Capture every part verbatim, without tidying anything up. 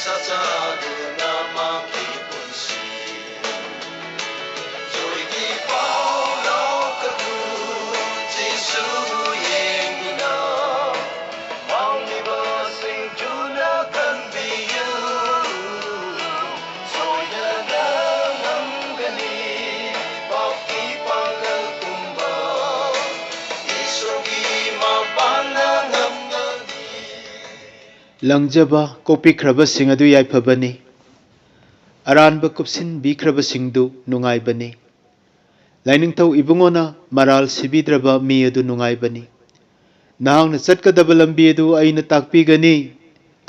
ꯆꯥꯆꯥꯗꯨꯅ ꯃꯍꯥꯛꯀꯤ ꯄꯨꯟꯁꯤ ꯖꯣꯏꯒꯤ ꯄꯥꯎ ꯂꯧꯈꯠꯂꯨ꯫ ꯖꯤꯁꯨꯕꯨ ꯌꯦꯡꯗꯨꯅ ꯃꯥꯡꯂꯤꯕꯁꯤꯡ ꯊꯨꯅ ꯀꯟꯕꯤꯌꯨ꯫ ꯁꯣꯏꯗꯅ ꯉꯝꯒꯅꯤ ꯄꯥꯞꯀꯤ ꯄꯥꯡꯒꯜ ꯄꯨꯝꯕ꯫ ꯏꯁꯣꯔꯒꯤ ꯃꯄꯥꯟꯅ ꯉꯝꯒꯅꯤ꯫ ꯂꯪꯖꯕ ꯀꯣꯛꯄꯤꯈ꯭ꯔꯕꯁꯤꯡ ꯑꯗꯨ ꯌꯥꯏꯐꯕꯅꯤ꯫ ꯑꯔꯥꯟꯕ ꯀꯨꯞꯁꯤꯟꯕꯤꯈ꯭ꯔꯕꯁꯤꯡꯗꯨ ꯅꯨꯡꯉꯥꯏꯕꯅꯤ꯫ ꯂꯥꯏꯅꯤꯡꯊꯧ ꯏꯕꯨꯡꯉꯣꯅ ꯃꯔꯥꯜ ꯁꯤꯕꯤꯗ꯭ꯔꯕ ꯃꯤ ꯑꯗꯨ ꯅꯨꯡꯉꯥꯏꯕꯅꯤ꯫ ꯅꯍꯥꯛꯅ ꯆꯠꯀꯗꯕ ꯂꯝꯕꯤ ꯑꯗꯨ ꯑꯩꯅ ꯇꯥꯛꯄꯤꯒꯅꯤ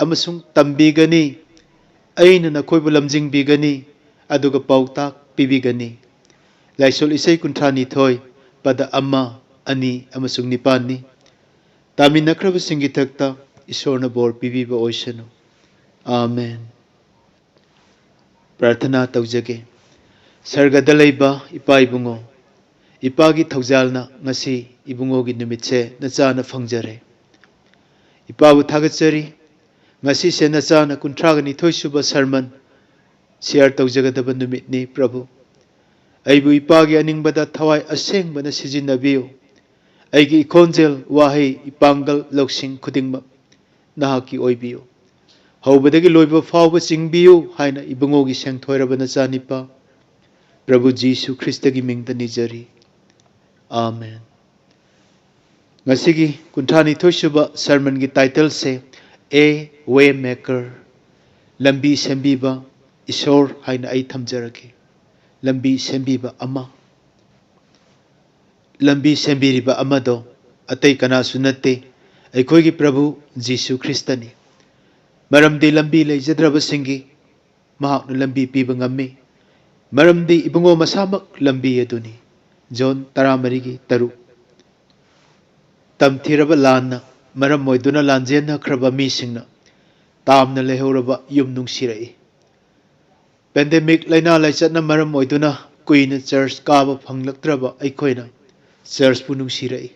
ꯑꯃꯁꯨꯡ ꯇꯝꯕꯤꯒꯅꯤ꯫ ꯑꯩꯅ ꯅꯈꯣꯏꯕꯨ ꯂꯝꯖꯤꯡꯕꯤꯒꯅꯤ, ꯑꯗꯨꯒ ꯄꯥꯎꯇꯥꯛ ꯄꯤꯕꯤꯒꯅꯤ꯫ ꯂꯥꯏꯁꯣꯜ ꯏꯁꯩ ꯀꯨꯟꯊ꯭ꯔꯥ ꯅꯤꯊꯣꯏ, ꯄꯗ ꯑꯃ, ꯑꯅꯤ ꯑꯃꯁꯨꯡ ꯅꯤꯄꯥꯟꯅꯤ꯫ ꯇꯥꯃꯤꯟꯅꯈ꯭ꯔꯕꯁꯤꯡꯒꯤ ꯊꯛꯇ ꯏꯁꯣꯔꯅ ꯕꯣꯔ ꯄꯤꯕꯤꯕ ꯑꯣꯏꯁꯅꯨ꯫ ꯑꯥꯃꯦꯟ꯫ ꯄ꯭ꯔꯥꯔꯊꯅꯥ ꯇꯧꯖꯒꯦ꯫ ꯁꯔꯒꯗ ꯂꯩꯕ ꯏꯄꯥ ꯏꯕꯨꯡꯉꯣ, ꯏꯄꯥꯒꯤ ꯊꯧꯖꯥꯜꯅ ꯉꯁꯤ ꯏꯕꯨꯡꯉꯣꯒꯤ ꯅꯨꯃꯤꯠꯁꯦ ꯅꯆꯥꯅ ꯐꯪꯖꯔꯦ꯫ ꯏꯄꯥꯕꯨ ꯊꯥꯒꯠꯆꯔꯤ꯫ ꯉꯁꯤꯁꯦ ꯅꯆꯥꯅ ꯀꯨꯟꯊ꯭ꯔꯥꯒ ꯅꯤꯊꯣꯏ ꯁꯨꯕ ꯁꯔꯃꯟ ꯁꯤꯌꯥꯔ ꯇꯧꯖꯒꯗꯕ ꯅꯨꯃꯤꯠꯅꯤ꯫ ꯄ꯭ꯔꯚꯨ, ꯑꯩꯕꯨ ꯏꯄꯥꯒꯤ ꯑꯅꯤꯡꯕꯗ ꯊꯋꯥꯏ ꯑꯁꯦꯡꯕꯅ ꯁꯤꯖꯤꯟꯅꯕꯤꯌꯨ꯫ ꯑꯩꯒꯤ ꯏꯈꯣꯟꯖꯦꯜ, ꯋꯥꯍꯩ, ꯏꯄꯥꯡꯒꯜ, ꯂꯧꯁꯤꯡ ꯈꯨꯗꯤꯡꯃꯛ ꯅꯍꯥꯛꯀꯤ ꯑꯣꯏꯕꯤꯌꯨ꯫ ꯍꯧꯕꯗꯒꯤ ꯂꯣꯏꯕ ꯐꯥꯎꯕ ꯆꯤꯡꯕꯤꯌꯨ ꯍꯥꯏꯅ ꯏꯕꯨꯡꯉꯣꯒꯤ ꯁꯦꯡꯊꯣꯏꯔꯕ ꯅꯆꯥꯅꯤꯄꯥ ꯄ꯭ꯔꯚꯨ ꯖꯤꯁꯨ ꯈ꯭ꯔꯤꯁꯇꯒꯤ ꯃꯤꯡꯗ ꯅꯤꯖꯔꯤ꯫ ꯑꯥꯃꯦꯟ꯫ ꯉꯁꯤꯒꯤ ꯀꯨꯟꯊ꯭ꯔꯥ ꯅꯤꯊꯣꯏ ꯁꯨꯕ ꯁꯔꯃꯟꯒꯤ ꯇꯥꯏꯇꯜꯁꯦ A Way Maker, ꯂꯝꯕꯤ ꯁꯦꯝꯕꯤꯕ ꯏꯁꯣꯔ ꯍꯥꯏꯅ ꯑꯩ ꯊꯝꯖꯔꯒꯦ꯫ ꯂꯝꯕꯤ ꯁꯦꯝꯕꯤꯕ ꯑꯃ꯫ ꯂꯝꯕꯤ ꯁꯦꯝꯕꯤꯔꯤꯕ ꯑꯃꯗꯣ ꯑꯇꯩ ꯀꯅꯥꯁꯨ ꯅꯠꯇꯦ, ꯑꯩꯈꯣꯏꯒꯤ ꯄ꯭ꯔꯚꯨ ꯖꯤꯁꯨ ꯈ꯭ꯔꯤꯁꯇꯅꯤ꯫ ꯃꯔꯝꯗꯤ ꯂꯝꯕꯤ ꯂꯩꯖꯗ꯭ꯔꯕꯁꯤꯡꯒꯤ ꯃꯍꯥꯛꯅ ꯂꯝꯕꯤ ꯄꯤꯕ ꯉꯝꯃꯤ꯫ ꯃꯔꯝꯗꯤ ꯏꯕꯨꯡꯉꯣ ꯃꯁꯥꯃꯛ ꯂꯝꯕꯤ ꯑꯗꯨꯅꯤ꯫ ꯖꯣꯟ ꯇꯔꯥꯃꯔꯤꯒꯤ ꯇꯔꯨꯛ꯫ ꯇꯝꯊꯤꯔꯕ ꯂꯥꯟꯅ ꯃꯔꯝ ꯑꯣꯏꯗꯨꯅ ꯂꯥꯟꯖꯦꯟꯅꯈ꯭ꯔꯕ ꯃꯤꯁꯤꯡꯅ ꯇꯥꯝꯅ ꯂꯩꯍꯧꯔꯕ ꯌꯨꯝ ꯅꯨꯡꯁꯤꯔꯛꯏ꯫ ꯄꯦꯟꯗꯦꯃꯤꯛ ꯂꯥꯏꯅꯥ ꯂꯥꯏꯆꯠꯅ ꯃꯔꯝ ꯑꯣꯏꯗꯨꯅ ꯀꯨꯏꯅ ꯆꯔꯆ ꯀꯥꯕ ꯐꯪꯂꯛꯇ꯭ꯔꯕ ꯑꯩꯈꯣꯏꯅ ꯆꯔꯆꯄꯨ ꯅꯨꯡꯁꯤꯔꯛꯏ꯫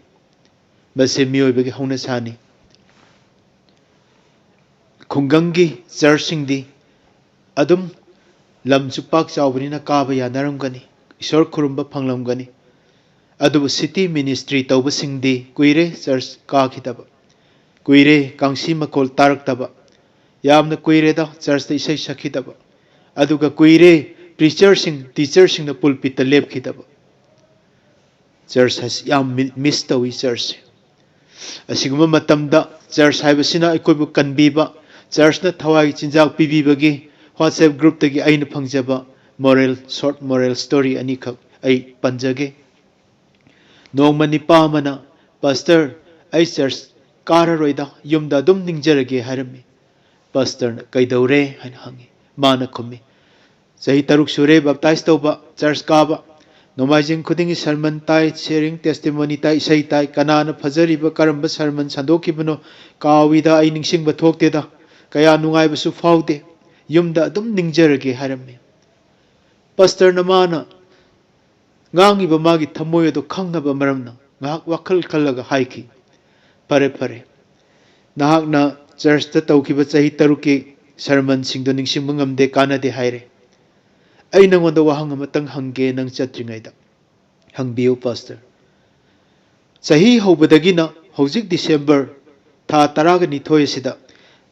ꯃꯁꯤ ꯃꯤꯑꯣꯏꯕꯒꯤ ꯍꯧꯅꯁꯥꯅꯤ꯫ ꯈꯨꯡꯒꯪꯒꯤ ꯆꯔꯆꯁꯤꯡꯗꯤ ꯑꯗꯨꯝ ꯂꯝꯁꯨ ꯄꯥꯛ ꯆꯥꯎꯕꯅꯤꯅ ꯀꯥꯕ ꯌꯥꯅꯔꯝꯒꯅꯤ, ꯏꯁꯣꯔ ꯈꯨꯔꯨꯝꯕ ꯐꯪꯂꯝꯒꯅꯤ꯫ ꯑꯗꯨꯕꯨ ꯁꯤꯇꯤ ꯃꯤꯅꯤꯁꯇ꯭ꯔꯤ ꯇꯧꯕꯁꯤꯡꯗꯤ ꯀꯨꯏꯔꯦ ꯆꯔꯆ ꯀꯥꯈꯤꯗꯕ, ꯀꯨꯏꯔꯦ ꯀꯥꯡꯁꯤ ꯃꯈꯣꯜ ꯇꯥꯔꯛꯇꯕ, ꯌꯥꯝꯅ ꯀꯨꯏꯔꯦꯗ ꯆꯔꯆꯇ ꯏꯁꯩ ꯁꯛꯈꯤꯗꯕ, ꯑꯗꯨꯒ ꯀꯨꯏꯔꯦ ꯄ꯭ꯔꯤꯆꯔꯁꯤꯡ, ꯇꯤꯆꯔꯁꯤꯡꯅ ꯄꯨꯜꯄꯤꯠꯇ ꯂꯦꯞꯈꯤꯗꯕ꯫ ꯆꯔꯆ ꯍꯥꯏꯁꯤ ꯌꯥꯝ ꯃꯤ-, ꯃꯤꯁ ꯇꯧꯏ ꯆꯔꯆꯁꯦ꯫ ꯑꯁꯤꯒꯨꯝꯕ ꯃꯇꯝꯗ ꯆꯔꯆ ꯍꯥꯏꯕꯁꯤꯅ ꯑꯩꯈꯣꯏꯕꯨ ꯀꯟꯕꯤꯕ, ꯆꯔꯆꯅ ꯊꯋꯥꯏ ꯆꯤꯟꯖꯥꯛ ꯄꯤꯕꯤꯕꯒꯤ WhatsApp ꯒ꯭ꯔꯨꯞꯇꯒꯤ ꯑꯩꯅ ꯐꯪꯖꯕ ꯃꯣꯔꯦꯜ, ꯁꯣꯔꯠ ꯃꯣꯔꯦꯜ ꯁ꯭ꯇꯣꯔꯤ ꯑꯅꯤꯈꯛ ꯑꯩ ꯄꯟꯖꯒꯦ꯫ ꯅꯣꯡꯃ ꯅꯤꯄꯥ ꯑꯃꯅ, "ꯄꯥꯁꯇꯔ, ꯑꯩ ꯆꯔꯆ ꯀꯥꯔꯔꯣꯏꯗ, ꯌꯨꯝꯗ ꯑꯗꯨꯝ ꯅꯤꯡꯖꯔꯒꯦ" ꯍꯥꯏꯔꯝꯃꯤ꯫ ꯄꯥꯁꯇꯔꯅ, "ꯀꯩꯗꯧꯔꯦ?" ꯍꯥꯏꯅ ꯍꯪꯉꯤ꯫ ꯃꯥꯅ ꯈꯨꯝꯃꯤ, "ꯆꯍꯤ ꯇꯔꯨꯛ ꯁꯨꯔꯦ ꯕꯞꯇꯥꯏꯖ ꯇꯧꯕ, ꯆꯔꯆ ꯀꯥꯕ꯫ ꯅꯣꯡꯃꯥꯏꯖꯤꯡ ꯈꯨꯗꯤꯡꯒꯤ ꯁꯔꯃꯟ ꯇꯥꯏ, ꯁꯤꯌꯔꯤꯡ ꯇꯦꯁꯇꯤꯃꯣꯅꯤ ꯇꯥꯏ, ꯏꯁꯩ ꯇꯥꯏ꯫ ꯀꯅꯥꯅ ꯐꯖꯔꯤꯕ, ꯀꯔꯝꯕ ꯁꯔꯃꯟ ꯁꯟꯗꯣꯛꯈꯤꯕꯅꯣ ꯀꯥꯎꯏꯗ, ꯑꯩ ꯅꯤꯡꯁꯤꯡꯕ ꯊꯣꯛꯇꯦꯗ꯫ ꯀꯌꯥ ꯅꯨꯡꯉꯥꯏꯕꯁꯨ ꯐꯥꯎꯗꯦ꯫ ꯌꯨꯝꯗ ꯑꯗꯨꯝ ꯅꯤꯡꯖꯔꯒꯦ" ꯍꯥꯏꯔꯝꯃꯤ꯫ ꯄꯥꯁꯇꯔꯅ ꯃꯥꯅ ꯉꯥꯡꯉꯤꯕ ꯃꯥꯒꯤ ꯊꯃꯣꯏ ꯑꯗꯨ ꯈꯪꯅꯕ ꯃꯔꯝꯅ ꯉꯥꯏꯍꯥꯛ ꯋꯥꯈꯜ ꯈꯜꯂꯒ ꯍꯥꯏꯈꯤ, "ꯐꯔꯦ, ꯐꯔꯦ꯫ ꯅꯍꯥꯛꯅ ꯆꯔꯆꯇ ꯇꯧꯈꯤꯕ ꯆꯍꯤ ꯇꯔꯨꯛꯀꯤ ꯁꯔꯃꯟꯁꯤꯡꯗꯨ ꯅꯤꯡꯁꯤꯡꯕ ꯉꯝꯗꯦ, ꯀꯥꯟꯅꯗꯦ ꯍꯥꯏꯔꯦ꯫ ꯑꯩ ꯅꯉꯣꯟꯗ ꯋꯥꯍꯪ ꯑꯃꯇꯪ ꯍꯪꯒꯦ, ꯅꯪ ꯆꯠꯇ꯭ꯔꯤꯉꯩꯗ꯫" "ꯍꯪꯕꯤꯌꯨ, ꯄꯥꯁꯇꯔ꯫" ꯆꯍꯤ ꯍꯧꯕꯗꯒꯤꯅ ꯍꯧꯖꯤꯛ ꯗꯤꯁꯦꯝꯕꯔ ꯊꯥ ꯇꯔꯥꯒ ꯅꯤꯊꯣꯏ ꯑꯁꯤꯗ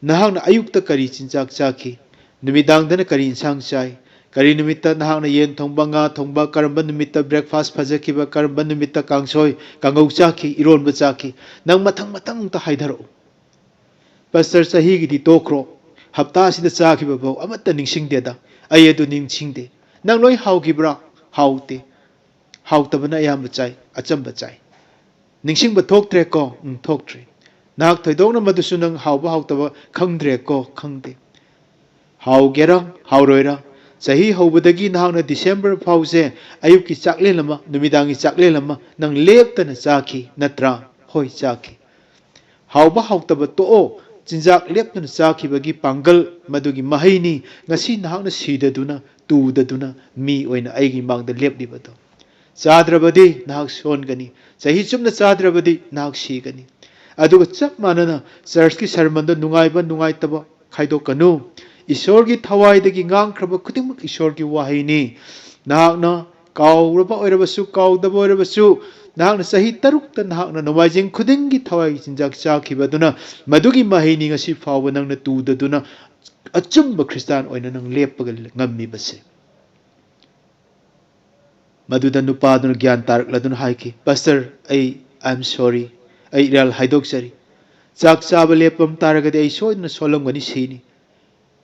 ꯅꯍꯥꯛꯅ ꯑꯌꯨꯛꯇ ꯀꯔꯤ ꯆꯤꯟꯖꯥꯛ ꯆꯥꯈꯤ? ꯅꯨꯃꯤꯗꯥꯡꯗꯅ ꯀꯔꯤ ꯏꯟꯁꯥꯡ ꯆꯥꯏ? ꯀꯔꯤ ꯅꯨꯃꯤꯠꯇ ꯅꯍꯥꯛꯅ ꯌꯦꯟ ꯊꯣꯡꯕ, ꯉꯥ ꯊꯣꯡꯕ, ꯀꯔꯝꯕ ꯅꯨꯃꯤꯠꯇ breakfast ꯐꯖꯈꯤꯕ, ꯀꯔꯝꯕ ꯅꯨꯃꯤꯠꯇ ꯀꯥꯡꯁꯣꯏ, ꯀꯥꯡꯉꯧ ꯆꯥꯈꯤ, ꯏꯔꯣꯟꯕ ꯆꯥꯈꯤ? ꯅꯪ ꯃꯊꯪ ꯃꯊꯪ ꯑꯝꯇ ꯍꯥꯏꯊꯔꯛꯎ꯫ "ꯄꯥꯁꯇꯔ, ꯆꯍꯤꯒꯤꯗꯤ ꯇꯣꯛꯈ꯭ꯔꯣ꯫ ꯍꯞꯇꯥ ꯑꯁꯤꯗ ꯆꯥꯈꯤꯕ ꯐꯥꯎ ꯑꯃꯠꯇ ꯅꯤꯡꯁꯤꯡꯗꯦꯗ꯫ ꯑꯩ ꯑꯗꯨ ꯅꯤꯡꯁꯤꯡꯗꯦ꯫ ꯅꯪ ꯂꯣꯏ ꯍꯥꯎꯈꯤꯕ꯭ꯔꯥ?" "ꯍꯥꯎꯇꯦ꯫ ꯍꯥꯎꯇꯕꯅ ꯑꯌꯥꯝꯕ ꯆꯥꯏ, ꯑꯆꯝꯕ ꯆꯥꯏ꯫" "ꯅꯤꯡꯁꯤꯡꯕ ꯊꯣꯛꯇ꯭ꯔꯦꯀꯣ?" "ꯎꯝ, ꯊꯣꯛꯇ꯭ꯔꯦ꯫" "ꯅꯍꯥꯛ ꯊꯣꯏꯗꯣꯛꯅ ꯃꯗꯨꯁꯨ ꯅꯪ ꯍꯥꯎꯕ ꯍꯥꯎꯇꯕ ꯈꯪꯗ꯭ꯔꯦꯀꯣ?" "ꯈꯪꯗꯦ꯫" "ꯍꯥꯎꯒꯦꯔꯥ ꯍꯥꯎꯔꯣꯏꯔꯥ, ꯆꯍꯤ ꯍꯧꯕꯗꯒꯤ ꯅꯍꯥꯛꯅ ꯗꯤꯁꯦꯝꯕꯔ ꯐꯥꯎꯁꯦ ꯑꯌꯨꯛꯀꯤ ꯆꯥꯛꯂꯦꯟ ꯑꯃ, ꯅꯨꯃꯤꯗꯥꯡꯒꯤ ꯆꯥꯛꯂꯦꯟ ꯑꯃ ꯅꯪ ꯂꯦꯞꯇꯅ ꯆꯥꯈꯤ, ꯅꯠꯇ꯭ꯔꯥ?" "ꯍꯣꯏ, ꯆꯥꯈꯤ꯫" ꯍꯥꯎꯕ ꯍꯥꯎꯇꯕ ꯇꯣꯛꯑꯣ, ꯆꯤꯟꯖꯥꯛ ꯂꯦꯞꯇꯅ ꯆꯥꯈꯤꯕꯒꯤ ꯄꯥꯡꯒꯜ, ꯃꯗꯨꯒꯤ ꯃꯍꯩꯅꯤ ꯉꯁꯤ ꯅꯍꯥꯛꯅ ꯁꯤꯗꯗꯨꯅ, ꯇꯨꯗꯗꯨꯅ ꯃꯤ ꯑꯣꯏꯅ ꯑꯩꯒꯤ ꯃꯥꯡꯗ ꯂꯦꯞꯂꯤꯕꯗꯣ꯫ ꯆꯥꯗ꯭ꯔꯕꯗꯤ ꯅꯍꯥꯛ ꯁꯣꯟꯒꯅꯤ, ꯆꯍꯤ ꯆꯨꯞꯅ ꯆꯥꯗ꯭ꯔꯕꯗꯤ ꯅꯍꯥꯛ ꯁꯤꯒꯅꯤ꯫ ꯑꯗꯨꯒ ꯆꯞ ꯃꯥꯟꯅꯅ ꯆꯔꯆꯀꯤ ꯁꯔꯃꯟꯗ ꯅꯨꯡꯉꯥꯏꯕ ꯅꯨꯡꯉꯥꯏꯇꯕ ꯈꯥꯏꯗꯣꯛꯀꯅꯨ꯫ ꯏꯁꯣꯔꯒꯤ ꯊꯋꯥꯏꯗꯒꯤ ꯉꯥꯡꯈ꯭ꯔꯕ ꯈꯨꯗꯤꯡꯃꯛ ꯏꯁꯣꯔꯒꯤ ꯋꯥꯍꯩꯅꯤ꯫ ꯅꯍꯥꯛꯅ ꯀꯥꯎꯔꯕ ꯑꯣꯏꯔꯕꯁꯨ, ꯀꯥꯎꯗꯕ ꯑꯣꯏꯔꯕꯁꯨ, ꯅꯍꯥꯛꯅ ꯆꯍꯤ ꯇꯔꯨꯛꯇ ꯅꯍꯥꯛꯅ ꯅꯣꯡꯃꯥꯏꯖꯤꯡ ꯈꯨꯗꯤꯡꯒꯤ ꯊꯋꯥꯏꯒꯤ ꯆꯤꯟꯖꯥꯛ ꯆꯥꯈꯤꯕ ꯑꯗꯨꯅ ꯃꯗꯨꯒꯤ ꯃꯍꯩꯅꯤ ꯉꯁꯤ ꯐꯥꯎꯕ ꯅꯪꯅ ꯇꯨꯗꯗꯨꯅ ꯑꯆꯨꯝꯕ ꯈ꯭ꯔꯤꯁꯇꯥꯟ ꯑꯣꯏꯅ ꯅꯪ ꯂꯦꯞꯄꯒ ꯉꯝꯃꯤꯕꯁꯦ꯫ ꯃꯗꯨꯗ ꯅꯨꯄꯥꯗꯨꯅ ꯒ꯭ꯌꯥꯟ ꯇꯥꯔꯛꯂꯗꯨꯅ ꯍꯥꯏꯈꯤ, "ꯄꯥꯁꯇꯔ, ꯑꯩ, I am sorry, ꯑꯩ ꯏꯔꯥꯜ ꯍꯥꯏꯗꯣꯛꯆꯔꯤ꯫ ꯆꯥꯛ ꯆꯥꯕ ꯂꯦꯞꯄꯝ ꯇꯥꯔꯒꯗꯤ ꯑꯩ ꯁꯣꯏꯗꯅ ꯁꯣꯜꯂꯝꯒꯅꯤ, ꯁꯤꯅꯤ꯫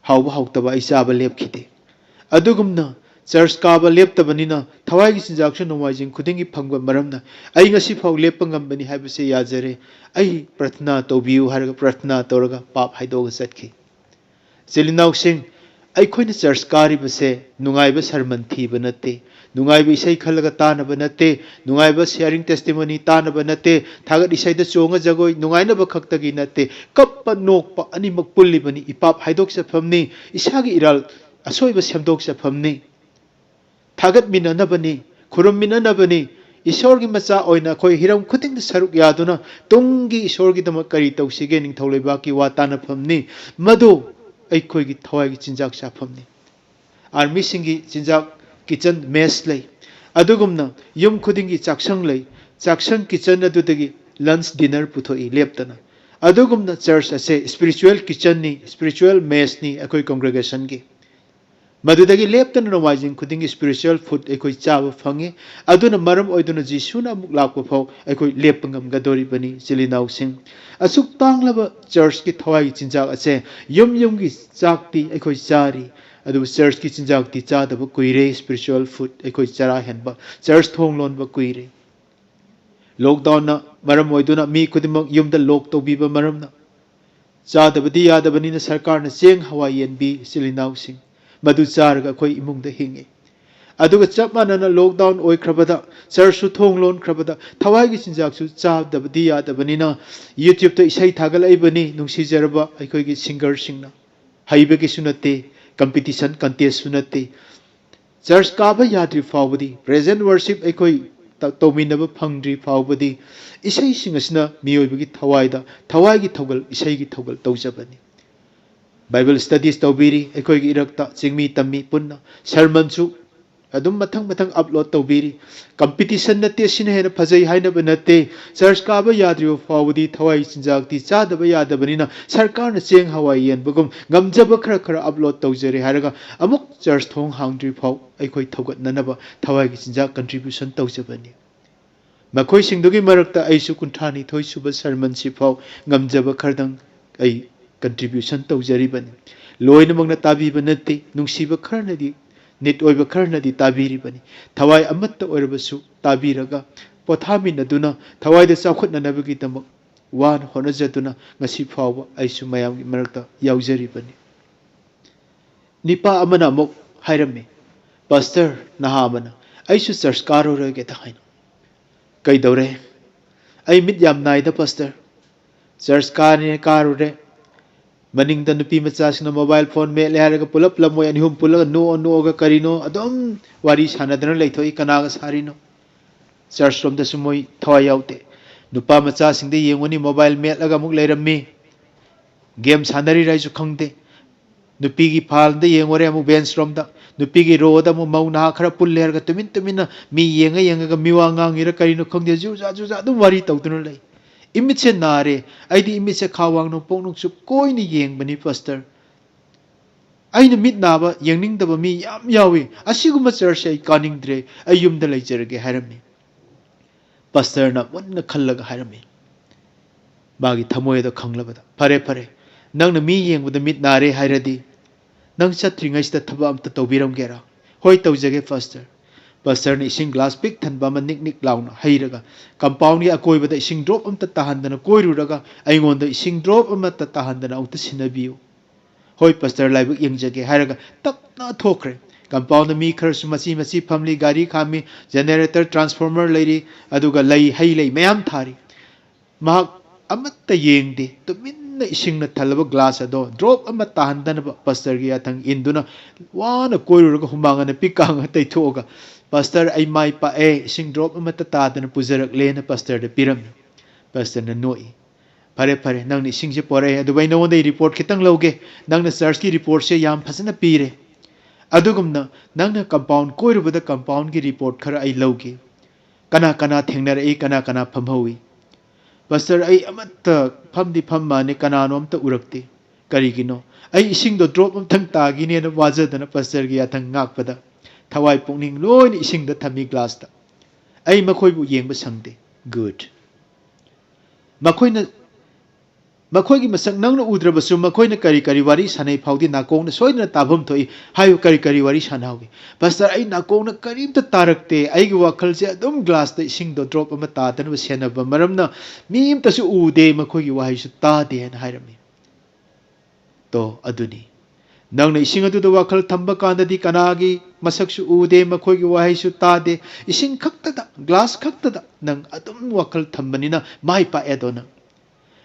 ꯍꯥꯎꯕ ꯍꯥꯎꯇꯕ ꯑꯩ ꯆꯥꯕ ꯂꯦꯞꯈꯤꯗꯦ꯫ ꯑꯗꯨꯒꯨꯝꯅ ꯆꯔꯆ ꯀꯥꯕ ꯂꯦꯞꯇꯕꯅꯤꯅ ꯊꯋꯥꯏꯒꯤ ꯆꯤꯟꯖꯥꯛꯁꯨ ꯅꯣꯡꯃꯥꯏꯖꯤꯡ ꯈꯨꯗꯤꯡꯒꯤ ꯐꯪꯕ ꯃꯔꯝꯅ ꯑꯩ ꯉꯁꯤ ꯐꯥꯎ ꯂꯦꯞꯄ ꯉꯝꯕꯅꯤ ꯍꯥꯏꯕꯁꯦ ꯌꯥꯖꯔꯦ꯫ ꯑꯩ ꯄ꯭ꯔꯊꯅꯥ ꯇꯧꯕꯤꯌꯨ" ꯍꯥꯏꯔꯒ ꯄ꯭ꯔꯊꯅꯥ ꯇꯧꯔꯒ ꯄꯥꯞ ꯍꯥꯏꯗꯣꯛꯑꯒ ꯆꯠꯈꯤ꯫ ꯏꯆꯤꯜ ꯏꯅꯥꯎꯁꯤꯡ, ꯑꯩꯈꯣꯏꯅ ꯆꯔꯆ ꯀꯥꯔꯤꯕꯁꯦ ꯅꯨꯡꯉꯥꯏꯕ ꯁꯔꯃꯟ ꯊꯤꯕ ꯅꯠꯇꯦ, ꯅꯨꯡꯉꯥꯏꯕ ꯏꯁꯩ ꯈꯜꯂꯒ ꯇꯥꯅꯕ ꯅꯠꯇꯦ, ꯅꯨꯡꯉꯥꯏꯕ sharing testimony ꯇꯥꯅꯕ ꯅꯠꯇꯦ, ꯊꯥꯒꯠ ꯏꯁꯩꯗ ꯆꯣꯡꯉ ꯖꯒꯣꯏ ꯅꯨꯡꯉꯥꯏꯅꯕ ꯈꯛꯇꯒꯤ ꯅꯠꯇꯦ, ꯀꯞꯄ ꯅꯣꯛꯄ ꯑꯅꯤꯃꯛ ꯄꯨꯜꯂꯤꯕꯅꯤ꯫ ꯏꯄꯥꯞ ꯍꯥꯏꯗꯣꯛꯆꯐꯝꯅꯤ, ꯏꯁꯥꯒꯤ ꯏꯔꯥꯜ ꯑꯁꯣꯏꯕ ꯁꯦꯝꯗꯣꯛꯆꯐꯝꯅꯤ꯫ ꯊꯥꯒꯠꯃꯤꯟꯅꯅꯕꯅꯤ, ꯈꯨꯔꯨꯝꯃꯤꯟꯅꯅꯕꯅꯤ꯫ ꯏꯁꯣꯔꯒꯤ ꯃꯆꯥ ꯑꯣꯏꯅ ꯑꯩꯈꯣꯏ ꯍꯤꯔꯝ ꯈꯨꯗꯤꯡꯗ ꯁꯔꯨꯛ ꯌꯥꯗꯨꯅ ꯇꯨꯡꯒꯤ ꯏꯁꯣꯔꯒꯤꯗꯃꯛ ꯀꯔꯤ ꯇꯧꯁꯤꯒꯦ? ꯅꯤꯡꯊꯧ ꯂꯩꯕꯥꯛꯀꯤ ꯋꯥ ꯇꯥꯅꯐꯝꯅꯤ꯫ ꯃꯗꯨ ꯑꯩꯈꯣꯏꯒꯤ ꯊꯋꯥꯏꯒꯤ ꯆꯤꯟꯖꯥꯛ ꯆꯥꯐꯝꯅꯤ꯫ ꯑꯥꯔꯃꯤꯁꯤꯡꯒꯤ ꯆꯤꯟꯖꯥꯛ ꯀꯤꯆꯟ ꯃꯦꯁ ꯂꯩ꯫ ꯑꯗꯨꯒꯨꯝꯅ ꯌꯨꯝ ꯈꯨꯗꯤꯡꯒꯤ ꯆꯥꯛꯁꯪ ꯂꯩ꯫ ꯆꯥꯛꯁꯪ ꯀꯤꯆꯟ ꯑꯗꯨꯗꯒꯤ lunch dinner ꯄꯨꯊꯣꯛꯏ ꯂꯦꯞꯇꯅ꯫ ꯑꯗꯨꯒꯨꯝꯅ ꯆꯔꯆ ꯑꯁꯦ spiritual kitchenꯅꯤ, spiritual messꯅꯤ ꯑꯩꯈꯣꯏ congregationꯒꯤ꯫ ꯃꯗꯨꯗꯒꯤ ꯂꯦꯞꯇꯅ ꯅꯣꯡꯃꯥꯏꯖꯤꯡ ꯈꯨꯗꯤꯡꯒꯤ spiritual food ꯑꯩꯈꯣꯏ ꯆꯥꯕ ꯐꯪꯉꯤ꯫ ꯑꯗꯨꯅ ꯃꯔꯝ ꯑꯣꯏꯗꯨꯅ ꯖꯤꯁꯨꯅ ꯑꯃꯨꯛ ꯂꯥꯛꯄ ꯐꯥꯎ ꯑꯩꯈꯣꯏ ꯂꯦꯞꯄ ꯉꯝꯒꯗꯧꯔꯤꯕꯅꯤ, ꯏꯆꯤꯜ ꯏꯅꯥꯎꯁꯤꯡ꯫ ꯑꯁꯨꯛ ꯇꯥꯡꯂꯕ ꯆꯔꯆꯀꯤ ꯊꯋꯥꯏꯒꯤ ꯆꯤꯟꯖꯥꯛ ꯑꯁꯦ ꯌꯨꯝ ꯌꯨꯝꯒꯤ ꯆꯥꯛꯇꯤ ꯑꯩꯈꯣꯏ ꯆꯥꯔꯤ, ꯑꯗꯨꯕꯨ ꯆꯔꯆꯀꯤ ꯆꯤꯟꯖꯥꯛꯇꯤ ꯆꯥꯗꯕ ꯀꯨꯏꯔꯦ꯫ Spiritual food ꯑꯩꯈꯣꯏ ꯆꯔꯥ ꯍꯦꯟꯕ, ꯆꯔꯆ ꯊꯣꯡ ꯂꯣꯟꯕ ꯀꯨꯏꯔꯦ꯫ Lockdownꯅ ꯃꯔꯝ ꯑꯣꯏꯗꯨꯅ ꯃꯤ ꯈꯨꯗꯤꯡꯃꯛ ꯌꯨꯝꯗ lock ꯇꯧꯕꯤꯕ ꯃꯔꯝꯅ ꯆꯥꯗꯕꯗꯤ ꯌꯥꯗꯕꯅꯤꯅ ꯁꯔꯀꯥꯔꯅ ꯆꯦꯡ ꯍꯋꯥꯏ ꯌꯦꯟꯕꯤ, ꯏꯆꯤꯜ ꯏꯅꯥꯎꯁꯤꯡ꯫ ꯃꯗꯨ ꯆꯥꯔꯒ ꯑꯩꯈꯣꯏ ꯏꯃꯨꯡꯗ ꯍꯤꯡꯉꯤ꯫ ꯑꯗꯨꯒ ꯆꯞ ꯃꯥꯟꯅꯅ lockdown ꯑꯣꯏꯈ꯭ꯔꯕꯗ, ꯆꯔꯆꯁꯨ ꯊꯣꯡ ꯂꯣꯟꯈ꯭ꯔꯕꯗ, ꯊꯋꯥꯏꯒꯤ ꯆꯤꯟꯖꯥꯛꯁꯨ ꯆꯥꯗꯕꯗꯤ ꯌꯥꯗꯕꯅꯤꯅ YouTubeꯇ ꯏꯁꯩ ꯊꯥꯒꯠꯂꯛꯏꯕꯅꯤ ꯅꯨꯡꯁꯤꯖꯔꯕ ꯑꯩꯈꯣꯏꯒꯤ singerꯁꯤꯡꯅ꯫ ꯍꯩꯕꯒꯤꯁꯨ ꯅꯠꯇꯦ, competition contestꯁꯨ ꯅꯠꯇꯦ꯫ ꯆꯔꯆ ꯀꯥꯕ ꯌꯥꯗ꯭ꯔꯤ ꯐꯥꯎꯕꯗꯤ praise and worship ꯑꯩꯈꯣꯏ ꯇ- ꯇꯧꯃꯤꯟꯅꯕ ꯐꯪꯗ꯭ꯔꯤ ꯐꯥꯎꯕꯗꯤ ꯏꯁꯩꯁꯤꯡ ꯑꯁꯤꯅ ꯃꯤꯑꯣꯏꯕꯒꯤ ꯊꯋꯥꯏꯗ ꯊꯋꯥꯏꯒꯤ ꯊꯧꯒꯜ, ꯏꯁꯩꯒꯤ ꯊꯧꯒꯜ ꯇꯧꯖꯕꯅꯤ꯫ Bible studies ꯇꯧꯕꯤꯔꯤ ꯑꯩꯈꯣꯏꯒꯤ ꯏꯔꯛꯇ ꯆꯤꯡꯃꯤ ꯇꯝꯃꯤ ꯄꯨꯟꯅ꯫ Sermonꯁꯨ ꯑꯗꯨꯝ ꯃꯊꯪ ꯃꯊꯪ upload ꯇꯧꯕꯤꯔꯤ꯫ Competition ꯅꯠꯇꯦ, ꯁꯤꯅ ꯍꯦꯟꯅ ꯐꯖꯩ ꯍꯥꯏꯅꯕ ꯅꯠꯇꯦ꯫ Church ꯀꯥꯕ ꯌꯥꯗ꯭ꯔꯤꯕ ꯐꯥꯎꯕꯗꯤ ꯊꯋꯥꯏ ꯆꯤꯟꯖꯥꯛꯇꯤ ꯆꯥꯗꯕꯅꯤꯅ ꯁꯔꯀꯥꯔꯅ ꯆꯦꯡ ꯍꯋꯥꯏ ꯌꯦꯟꯕꯒꯨꯝ ꯉꯝꯖꯕ ꯈꯔ ꯈꯔ upload ꯇꯧꯖꯔꯦ ꯍꯥꯏꯔꯒ ꯑꯃꯨꯛ church ꯊꯣꯡ ꯍꯥꯡꯗ꯭ꯔꯤ ꯐꯥꯎ ꯑꯩꯈꯣꯏ ꯊꯧꯒꯠꯅꯅꯕ ꯊꯋꯥꯏꯒꯤ ꯆꯤꯟꯖꯥꯛ contribution ꯇꯧꯖꯕꯅꯤ꯫ ꯃꯈꯣꯏꯁꯤꯡꯗꯨꯒꯤ ꯃꯔꯛꯇ ꯑꯩꯁꯨ ꯀꯨꯟꯊ꯭ꯔꯥ ꯅꯤꯊꯣꯏ ꯁꯨꯕ sermonꯁꯤ ꯐꯥꯎ ꯉꯝꯖꯕ ꯈꯔꯗꯪ ꯑꯩ contribution ꯇꯧꯖꯔꯤꯕꯅꯤ꯫ ꯂꯣꯏꯅꯃꯛꯅ ꯇꯥꯕꯤꯕ ꯅꯠꯇꯦ, ꯅꯨꯡꯁꯤꯕ ꯈꯔꯅꯗꯤ, ꯅꯤꯠ ꯑꯣꯏꯕ ꯈꯔꯅꯗꯤ ꯇꯥꯕꯤꯔꯤꯕꯅꯤ꯫ ꯊꯋꯥꯏ ꯑꯃꯠꯇ ꯑꯣꯏꯔꯕꯁꯨ ꯇꯥꯕꯤꯔꯒ ꯄꯣꯊꯥꯃꯤꯟꯅꯗꯨꯅ ꯊꯋꯥꯏꯗ ꯆꯥꯎꯈꯠꯅꯅꯕꯒꯤꯗꯃꯛ ꯋꯥꯅ ꯍꯣꯠꯅꯖꯗꯨꯅ ꯉꯁꯤ ꯐꯥꯎꯕ ꯑꯩꯁꯨ ꯃꯌꯥꯝꯒꯤ ꯃꯔꯛꯇ ꯌꯥꯎꯖꯔꯤꯕꯅꯤ꯫ ꯅꯤꯄꯥ ꯑꯃꯅ ꯑꯃꯨꯛ ꯍꯥꯏꯔꯝꯃꯤ, "Pastor, ꯅꯍꯥ ꯑꯃꯅ, ꯑꯩꯁꯨ church ꯀꯥꯔꯨꯔꯒꯦꯗ" ꯍꯥꯏꯅ꯫ "ꯀꯩꯗꯧꯔꯦ?" "ꯑꯩ ꯃꯤꯠ ꯌꯥꯝ ꯅꯥꯏꯗ, Pastor꯫ Church ꯀꯥꯅꯤ ꯀꯥꯔꯨꯔꯦ, ꯃꯅꯤꯡꯗ ꯅꯨꯄꯤ ꯃꯆꯥꯁꯤꯡꯅ mobile phone ꯃꯦꯠꯂꯦ ꯍꯥꯏꯔꯒ ꯄꯨꯂꯞ ꯄꯨꯂꯞ ꯃꯣꯏ ꯑꯅꯤ ꯑꯍꯨꯝ ꯄꯨꯜꯂꯒ ꯅꯣꯛꯑ ꯅꯣꯛꯑꯒ ꯀꯔꯤꯅꯣ ꯑꯗꯨꯝ ꯋꯥꯔꯤ ꯁꯥꯟꯅꯗꯅ ꯂꯩꯊꯣꯛꯏ, ꯀꯅꯥꯒ ꯁꯥꯔꯤꯅꯣ?" Church ꯂꯣꯝꯗꯁꯨ ꯃꯣꯏ ꯊꯋꯥꯏ ꯌꯥꯎꯗꯦ꯫ ꯅꯨꯄꯥ ꯃꯆꯥꯁꯤꯡꯗ ꯌꯦꯡꯉꯨꯅꯤ, mobile ꯃꯦꯠꯂꯒ ꯑꯃꯨꯛ ꯂꯩꯔꯝꯃꯤ꯫ Game ꯁꯥꯟꯅꯔꯤꯔꯥ ꯍꯥꯏꯁꯨ ꯈꯪꯗꯦ꯫ ꯅꯨꯄꯤꯒꯤ ꯐꯥꯜꯗ ꯌꯦꯡꯉꯨꯔꯦ ꯑꯃꯨꯛ bench ꯔꯣꯝꯗ꯫ ꯅꯨꯄꯤꯒꯤ rowꯗ ꯑꯃꯨꯛ ꯃꯧ ꯅꯍꯥ ꯈꯔ ꯄꯨꯜꯂꯦ ꯍꯥꯏꯔꯒ ꯇꯨꯃꯤꯟ ꯇꯨꯃꯤꯟꯅ ꯃꯤ ꯌꯦꯡꯉ ꯌꯦꯡꯉꯒ ꯃꯤꯋꯥ ꯉꯥꯡꯉꯤꯔꯥ ꯀꯔꯤꯅꯣ ꯈꯪꯗꯦ, ꯖꯨꯖꯥ ꯖꯨꯖꯥ ꯑꯗꯨꯝ ꯋꯥꯔꯤ ꯇꯧꯗꯨꯅ ꯂꯩ꯫ ꯏꯃꯤꯠꯁꯦ ꯅꯥꯔꯦ꯫ ꯑꯩꯗꯤ ꯏꯃꯤꯠꯁꯦ ꯈꯥ ꯋꯥꯡ ꯅꯣꯡꯄꯣꯛ ꯅꯨꯡꯆꯨꯞ ꯀꯣꯏꯅ ꯌꯦꯡꯕꯅꯤ, Pastor꯫ ꯑꯩꯅ ꯃꯤꯠ ꯅꯥꯕ ꯌꯦꯡꯅꯤꯡꯗꯕ ꯃꯤ ꯌꯥꯝ ꯌꯥꯎꯏ꯫ ꯑꯁꯤꯒꯨꯝꯕ church ꯑꯩ ꯀꯥꯅꯤꯡꯗ꯭ꯔꯦ꯫ ꯑꯩ ꯌꯨꯝꯗ ꯂꯩꯖꯔꯒꯦ ꯍꯥꯏꯔꯝꯃꯤ꯫ Pastorꯅ ꯃꯨꯟꯅ ꯈꯜꯂꯒ ꯍꯥꯏꯔꯝꯃꯤ꯫ ꯃꯥꯒꯤ ꯊꯃꯣꯏ ꯑꯗꯣ ꯈꯪꯂꯕꯗ, "ꯐꯔꯦ, ꯐꯔꯦ, ꯅꯪꯅ ꯃꯤ ꯌꯦꯡꯕꯗ ꯃꯤꯠ ꯅꯥꯔꯦ ꯍꯥꯏꯔꯗꯤ, ꯅꯪ ꯆꯠꯇ꯭ꯔꯤꯉꯩꯁꯤꯗ ꯊꯕꯛ ꯑꯝꯇ ꯇꯧꯕꯤꯔꯝꯒꯦꯔꯥ?" "ꯍꯣꯏ, ꯇꯧꯖꯒꯦ, Pastor꯫" Pastorꯅ ꯏꯁꯤꯡ glass ꯄꯤꯛ ꯊꯟꯕ ꯑꯃ ꯅꯤꯛ ꯅꯤꯛ ꯂꯥꯎꯅ ꯍꯩꯔꯒ, compoundꯒꯤ ꯑꯀꯣꯏꯕꯗ ꯏꯁꯤꯡ drop ꯑꯃꯇ ꯇꯥꯍꯟꯗꯅ ꯀꯣꯏꯔꯨꯔꯒ, "ꯑꯩꯉꯣꯟꯗ ꯏꯁꯤꯡ drop ꯑꯃꯇ ꯇꯥꯍꯟꯗꯅ ꯑꯃꯨꯛꯇ ꯁꯤꯟꯅꯕꯤꯌꯨ꯫" "ꯍꯣꯏ, Pastor, ꯂꯥꯏꯕꯛ ꯌꯦꯡꯖꯒꯦ," ꯍꯥꯏꯔꯒ ꯇꯞꯅ ꯊꯣꯛꯈ꯭ꯔꯦ꯫ Compoundꯗ ꯃꯤ ꯈꯔꯁꯨ ꯃꯆꯤ ꯃꯆꯤ ꯐꯝꯂꯤ, ꯒꯥꯔꯤ ꯈꯥꯝꯃꯤ, generator, transformer ꯂꯩꯔꯤ, ꯑꯗꯨꯒ ꯂꯩ, ꯍꯩ ꯂꯩ ꯃꯌꯥꯝ ꯊꯥꯔꯤ꯫ ꯃꯍꯥꯛ ꯑꯃꯠꯇ ꯌꯦꯡꯗꯦ, ꯇꯨꯃꯤꯟ ꯏꯁꯤꯡꯅ ꯊꯜꯂꯕ ꯒ꯭ꯂꯥꯁ ꯑꯗꯣ ꯗ꯭ꯔꯣꯞ ꯑꯃ ꯇꯥꯍꯟꯗꯅꯕ ꯄꯥꯁꯇꯔꯒꯤ ꯌꯥꯊꯪ ꯏꯟꯗꯨꯅ ꯋꯥꯅ ꯀꯣꯏꯔꯨꯔꯒ ꯍꯨꯃꯥꯡ ꯑꯅ ꯄꯤꯛ ꯀꯥꯡꯉ ꯇꯩꯊꯣꯛꯑꯒ, "ꯄꯥꯁꯇꯔ, ꯑꯩ ꯃꯥꯏ ꯄꯥꯛꯑꯦ, ꯏꯁꯤꯡ ꯗ꯭ꯔꯣꯞ ꯑꯃꯠꯇ ꯇꯥꯗꯅ ꯄꯨꯖꯔꯛꯂꯦꯅ" ꯄꯥꯁꯇꯔꯗ ꯄꯤꯔꯝꯃꯤ꯫ ꯄꯥꯁꯇꯔꯅ ꯅꯣꯛꯏ꯫ "ꯐꯔꯦ, ꯐꯔꯦ, ꯅꯪꯅ ꯏꯁꯤꯡꯁꯦ ꯄꯣꯔꯛꯑꯦ, ꯑꯗꯨꯕꯨ ꯑꯩ ꯅꯉꯣꯟꯗꯒꯤ ꯔꯤꯄꯣꯔꯠ ꯈꯤꯇꯪ ꯂꯧꯒꯦ꯫ ꯅꯪꯅ ꯆꯔꯆꯀꯤ ꯔꯤꯄꯣꯔꯠꯁꯦ ꯌꯥꯝ ꯐꯖꯅ ꯄꯤꯔꯦ꯫ ꯑꯗꯨꯒꯨꯝꯅ ꯅꯪꯅ ꯀꯝꯄꯥꯎꯟ ꯀꯣꯏꯔꯨꯕꯗ ꯀꯝꯄꯥꯎꯟꯒꯤ ꯔꯤꯄꯣꯔꯠ ꯈꯔ ꯑꯩ ꯂꯧꯒꯦ꯫ ꯀꯅꯥ ꯀꯅꯥ ꯊꯦꯡꯅꯔꯛꯏ, ꯀꯅꯥ ꯀꯅꯥ ꯐꯝꯍꯧꯏ?" "ꯄꯥꯁꯇꯔ, ꯑꯩ ꯑꯃꯠꯇ ꯐꯝꯗꯤ ꯐꯝꯃꯅꯤ, ꯀꯅꯥꯅꯣ ꯑꯝꯇ ꯎꯔꯛꯇꯦ꯫ ꯀꯔꯤꯒꯤꯅꯣ? ꯑꯩ ꯏꯁꯤꯡꯗꯣ ꯗ꯭ꯔꯣꯞ ꯑꯝꯇꯪ ꯇꯥꯈꯤꯅꯦꯅ ꯋꯥꯖꯗꯅ ꯄꯥꯁꯇꯔꯒꯤ ꯌꯥꯊꯪ ꯉꯥꯛꯄꯗ ꯊꯋꯥꯏ ꯄꯨꯛꯅꯤꯡ ꯂꯣꯏꯅ ꯏꯁꯤꯡꯗ ꯊꯝꯃꯤ ꯒ꯭ꯂꯥꯁꯇ꯫ ꯑꯩ ꯃꯈꯣꯏꯕꯨ ꯌꯦꯡꯕ ꯁꯪꯗꯦ꯫" "ꯒꯨꯗ꯫ ꯃꯈꯣꯏꯅ, ꯃꯈꯣꯏꯒꯤ ꯃꯁꯛ ꯅꯪꯅ ꯎꯗ꯭ꯔꯕꯁꯨ ꯃꯈꯣꯏꯅ ꯀꯔꯤ ꯀꯔꯤ ꯋꯥꯔꯤ ꯁꯥꯟꯅꯩ ꯐꯥꯎꯗꯤ ꯅꯥꯀꯣꯡꯅ ꯁꯣꯏꯗꯅ ꯇꯥꯐꯝ ꯊꯣꯛꯏ꯫ ꯍꯥꯏꯌꯨ, ꯀꯔꯤ ꯀꯔꯤ ꯋꯥꯔꯤ ꯁꯥꯟꯅꯍꯧꯒꯦ?" "ꯄꯥꯁꯇꯔ, ꯑꯩ ꯅꯥꯀꯣꯡꯅ ꯀꯔꯤꯝꯇ ꯇꯥꯔꯛꯇꯦ꯫ ꯑꯩꯒꯤ ꯋꯥꯈꯜꯁꯦ ꯑꯗꯨꯝ ꯒ꯭ꯂꯥꯁꯇ ꯏꯁꯤꯡꯗꯣ ꯗ꯭ꯔꯣꯞ ꯑꯃ ꯇꯥꯗꯅꯕ ꯁꯦꯟꯅꯕ ꯃꯔꯝꯅ ꯃꯤ ꯑꯃꯇꯁꯨ ꯎꯗꯦ, ꯃꯈꯣꯏꯒꯤ ꯋꯥꯍꯩꯁꯨ ꯇꯥꯗꯦ" ꯍꯥꯏꯅ ꯍꯥꯏꯔꯝꯃꯤ꯫ ꯇꯣ, ꯑꯗꯨꯅꯤ꯫ ꯅꯪꯅ ꯏꯁꯤꯡ ꯑꯗꯨꯗ ꯋꯥꯈꯜ ꯊꯝꯕ ꯀꯥꯟꯗꯗꯤ ꯀꯅꯥꯒꯤ ꯃꯁꯛꯁꯨ ꯎꯗꯦ, ꯃꯈꯣꯏꯒꯤ ꯋꯥꯍꯩꯁꯨ ꯇꯥꯗꯦ꯫ ꯏꯁꯤꯡ ꯈꯛꯇꯗ, ꯒ꯭ꯂꯥꯁ ꯈꯛꯇꯗ ꯅꯪ ꯑꯗꯨꯝ ꯋꯥꯈꯜ ꯊꯝꯕꯅꯤꯅ ꯃꯥꯏ ꯄꯥꯛꯑꯦꯗꯣ ꯅꯪ꯫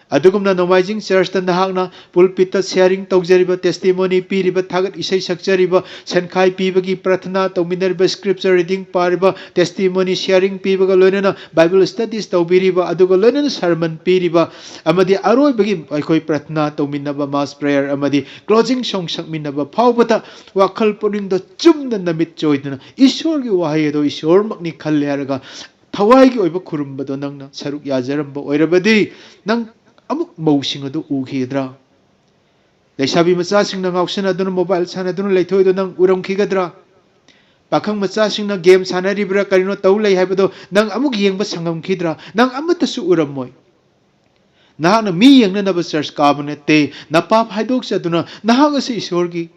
ꯑꯗꯨꯒꯨꯝꯅ ꯅꯣꯡꯃꯥꯏꯖꯤꯡ ꯆꯔꯆꯇ ꯅꯍꯥꯛꯅ ꯄꯨꯜꯄꯤꯠꯇ ꯁꯤꯌꯥꯔꯤꯡ ꯇꯧꯖꯔꯤꯕ, ꯇꯦꯁꯇꯤꯃꯣꯅꯤ ꯄꯤꯔꯤꯕ, ꯊꯥꯒꯠ ꯏꯁꯩ ꯁꯛꯆꯔꯤꯕ, ꯁꯦꯟꯈꯥꯏ ꯄꯤꯕꯒꯤ ꯄ꯭ꯔꯊꯅꯥ ꯇꯧꯃꯤꯟꯅꯔꯤꯕ, ꯁ꯭ꯀ꯭ꯔꯤꯞꯆꯔ ꯔꯤꯗꯤꯡ ꯄꯥꯔꯤꯕ, ꯇꯦꯁꯇꯤꯃꯣꯅꯤ ꯁꯤꯌꯥꯔꯤꯡ ꯄꯤꯕꯒ ꯂꯣꯏꯅꯅ ꯕꯥꯏꯕꯜ ꯁ꯭ꯇꯗꯤꯁ ꯇꯧꯕꯤꯔꯤꯕ, ꯑꯗꯨꯒ ꯂꯣꯏꯅꯅ ꯁꯔꯃꯟ ꯄꯤꯔꯤꯕ, ꯑꯃꯗꯤ ꯑꯔꯣꯏꯕꯒꯤ ꯑꯩꯈꯣꯏ ꯄ꯭ꯔꯊꯅꯥ ꯇꯧꯃꯤꯟꯅꯕ, ꯃꯥꯁ ꯄ꯭ꯔꯦꯌꯔ ꯑꯃꯗꯤ ꯀ꯭ꯂꯣꯖꯤꯡ ꯁꯣꯡ ꯁꯛꯃꯤꯟꯅꯕ ꯐꯥꯎꯕꯗ ꯋꯥꯈꯜ ꯄꯨꯛꯅꯤꯡꯗ ꯆꯨꯝꯅ ꯅꯃꯤꯠ ꯆꯣꯏꯗꯅ ꯏꯁꯣꯔꯒꯤ ꯋꯥꯍꯩ ꯑꯗꯣ ꯏꯁꯣꯔꯃꯛꯅꯤ ꯈꯜꯂꯦ ꯍꯥꯏꯔꯒ ꯊꯋꯥꯏꯒꯤ ꯑꯣꯏꯕ ꯈꯨꯔꯨꯝꯕꯗꯣ ꯅꯪꯅ ꯁꯔꯨꯛ ꯌꯥꯖꯔꯝꯕ ꯑꯣꯏꯔꯕꯗꯤ ꯅꯪ ꯑꯃꯨꯛ ꯃꯧꯁꯤꯡ ꯑꯗꯨ ꯎꯈꯤꯒꯗ꯭ꯔꯥ? ꯂꯩꯁꯥꯕꯤ ꯃꯆꯥꯁꯤꯡꯅ ꯉꯥꯎꯁꯟꯅꯗꯨꯅ, ꯃꯣꯕꯥꯏꯜ ꯁꯥꯟꯅꯗꯨꯅ ꯂꯩꯊꯣꯛꯏꯗꯣ ꯅꯪ ꯎꯔꯝꯈꯤꯒꯗ꯭ꯔꯥ? ꯄꯥꯈꯪ ꯃꯆꯥꯁꯤꯡꯅ ꯒꯦꯝ ꯁꯥꯟꯅꯔꯤꯕ꯭ꯔꯥ, ꯀꯔꯤꯅꯣ ꯇꯧ ꯂꯩ ꯍꯥꯏꯕꯗꯣ ꯅꯪ ꯑꯃꯨꯛ ꯌꯦꯡꯕ ꯁꯪꯉꯝꯈꯤꯗ꯭ꯔꯥ? ꯅꯪ ꯑꯃꯠꯇꯁꯨ ꯎꯔꯝꯃꯣꯏ꯫ ꯅꯍꯥꯛꯅ ꯃꯤ ꯌꯦꯡꯅꯅꯕ ꯆꯔꯆ ꯀꯥꯕ ꯅꯠꯇꯦ꯫ ꯅꯄꯥꯞ ꯍꯥꯏꯗꯣꯛꯆꯗꯨꯅ ꯅꯍꯥꯛ ꯑꯁꯤ ꯏꯁꯣꯔꯒꯤ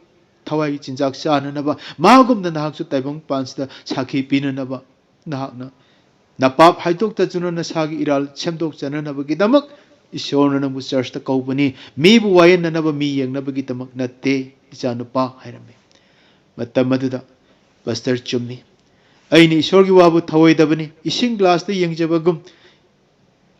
ꯊꯋꯥꯏꯒꯤ ꯆꯤꯟꯖꯥꯛ ꯆꯥꯅꯅꯕ, ꯃꯥꯒꯨꯝꯅ ꯅꯍꯥꯛꯁꯨ ꯇꯥꯏꯕꯪ ꯄꯥꯟꯁꯤꯗ ꯁꯥꯈꯤ ꯄꯤꯅꯅꯕ, ꯅꯍꯥꯛꯅ ꯅꯄꯥꯞ ꯍꯥꯏꯗꯣꯛꯇꯗꯨꯅ ꯅꯁꯥꯒꯤ ꯏꯔꯥꯜ ꯁꯦꯝꯗꯣꯛꯆꯅꯅꯕꯒꯤꯗꯃꯛ ꯏꯁꯣꯔꯅ ꯅꯪꯕꯨ ꯆꯔꯆꯇ ꯀꯧꯕꯅꯤ, ꯃꯤꯕꯨ ꯋꯥꯌꯦꯟꯅꯅꯕ, ꯃꯤ ꯌꯦꯡꯅꯕꯒꯤꯗꯃꯛ ꯅꯠꯇꯦ, ꯏꯆꯥꯅꯨꯄꯥ ꯍꯥꯏꯔꯝꯃꯤ꯫ ꯃꯇꯝ ꯑꯗꯨꯗ ꯄꯥꯁꯇꯔ ꯆꯨꯝꯃꯤ꯫ ꯑꯩꯅ ꯏꯁꯣꯔꯒꯤ ꯋꯥꯕꯨ ꯊꯧꯑꯣꯏꯗꯕꯅꯤ꯫ ꯏꯁꯤꯡ ꯒ꯭ꯂꯥꯁꯇ ꯌꯦꯡꯖꯕꯒꯨꯝ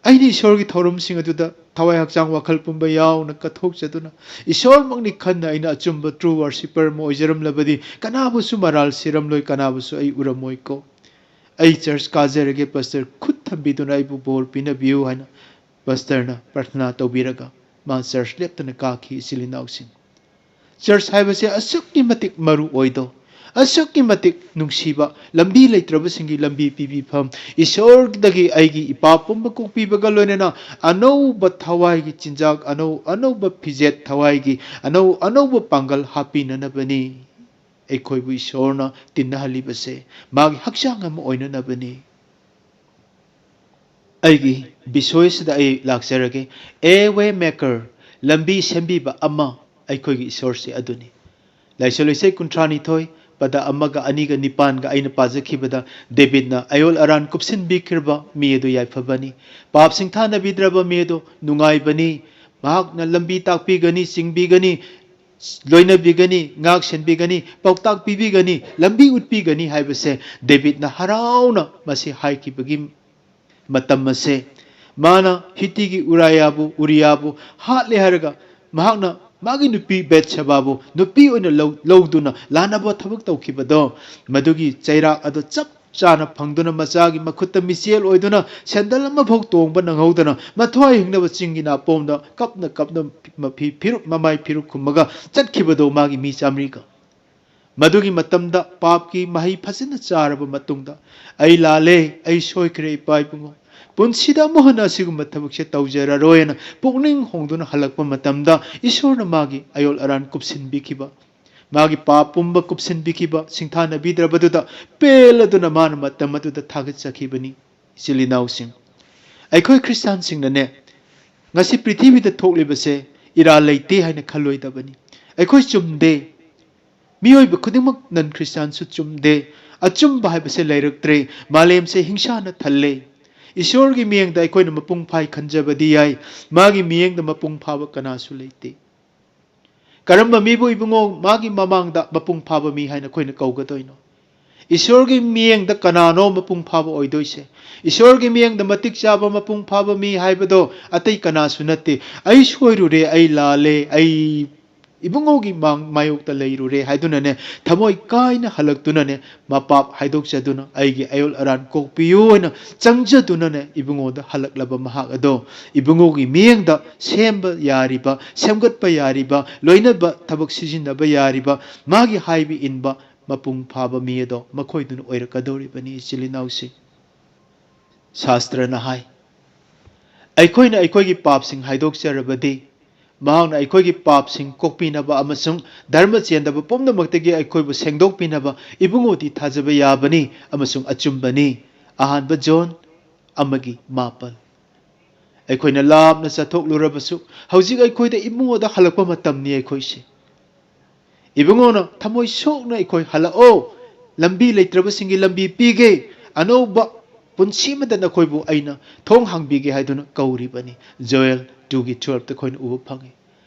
ꯑꯩꯅ ꯏꯁꯣꯔꯒꯤ ꯊꯧꯔꯝꯁꯤꯡ ꯑꯗꯨꯗ ꯊꯋꯥꯏ ꯍꯛꯆꯥꯡ ꯋꯥꯈꯜ ꯄꯨꯝꯕ ꯌꯥꯎꯅ ꯀꯠꯊꯣꯛꯆꯗꯨꯅ, ꯏꯁꯣꯔꯃꯛꯅꯤ ꯈꯟꯅ ꯑꯩꯅ ꯑꯆꯨꯝꯕ true worshipper ꯑꯃ ꯑꯣꯏꯖꯔꯝꯂꯕꯗꯤ, ꯀꯅꯥꯕꯨꯁꯨ ꯃꯔꯥꯜ ꯁꯤꯔꯝꯂꯣꯏ, ꯀꯅꯥꯕꯨꯁꯨ ꯑꯩ ꯎꯔꯝꯃꯣꯏꯀꯣ꯫ ꯑꯩ church ꯀꯥꯖꯔꯒꯦ, pastor, ꯈꯨꯠ ꯊꯝꯕꯤꯗꯨꯅ ꯑꯩꯕꯨ ꯕꯣꯔ ꯄꯤꯅꯕꯤꯌꯨ ꯍꯥꯏꯅ pastorꯅ ꯄ꯭ꯔꯊꯅꯥ ꯇꯧꯕꯤꯔꯒ ꯃꯥ church ꯂꯦꯞꯇꯅ ꯀꯥꯈꯤ, ꯏꯆꯤꯜ ꯏꯅꯥꯎꯁꯤꯡ꯫ Church ꯍꯥꯏꯕꯁꯦ ꯑꯁꯨꯛꯀꯤ ꯃꯇꯤꯛ ꯃꯔꯨ ꯑꯣꯏꯗꯣ, ꯑꯁꯨꯛꯀꯤ ꯃꯇꯤꯛ ꯅꯨꯡꯁꯤꯕ, ꯂꯝꯕꯤ ꯂꯩꯇ꯭ꯔꯕꯁꯤꯡꯒꯤ ꯂꯝꯕꯤ ꯄꯤꯕꯤꯐꯝ, ꯏꯁꯣꯔꯗꯒꯤ ꯑꯩꯒꯤ ꯏꯄꯥ ꯄꯨꯝꯕ ꯀꯣꯛꯄꯤꯕꯒ ꯂꯣꯏꯅꯅ ꯑꯅꯧꯕ ꯊꯋꯥꯏꯒꯤ ꯆꯤꯟꯖꯥꯛ, ꯑꯅꯧ ꯑꯅꯧꯕ ꯐꯤꯖꯦꯠ ꯊꯋꯥꯏꯒꯤ, ꯑꯅꯧ ꯑꯅꯧꯕ ꯄꯥꯡꯒꯜ ꯍꯥꯞꯄꯤꯅꯅꯕꯅꯤ꯫ ꯑꯩꯈꯣꯏꯕꯨ ꯏꯁꯣꯔꯅ ꯇꯤꯟꯅꯍꯜꯂꯤꯕꯁꯦ ꯃꯥꯒꯤ ꯍꯛꯆꯥꯡ ꯑꯃ ꯑꯣꯏꯅꯅꯕꯅꯤ꯫ ꯑꯩꯒꯤ ꯕꯤꯁꯣꯏꯁꯤꯗ ꯑꯩ ꯂꯥꯛꯆꯔꯒꯦ꯫ A way maker, ꯂꯝꯕꯤ ꯁꯦꯝꯕꯤꯕ ꯑꯃ ꯑꯩꯈꯣꯏꯒꯤ ꯏꯁꯣꯔꯁꯦ ꯑꯗꯨꯅꯤ꯫ ꯂꯥꯏꯁꯣꯟ ꯏꯁꯩ ꯀꯨꯟꯊ꯭ꯔꯥ ꯅꯤꯊꯣꯏ, ꯄꯗ ꯑꯃꯒ ꯑꯅꯤꯒ ꯅꯤꯄꯥꯟꯒ ꯑꯩꯅ ꯄꯥꯖꯈꯤꯕꯗ, ꯗꯦꯕꯤꯠꯅ ꯑꯌꯣꯜ ꯑꯔꯥꯟ ꯀꯨꯞꯁꯤꯟꯕꯤꯈ꯭ꯔꯕ ꯃꯤ ꯑꯗꯨ ꯌꯥꯏꯐꯕꯅꯤ꯫ ꯄꯥꯞ ꯁꯤꯡꯊꯥꯅꯕꯤꯗ꯭ꯔꯕ ꯃꯤ ꯑꯗꯨ ꯅꯨꯡꯉꯥꯏꯕꯅꯤ꯫ ꯃꯍꯥꯛꯅ ꯂꯝꯕꯤ ꯇꯥꯛꯄꯤꯒꯅꯤ, ꯆꯤꯡꯕꯤꯒꯅꯤ, ꯂꯣꯏꯅꯕꯤꯒꯅꯤ, ꯉꯥꯛ ꯁꯦꯟꯕꯤꯒꯅꯤ, ꯄꯥꯎꯇꯥꯛ ꯄꯤꯕꯤꯒꯅꯤ, ꯂꯝꯕꯤ ꯎꯠꯄꯤꯒꯅꯤ ꯍꯥꯏꯕꯁꯦ ꯗꯦꯕꯤꯠꯅ ꯍꯔꯥꯎꯅ ꯃꯁꯤ ꯍꯥꯏꯈꯤꯕꯒꯤ ꯃꯇꯝ ꯑꯁꯦ, ꯃꯥꯅ ꯍꯤꯇꯤꯒꯤ ꯎꯔꯥꯌꯥꯕꯨ, ꯎꯔꯤꯌꯥꯕꯨ ꯍꯥꯠꯂꯦ ꯍꯥꯏꯔꯒ ꯃꯍꯥꯛꯅ ꯃꯥꯒꯤ ꯅꯨꯄꯤ ꯕꯦꯠꯁꯦꯕꯥꯕꯨ ꯅꯨꯄꯤ ꯑꯣꯏꯅ ꯂꯧ-, ꯂꯧꯗꯨꯅ ꯂꯥꯟꯅꯕ ꯊꯕꯛ ꯇꯧꯈꯤꯕꯗꯣ, ꯃꯗꯨꯒꯤ ꯆꯩꯔꯥꯛ ꯑꯗꯨ ꯆꯞ ꯆꯥꯅ ꯐꯪꯗꯨꯅ ꯃꯆꯥꯒꯤ ꯃꯈꯨꯠꯇ ꯃꯤꯆꯦꯜ ꯑꯣꯏꯗꯨꯅ ꯁꯦꯟꯗꯜ ꯑꯃꯐꯥꯎ ꯇꯣꯡꯕ ꯅꯪꯍꯧꯗꯅ ꯃꯊ꯭ꯋꯥꯏ ꯍꯤꯡꯅꯕ ꯆꯤꯡꯒꯤ ꯅꯥꯄꯣꯝꯗ ꯀꯞꯅ ꯀꯞꯅ ꯃꯐꯤ ꯐꯤꯔꯨꯛ, ꯃꯃꯥꯏ ꯐꯤꯔꯨꯛ ꯈꯨꯝꯃꯒ ꯆꯠꯈꯤꯕꯗꯣ ꯃꯥꯒꯤ ꯃꯤ ꯆꯥꯃꯔꯤꯒ꯫ ꯃꯗꯨꯒꯤ ꯃꯇꯝꯗ ꯄꯥꯞꯀꯤ ꯃꯍꯩ ꯐꯖꯅ ꯆꯥꯔꯕ ꯃꯇꯨꯡꯗ, "ꯑꯩ ꯂꯥꯜꯂꯦ, ꯑꯩ ꯁꯣꯏꯈ꯭ꯔꯦ ꯏꯄꯥ ꯏꯕꯨꯡꯉꯣ, ꯄꯨꯟꯁꯤꯗ ꯑꯃꯨꯛ ꯍꯟꯅ ꯑꯁꯤꯒꯨꯝꯕ ꯊꯕꯛꯁꯦ ꯇꯧꯖꯔꯔꯣꯏꯅ" ꯄꯨꯛꯅꯤꯡ ꯍꯣꯡꯗꯨꯅ ꯍꯜꯂꯛꯄ ꯃꯇꯝꯗ, ꯏꯁꯣꯔꯅ ꯃꯥꯒꯤ ꯑꯌꯣꯜ ꯑꯔꯥꯟ ꯀꯨꯞꯁꯤꯟꯕꯤꯈꯤꯕ, ꯃꯥꯒꯤ ꯄꯥꯞ ꯄꯨꯝꯕ ꯀꯨꯞꯁꯤꯟꯕꯤꯈꯤꯕ, ꯁꯤꯡꯊꯥꯅꯕꯤꯗ꯭ꯔꯕꯗꯨꯗ ꯄꯦꯜꯂꯗꯨꯅ ꯃꯥꯅ ꯃꯇꯝ ꯑꯗꯨꯗ ꯊꯥꯒꯠꯆꯈꯤꯕꯅꯤ꯫ ꯏꯆꯤꯜ ꯏꯅꯥꯎꯁꯤꯡ, ꯑꯩꯈꯣꯏ ꯈ꯭ꯔꯤꯁꯇꯥꯟꯁꯤꯡꯅꯅꯦ, ꯉꯁꯤ ꯄ꯭ꯔꯤꯊꯤꯕꯤꯗ ꯊꯣꯛꯂꯤꯕꯁꯦ ꯏꯔꯥꯜ ꯂꯩꯇꯦ ꯍꯥꯏꯅ ꯈꯜꯂꯣꯏꯗꯕꯅꯤ꯫ ꯑꯩꯈꯣꯏ ꯆꯨꯝꯗꯦ꯫ ꯃꯤꯑꯣꯏꯕ ꯈꯨꯗꯤꯡꯃꯛ ꯅꯟ ꯈ꯭ꯔꯤꯁꯇꯥꯟꯁꯨ ꯆꯨꯝꯗꯦ꯫ ꯑꯆꯨꯝꯕ ꯍꯥꯏꯕꯁꯦ ꯂꯩꯔꯛꯇ꯭ꯔꯦ꯫ ꯃꯥꯂꯦꯝꯁꯦ ꯍꯤꯡꯁꯥꯅ ꯊꯜꯂꯦ꯫ ꯏꯁꯣꯔꯒꯤ ꯃꯤꯠꯌꯦꯡꯗ ꯑꯩꯈꯣꯏꯅ ꯃꯄꯨꯡ ꯐꯥꯏ ꯈꯟꯖꯕꯗꯤ ꯌꯥꯏ, ꯃꯥꯒꯤ ꯃꯤꯠꯌꯦꯡꯗ ꯃꯄꯨꯡ ꯐꯥꯕ ꯀꯅꯥꯁꯨ ꯂꯩꯇꯦ꯫ ꯀꯔꯝꯕ ꯃꯤꯕꯨ ꯏꯕꯨꯡꯉꯣ ꯃꯥꯒꯤ ꯃꯃꯥꯡꯗ ꯃꯄꯨꯡ ꯐꯥꯕ ꯃꯤ ꯍꯥꯏꯅ ꯑꯩꯈꯣꯏꯅ ꯀꯧꯒꯗꯣꯏꯅꯣ? ꯏꯁꯣꯔꯒꯤ ꯃꯤꯠꯌꯦꯡꯗ ꯀꯅꯥꯅꯣ ꯃꯄꯨꯡ ꯐꯥꯕ ꯑꯣꯏꯗꯣꯏꯁꯦ? ꯏꯁꯣꯔꯒꯤ ꯃꯤꯠꯌꯦꯡꯗ ꯃꯇꯤꯛ ꯆꯥꯕ, ꯃꯄꯨꯡ ꯐꯥꯕ ꯃꯤ ꯍꯥꯏꯕꯗꯣ ꯑꯇꯩ ꯀꯅꯥꯁꯨ ꯅꯠꯇꯦ꯫ "ꯑꯩ ꯁꯣꯏꯔꯨꯔꯦ, ꯑꯩ ꯂꯥꯜꯂꯦ, ꯑꯩ ꯏꯕꯨꯡꯉꯣꯒꯤ ꯃꯥꯡ-, ꯃꯥꯌꯣꯛꯇ ꯂꯩꯔꯨꯔꯦ" ꯍꯥꯏꯗꯨꯅꯅꯦ, ꯊꯃꯣꯏ ꯀꯥꯏꯅ ꯍꯜꯂꯛꯇꯨꯅꯅꯦ, ꯃꯄꯥꯞ ꯍꯥꯏꯗꯣꯛꯆꯗꯨꯅ, "ꯑꯩꯒꯤ ꯑꯌꯣꯜ ꯑꯔꯥꯟ ꯀꯣꯛꯄꯤꯌꯨ" ꯍꯥꯏꯅ ꯆꯪꯖꯗꯨꯅꯅꯦ, ꯏꯕꯨꯡꯉꯣꯗ ꯍꯜꯂꯛꯂꯕ ꯃꯍꯥꯛ ꯑꯗꯣ ꯏꯕꯨꯡꯉꯣꯒꯤ ꯃꯤꯠꯌꯦꯡꯗ ꯁꯦꯝꯕ ꯌꯥꯔꯤꯕ, ꯁꯦꯝꯒꯠꯄ ꯌꯥꯔꯤꯕ, ꯂꯣꯏꯅꯕ ꯊꯕꯛ ꯁꯤꯖꯤꯟꯅꯕ ꯌꯥꯔꯤꯕ, ꯃꯥꯒꯤ ꯍꯥꯏꯕ ꯏꯟꯕ ꯃꯄꯨꯡ ꯐꯥꯕ ꯃꯤ ꯑꯗꯣ ꯃꯈꯣꯏꯗꯨꯅ ꯑꯣꯏꯔꯛꯀꯗꯧꯔꯤꯕꯅꯤ, ꯏꯆꯤꯜ ꯏꯅꯥꯎꯁꯤꯡ꯫ ꯁꯥꯁꯇ꯭ꯔꯅ ꯍꯥꯏ, ꯑꯩꯈꯣꯏꯅ ꯑꯩꯈꯣꯏꯒꯤ ꯄꯥꯞꯁꯤꯡ ꯍꯥꯏꯗꯣꯛꯆꯔꯕꯗꯤ, ꯃꯍꯥꯛꯅ ꯑꯩꯈꯣꯏꯒꯤ ꯄꯥꯞꯁꯤꯡ ꯀꯣꯛꯄꯤꯅꯕ ꯑꯃꯁꯨꯡ ꯙꯔꯃ ꯆꯦꯟꯗꯕ ꯄꯨꯝꯅꯃꯛꯇꯒꯤ ꯑꯩꯈꯣꯏꯕꯨ ꯁꯦꯡꯗꯣꯛꯄꯤꯅꯕ ꯏꯕꯨꯡꯉꯣꯗꯤ ꯊꯥꯖꯕ ꯌꯥꯕꯅꯤ ꯑꯃꯁꯨꯡ ꯑꯆꯨꯝꯕꯅꯤ꯫ ꯑꯍꯥꯟꯕ ꯖꯣꯟ ꯑꯃꯒꯤ ꯃꯥꯄꯜ꯫ ꯑꯩꯈꯣꯏꯅ ꯂꯥꯞꯅ ꯆꯠꯊꯣꯛꯂꯨꯔꯕꯁꯨ, ꯍꯧꯖꯤꯛ ꯑꯩꯈꯣꯏꯗ ꯏꯕꯨꯡꯉꯣꯗ ꯍꯜꯂꯛꯄ ꯃꯇꯝꯅꯤ ꯑꯩꯈꯣꯏꯁꯦ꯫ ꯏꯕꯨꯡꯉꯣꯅ ꯊꯃꯣꯏ ꯁꯣꯛꯅ ꯑꯩꯈꯣꯏ, "ꯍꯜꯂꯛꯑꯣ, ꯂꯝꯕꯤ ꯂꯩꯇ꯭ꯔꯕꯁꯤꯡꯒꯤ ꯂꯝꯕꯤ ꯄꯤꯒꯦ, ꯑꯅꯧꯕ ꯄꯨꯟꯁꯤ ꯑꯃꯗ ꯅꯈꯣꯏꯕꯨ ꯑꯩꯅ ꯊꯣꯡ ꯍꯥꯡꯕꯤꯒꯦ" ꯍꯥꯏꯗꯨꯅ ꯀꯧꯔꯤꯕꯅꯤ꯫ ꯖꯣꯌꯦꯜ ꯇꯨꯒꯤ ꯇꯨꯌꯦꯜꯐꯇ ꯑꯩꯈꯣꯏꯅ ꯎꯕ ꯐꯪꯉꯤ꯫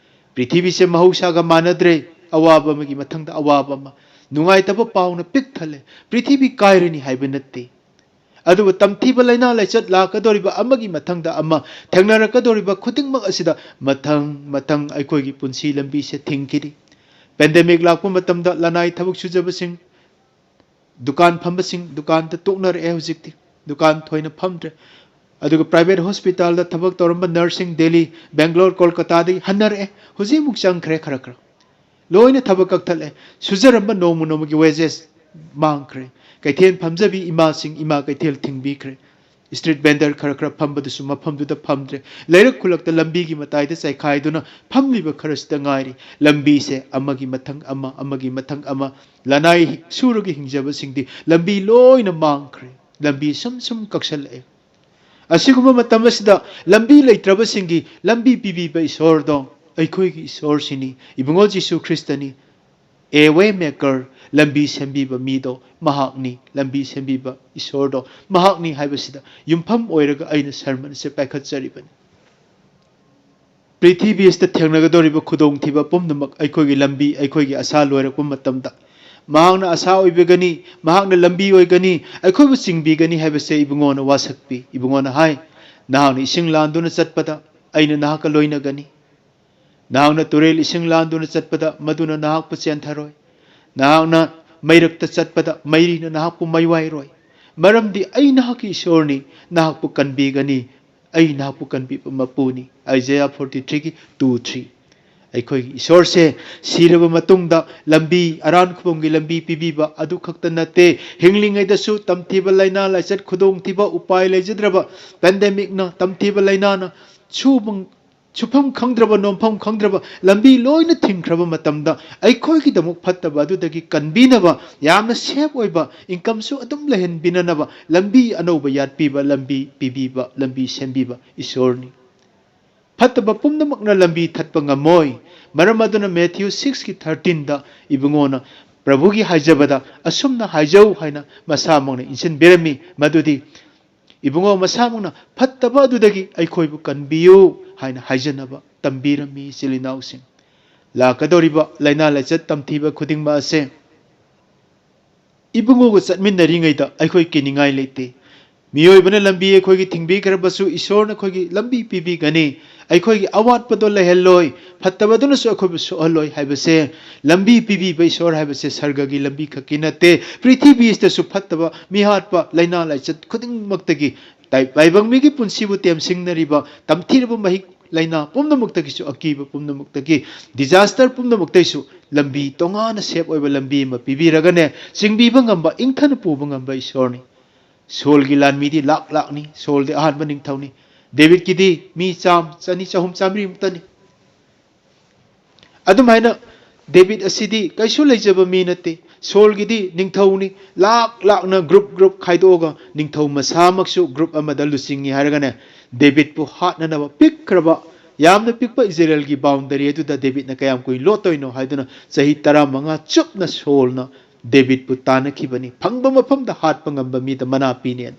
ꯄ꯭ꯔꯤꯊꯤꯕꯤꯁꯦ ꯃꯍꯧꯁꯥꯒ ꯃꯥꯟꯅꯗ꯭ꯔꯦ꯫ ꯑꯋꯥꯕ ꯑꯃꯒꯤ ꯃꯊꯪꯗ ꯑꯋꯥꯕ ꯑꯃ, ꯅꯨꯡꯉꯥꯏꯇꯕ ꯄꯥꯎꯅ ꯄꯤꯛ ꯊꯜꯂꯦ꯫ ꯄ꯭ꯔꯤꯊꯤꯕꯤ ꯀꯥꯏꯔꯅꯤ ꯍꯥꯏꯕ ꯅꯠꯇꯦ, ꯑꯗꯨꯕꯨ ꯇꯝꯊꯤꯕ ꯂꯥꯏꯅꯥ ꯂꯥꯏꯆꯠ ꯂꯥꯛꯀꯗꯧꯔꯤꯕ ꯑꯃꯒꯤ ꯃꯊꯪꯗ ꯑꯃ ꯊꯦꯡꯅꯔꯛꯀꯗꯧꯔꯤꯕ ꯈꯨꯗꯤꯡꯃꯛ ꯑꯁꯤꯗ ꯃꯊꯪ ꯃꯊꯪ ꯑꯩꯈꯣꯏꯒꯤ ꯄꯨꯟꯁꯤ ꯂꯝꯕꯤꯁꯦ ꯊꯤꯡꯈꯤꯅꯤ꯫ ꯄꯦꯟꯗꯦꯃꯤꯛ ꯂꯥꯛꯄ ꯃꯇꯝꯗ ꯂꯅꯥꯏ ꯊꯕꯛ ꯁꯨꯖꯕꯁꯤꯡ, ꯗꯨꯀꯥꯟ ꯐꯝꯕꯁꯤꯡ ꯗꯨꯀꯥꯟꯗ ꯇꯣꯛꯅꯔꯛꯑꯦ ꯍꯧꯖꯤꯛꯇꯤ꯫ ꯗꯨꯀꯥꯟ ꯊꯣꯏꯅ ꯐꯝꯗ꯭ꯔꯦ꯫ ꯑꯗꯨꯒ ꯄ꯭ꯔꯥꯏꯚꯦꯠ ꯍꯣꯁꯄꯤꯇꯥꯜꯗ ꯊꯕꯛ ꯇꯧꯔꯝꯕ ꯅꯔꯁꯁꯤꯡ ꯗꯦꯜꯂꯤ, ꯕꯦꯡꯒ꯭ꯂꯣꯔ, ꯀꯣꯜꯀꯇꯥꯗꯒꯤ ꯍꯟꯅꯔꯛꯑꯦ꯫ ꯍꯧꯖꯤꯛ ꯑꯃꯨꯛ ꯆꯪꯈ꯭ꯔꯦ ꯈꯔ ꯈꯔ꯫ ꯂꯣꯏꯅ ꯊꯕꯛ ꯀꯛꯊꯠꯂꯦ꯫ ꯁꯨꯖꯔꯝꯕ ꯅꯣꯡꯃ ꯅꯣꯡꯃꯒꯤ ꯋꯦꯖꯦꯁ ꯃꯥꯡꯈ꯭ꯔꯦ꯫ ꯀꯩꯊꯦꯜ ꯐꯝꯖꯕꯤ ꯏꯃꯥꯁꯤꯡ ꯏꯃꯥ ꯀꯩꯊꯦꯜ ꯊꯤꯡꯕꯤꯈ꯭ꯔꯦ꯫ ꯁ꯭ꯇ꯭ꯔꯤꯠ ꯚꯦꯟꯗꯔ ꯈꯔ ꯈꯔ ꯐꯝꯕꯗꯨꯁꯨ ꯃꯐꯝꯗꯨꯗ ꯐꯝꯗ꯭ꯔꯦ꯫ ꯂꯩꯔꯛ ꯈꯨꯜꯂꯛꯇ ꯂꯝꯕꯤꯒꯤ ꯃꯇꯥꯏꯗ ꯆꯥꯏꯈꯥꯏꯗꯨꯅ ꯐꯝꯂꯤꯕ ꯈꯔꯁꯤꯗ ꯉꯥꯏꯔꯤ꯫ ꯂꯝꯕꯤꯁꯦ ꯑꯃꯒꯤ ꯃꯊꯪ ꯑꯃ, ꯑꯃꯒꯤ ꯃꯊꯪ ꯑꯃ꯫ ꯂꯅꯥꯏ ꯁꯨꯔꯒ ꯍꯤꯡꯖꯕꯁꯤꯡꯗꯤ ꯂꯝꯕꯤ ꯂꯣꯏꯅ ꯃꯥꯡꯈ꯭ꯔꯦ꯫ ꯂꯝꯕꯤ ꯁꯨꯝ ꯁꯨꯝ ꯀꯛꯁꯜꯂꯛꯑꯦ꯫ ꯑꯁꯤꯒꯨꯝꯕ ꯃꯇꯝ ꯑꯁꯤꯗ ꯂꯝꯕꯤ ꯂꯩꯇ꯭ꯔꯕꯁꯤꯡꯒꯤ ꯂꯝꯕꯤ ꯄꯤꯕꯤꯕ ꯏꯁꯣꯔꯗꯣ ꯑꯩꯈꯣꯏꯒꯤ ꯏꯁꯣꯔꯁꯤꯅꯤ, ꯏꯕꯨꯡꯉꯣ ꯖꯤꯁꯨ ꯈ꯭ꯔꯤꯁꯇꯅꯤ꯫ A way maker, ꯂꯝꯕꯤ ꯁꯦꯝꯕꯤꯕ ꯃꯤꯗꯣ ꯃꯍꯥꯛꯅꯤ, ꯂꯝꯕꯤ ꯁꯦꯝꯕꯤꯕ ꯏꯁꯣꯔꯗꯣ ꯃꯍꯥꯛꯅꯤ ꯍꯥꯏꯕꯁꯤꯗ ꯌꯨꯝꯐꯝ ꯑꯣꯏꯔꯒ ꯑꯩꯅ ꯁꯔꯃꯟꯁꯦ ꯄꯥꯏꯈꯠꯆꯔꯤꯕꯅꯤ꯫ ꯄ꯭ꯔꯤꯊꯤꯕꯤ ꯑꯁꯤꯗ ꯊꯦꯡꯅꯒꯗꯧꯔꯤꯕ ꯈꯨꯗꯣꯡꯊꯤꯕ ꯄꯨꯝꯅꯃꯛ ꯑꯩꯈꯣꯏꯒꯤ ꯂꯝꯕꯤ, ꯑꯩꯈꯣꯏꯒꯤ ꯑꯁꯥ ꯂꯣꯏꯔꯛꯄ ꯃꯇꯝꯗ, ꯃꯍꯥꯛꯅ ꯑꯁꯥ ꯑꯣꯏꯕꯤꯒꯅꯤ, ꯃꯍꯥꯛꯅ ꯂꯝꯕꯤ ꯑꯣꯏꯒꯅꯤ, ꯑꯩꯈꯣꯏꯕꯨ ꯆꯤꯡꯕꯤꯒꯅꯤ ꯍꯥꯏꯕꯁꯦ ꯏꯕꯨꯡꯉꯣꯅ ꯋꯥꯁꯛꯄꯤ꯫ ꯏꯕꯨꯡꯉꯣꯅ ꯍꯥꯏ, "ꯅꯍꯥꯛꯅ ꯏꯁꯤꯡ ꯂꯥꯟꯗꯨꯅ ꯆꯠꯄꯗ ꯑꯩꯅ ꯅꯍꯥꯛꯀ ꯂꯣꯏꯅꯒꯅꯤ꯫ ꯅꯍꯥꯛꯅ ꯇꯨꯔꯦꯜ ꯏꯁꯤꯡ ꯂꯥꯟꯗꯨꯅ ꯆꯠꯄꯗ ꯃꯗꯨꯅ ꯅꯍꯥꯛꯄꯨ ꯆꯦꯟꯊꯔꯣꯏ꯫ ꯅꯍꯥꯛꯅ ꯃꯩꯔꯛꯇ ꯆꯠꯄꯗ ꯃꯩꯔꯤꯅ ꯅꯍꯥꯛꯄꯨ ꯃꯩꯋꯥꯏꯔꯣꯏ꯫ ꯃꯔꯝꯗꯤ ꯑꯩ ꯅꯍꯥꯛꯀꯤ ꯏꯁꯣꯔꯅꯤ, ꯅꯍꯥꯛꯄꯨ ꯀꯟꯕꯤꯒꯅꯤ, ꯑꯩ ꯅꯍꯥꯛꯄꯨ ꯀꯟꯕꯤꯕ ꯃꯄꯨꯅꯤ"꯫ ꯑꯥꯏꯖꯦꯌꯥ ꯐꯣꯔꯇꯤ ꯊ꯭ꯔꯤꯒꯤ ꯇꯨ ꯊ꯭ꯔꯤ꯫ ꯑꯩꯈꯣꯏꯒꯤ ꯏꯁꯣꯔꯁꯦ ꯁꯤꯔꯕ ꯃꯇꯨꯡꯗ ꯂꯝꯕꯤ, ꯑꯔꯥꯟ ꯈꯨꯕꯝꯒꯤ ꯂꯝꯕꯤ ꯄꯤꯕꯤꯕ ꯑꯗꯨ ꯈꯛꯇ ꯅꯠꯇꯦ, ꯍꯤꯡꯂꯤꯉꯩꯗꯁꯨ ꯇꯝꯊꯤꯕ ꯂꯥꯏꯅꯥ ꯂꯥꯏꯆꯠ, ꯈꯨꯗꯣꯡꯊꯤꯕ, ꯎꯄꯥꯏ ꯂꯩꯖꯗ꯭ꯔꯕ ꯄꯦꯟꯗꯦꯃꯤꯛꯅ, ꯇꯝꯊꯤꯕ ꯂꯥꯏꯅꯥꯅ, ꯁꯨꯕ ꯁꯨꯐꯝ ꯈꯪꯗ꯭ꯔꯕ, ꯅꯣꯝꯐꯝ ꯈꯪꯗ꯭ꯔꯕ ꯂꯝꯕꯤ ꯂꯣꯏꯅ ꯊꯤꯡꯈ꯭ꯔꯕ ꯃꯇꯝꯗ ꯑꯩꯈꯣꯏꯒꯤꯗꯃꯛ ꯐꯠꯇꯕ ꯑꯗꯨꯗꯒꯤ ꯀꯟꯕꯤꯅꯕ, ꯌꯥꯝꯅ ꯁꯦꯐ ꯑꯣꯏꯕ, ꯏꯟꯀꯝꯁꯨ ꯑꯗꯨꯝ ꯂꯩꯍꯟꯕꯤꯅꯅꯕ ꯂꯝꯕꯤ ꯑꯅꯧꯕ ꯌꯥꯠꯄꯤꯕ, ꯂꯝꯕꯤ ꯄꯤꯕꯤꯕ, ꯂꯝꯕꯤ ꯁꯦꯝꯕꯤꯕ ꯏꯁꯣꯔꯅꯤ꯫ ꯐꯠꯇꯕ ꯄꯨꯝꯅꯃꯛꯅ ꯂꯝꯕꯤ ꯊꯠꯄ ꯉꯝꯃꯣꯏ꯫ ꯃꯔꯝ ꯑꯗꯨꯅ ꯃꯦꯊ꯭ꯌꯨ ꯁꯤꯛꯁꯀꯤ ꯊꯥꯔꯇꯤꯟꯗ ꯏꯕꯨꯡꯉꯣꯅ ꯄ꯭ꯔꯚꯨꯒꯤ ꯍꯥꯏꯖꯕꯗ ꯑꯁꯨꯝꯅ ꯍꯥꯏꯖꯧ ꯍꯥꯏꯅ ꯃꯁꯥꯃꯛꯅ ꯏꯟꯁꯤꯟꯕꯤꯔꯝꯃꯤ, ꯃꯗꯨꯗꯤ ꯏꯕꯨꯡꯉꯣ ꯃꯁꯥꯃꯛꯅ ꯐꯠꯇꯕ ꯑꯗꯨꯗꯒꯤ ꯑꯩꯈꯣꯏꯕꯨ ꯀꯟꯕꯤꯌꯨ ꯍꯥꯏꯅ ꯍꯥꯏꯖꯅꯕ ꯇꯝꯕꯤꯔꯝꯃꯤ꯫ ꯏꯆꯤꯜ ꯏꯅꯥꯎꯁꯤꯡ, ꯂꯥꯛꯀꯗꯧꯔꯤꯕ ꯂꯥꯏꯅꯥ ꯂꯥꯏꯆꯠ ꯇꯝꯊꯤꯕ ꯈꯨꯗꯤꯡꯃꯛ ꯑꯁꯦ ꯏꯕꯨꯡꯉꯣꯒ ꯆꯠꯃꯤꯟꯅꯔꯤꯉꯩꯗ ꯑꯩꯈꯣꯏ ꯀꯤꯅꯤꯡꯉꯥꯏ ꯂꯩꯇꯦ꯫ ꯃꯤꯑꯣꯏꯕꯅ ꯂꯝꯕꯤ ꯑꯩꯈꯣꯏꯒꯤ ꯊꯤꯡꯕꯤꯈ꯭ꯔꯕꯁꯨ ꯏꯁꯣꯔꯅ ꯑꯩꯈꯣꯏꯒꯤ ꯂꯝꯕꯤ ꯄꯤꯕꯤꯒꯅꯤ꯫ ꯑꯩꯈꯣꯏꯒꯤ ꯑꯋꯥꯠꯄꯗꯣ ꯂꯩꯍꯜꯂꯣꯏ, ꯐꯠꯇꯕꯗꯨꯅꯁꯨ ꯑꯩꯈꯣꯏꯕꯨ ꯁꯣꯛꯍꯜꯂꯣꯏ ꯍꯥꯏꯕꯁꯦ, ꯂꯝꯕꯤ ꯄꯤꯕꯤꯕ ꯏꯁꯣꯔ ꯍꯥꯏꯕꯁꯦ ꯁꯔꯒꯒꯤ ꯂꯝꯕꯤ ꯈꯛꯀꯤ ꯅꯠꯇꯦ, ꯄ꯭ꯔꯤꯊꯤꯕꯤ ꯑꯁꯤꯗꯁꯨ ꯐꯠꯇꯕ, ꯃꯤꯍꯥꯠꯄ, ꯂꯥꯏꯅꯥ ꯂꯥꯏꯆꯠ ꯈꯨꯗꯤꯡꯃꯛꯇꯒꯤ, ꯇꯥꯏ-, ꯇꯥꯏꯕꯪ ꯃꯤꯒꯤ ꯄꯨꯟꯁꯤꯕꯨ ꯇꯦꯝꯁꯤꯡꯅꯔꯤꯕ ꯇꯝꯊꯤꯔꯕ ꯃꯍꯤꯛ ꯂꯥꯏꯅꯥ ꯄꯨꯝꯅꯃꯛꯇꯒꯤꯁꯨ, ꯑꯀꯤꯕ ꯄꯨꯝꯅꯃꯛꯇꯒꯤ, ꯗꯤꯖꯥꯁꯇꯔ ꯄꯨꯝꯅꯃꯛꯇꯒꯤꯁꯨ ꯂꯝꯕꯤ, ꯇꯣꯉꯥꯟꯅ ꯁꯦꯞ ꯑꯣꯏꯕ ꯂꯝꯕꯤ ꯑꯃ ꯄꯤꯕꯤꯔꯒꯅꯦ, ꯆꯤꯡꯕꯤꯕ ꯉꯝꯕ, ꯏꯪꯊꯅ ꯄꯨꯕ ꯉꯝꯕ ꯏꯁꯣꯔꯅꯤ꯫ ꯁꯣꯜꯒꯤ ꯂꯥꯟꯃꯤꯗꯤ ꯂꯥꯛ ꯂꯥꯛꯅꯤ, ꯁꯣꯜꯗꯤ ꯑꯍꯥꯟꯕ ꯅꯤꯡꯊꯧꯅꯤ꯫ ꯗꯦꯕꯤꯠꯀꯤꯗꯤ ꯃꯤ ꯆꯥꯝ, ꯆꯅꯤ, ꯆꯍꯨꯝ, ꯆꯥꯃꯔꯤꯃꯨꯛꯇꯅꯤ꯫ ꯑꯗꯨꯝꯍꯥꯏꯅ ꯗꯦꯕꯤꯠ ꯑꯁꯤꯗꯤ ꯀꯩꯁꯨ ꯂꯩꯖꯕ ꯃꯤ ꯅꯠꯇꯦ꯫ ꯁꯣꯜꯒꯤꯗꯤ ꯅꯤꯡꯊꯧꯅꯤ, ꯂꯥꯛ ꯂꯥꯛꯅ ꯒ꯭ꯔꯨꯞ ꯒ꯭ꯔꯨꯞ ꯈꯥꯏꯗꯣꯛꯑꯒ ꯅꯤꯡꯊꯧ ꯃꯁꯥꯃꯛꯁꯨ ꯒ꯭ꯔꯨꯞ ꯑꯃꯗ ꯂꯨꯆꯤꯡꯉꯤ ꯍꯥꯏꯔꯒꯅꯦ, ꯗꯦꯕꯤꯠꯄꯨ ꯍꯥꯠꯅꯅꯕ ꯄꯤꯛꯈ꯭ꯔꯕ, ꯌꯥꯝꯅ ꯄꯤꯛꯄ ꯏꯖꯔꯦꯜꯒꯤ ꯕꯥꯎꯟꯗꯔꯤ ꯑꯗꯨꯗ ꯗꯦꯕꯤꯠꯅ ꯀꯌꯥꯝ ꯀꯨꯏꯅ ꯂꯣꯠꯇꯣꯏꯅꯣ ꯍꯥꯏꯗꯨꯅ ꯆꯍꯤ ꯇꯔꯥꯃꯉꯥ ꯆꯨꯞꯅ ꯁꯣꯜꯅ ꯗꯦꯕꯤꯠꯄꯨ ꯇꯥꯟꯅꯈꯤꯕꯅꯤ꯫ ꯐꯪꯕ ꯃꯐꯝꯗ ꯍꯥꯠꯄ ꯉꯝꯕ ꯃꯤꯗ ꯃꯅꯥ ꯄꯤꯅꯦꯅ꯫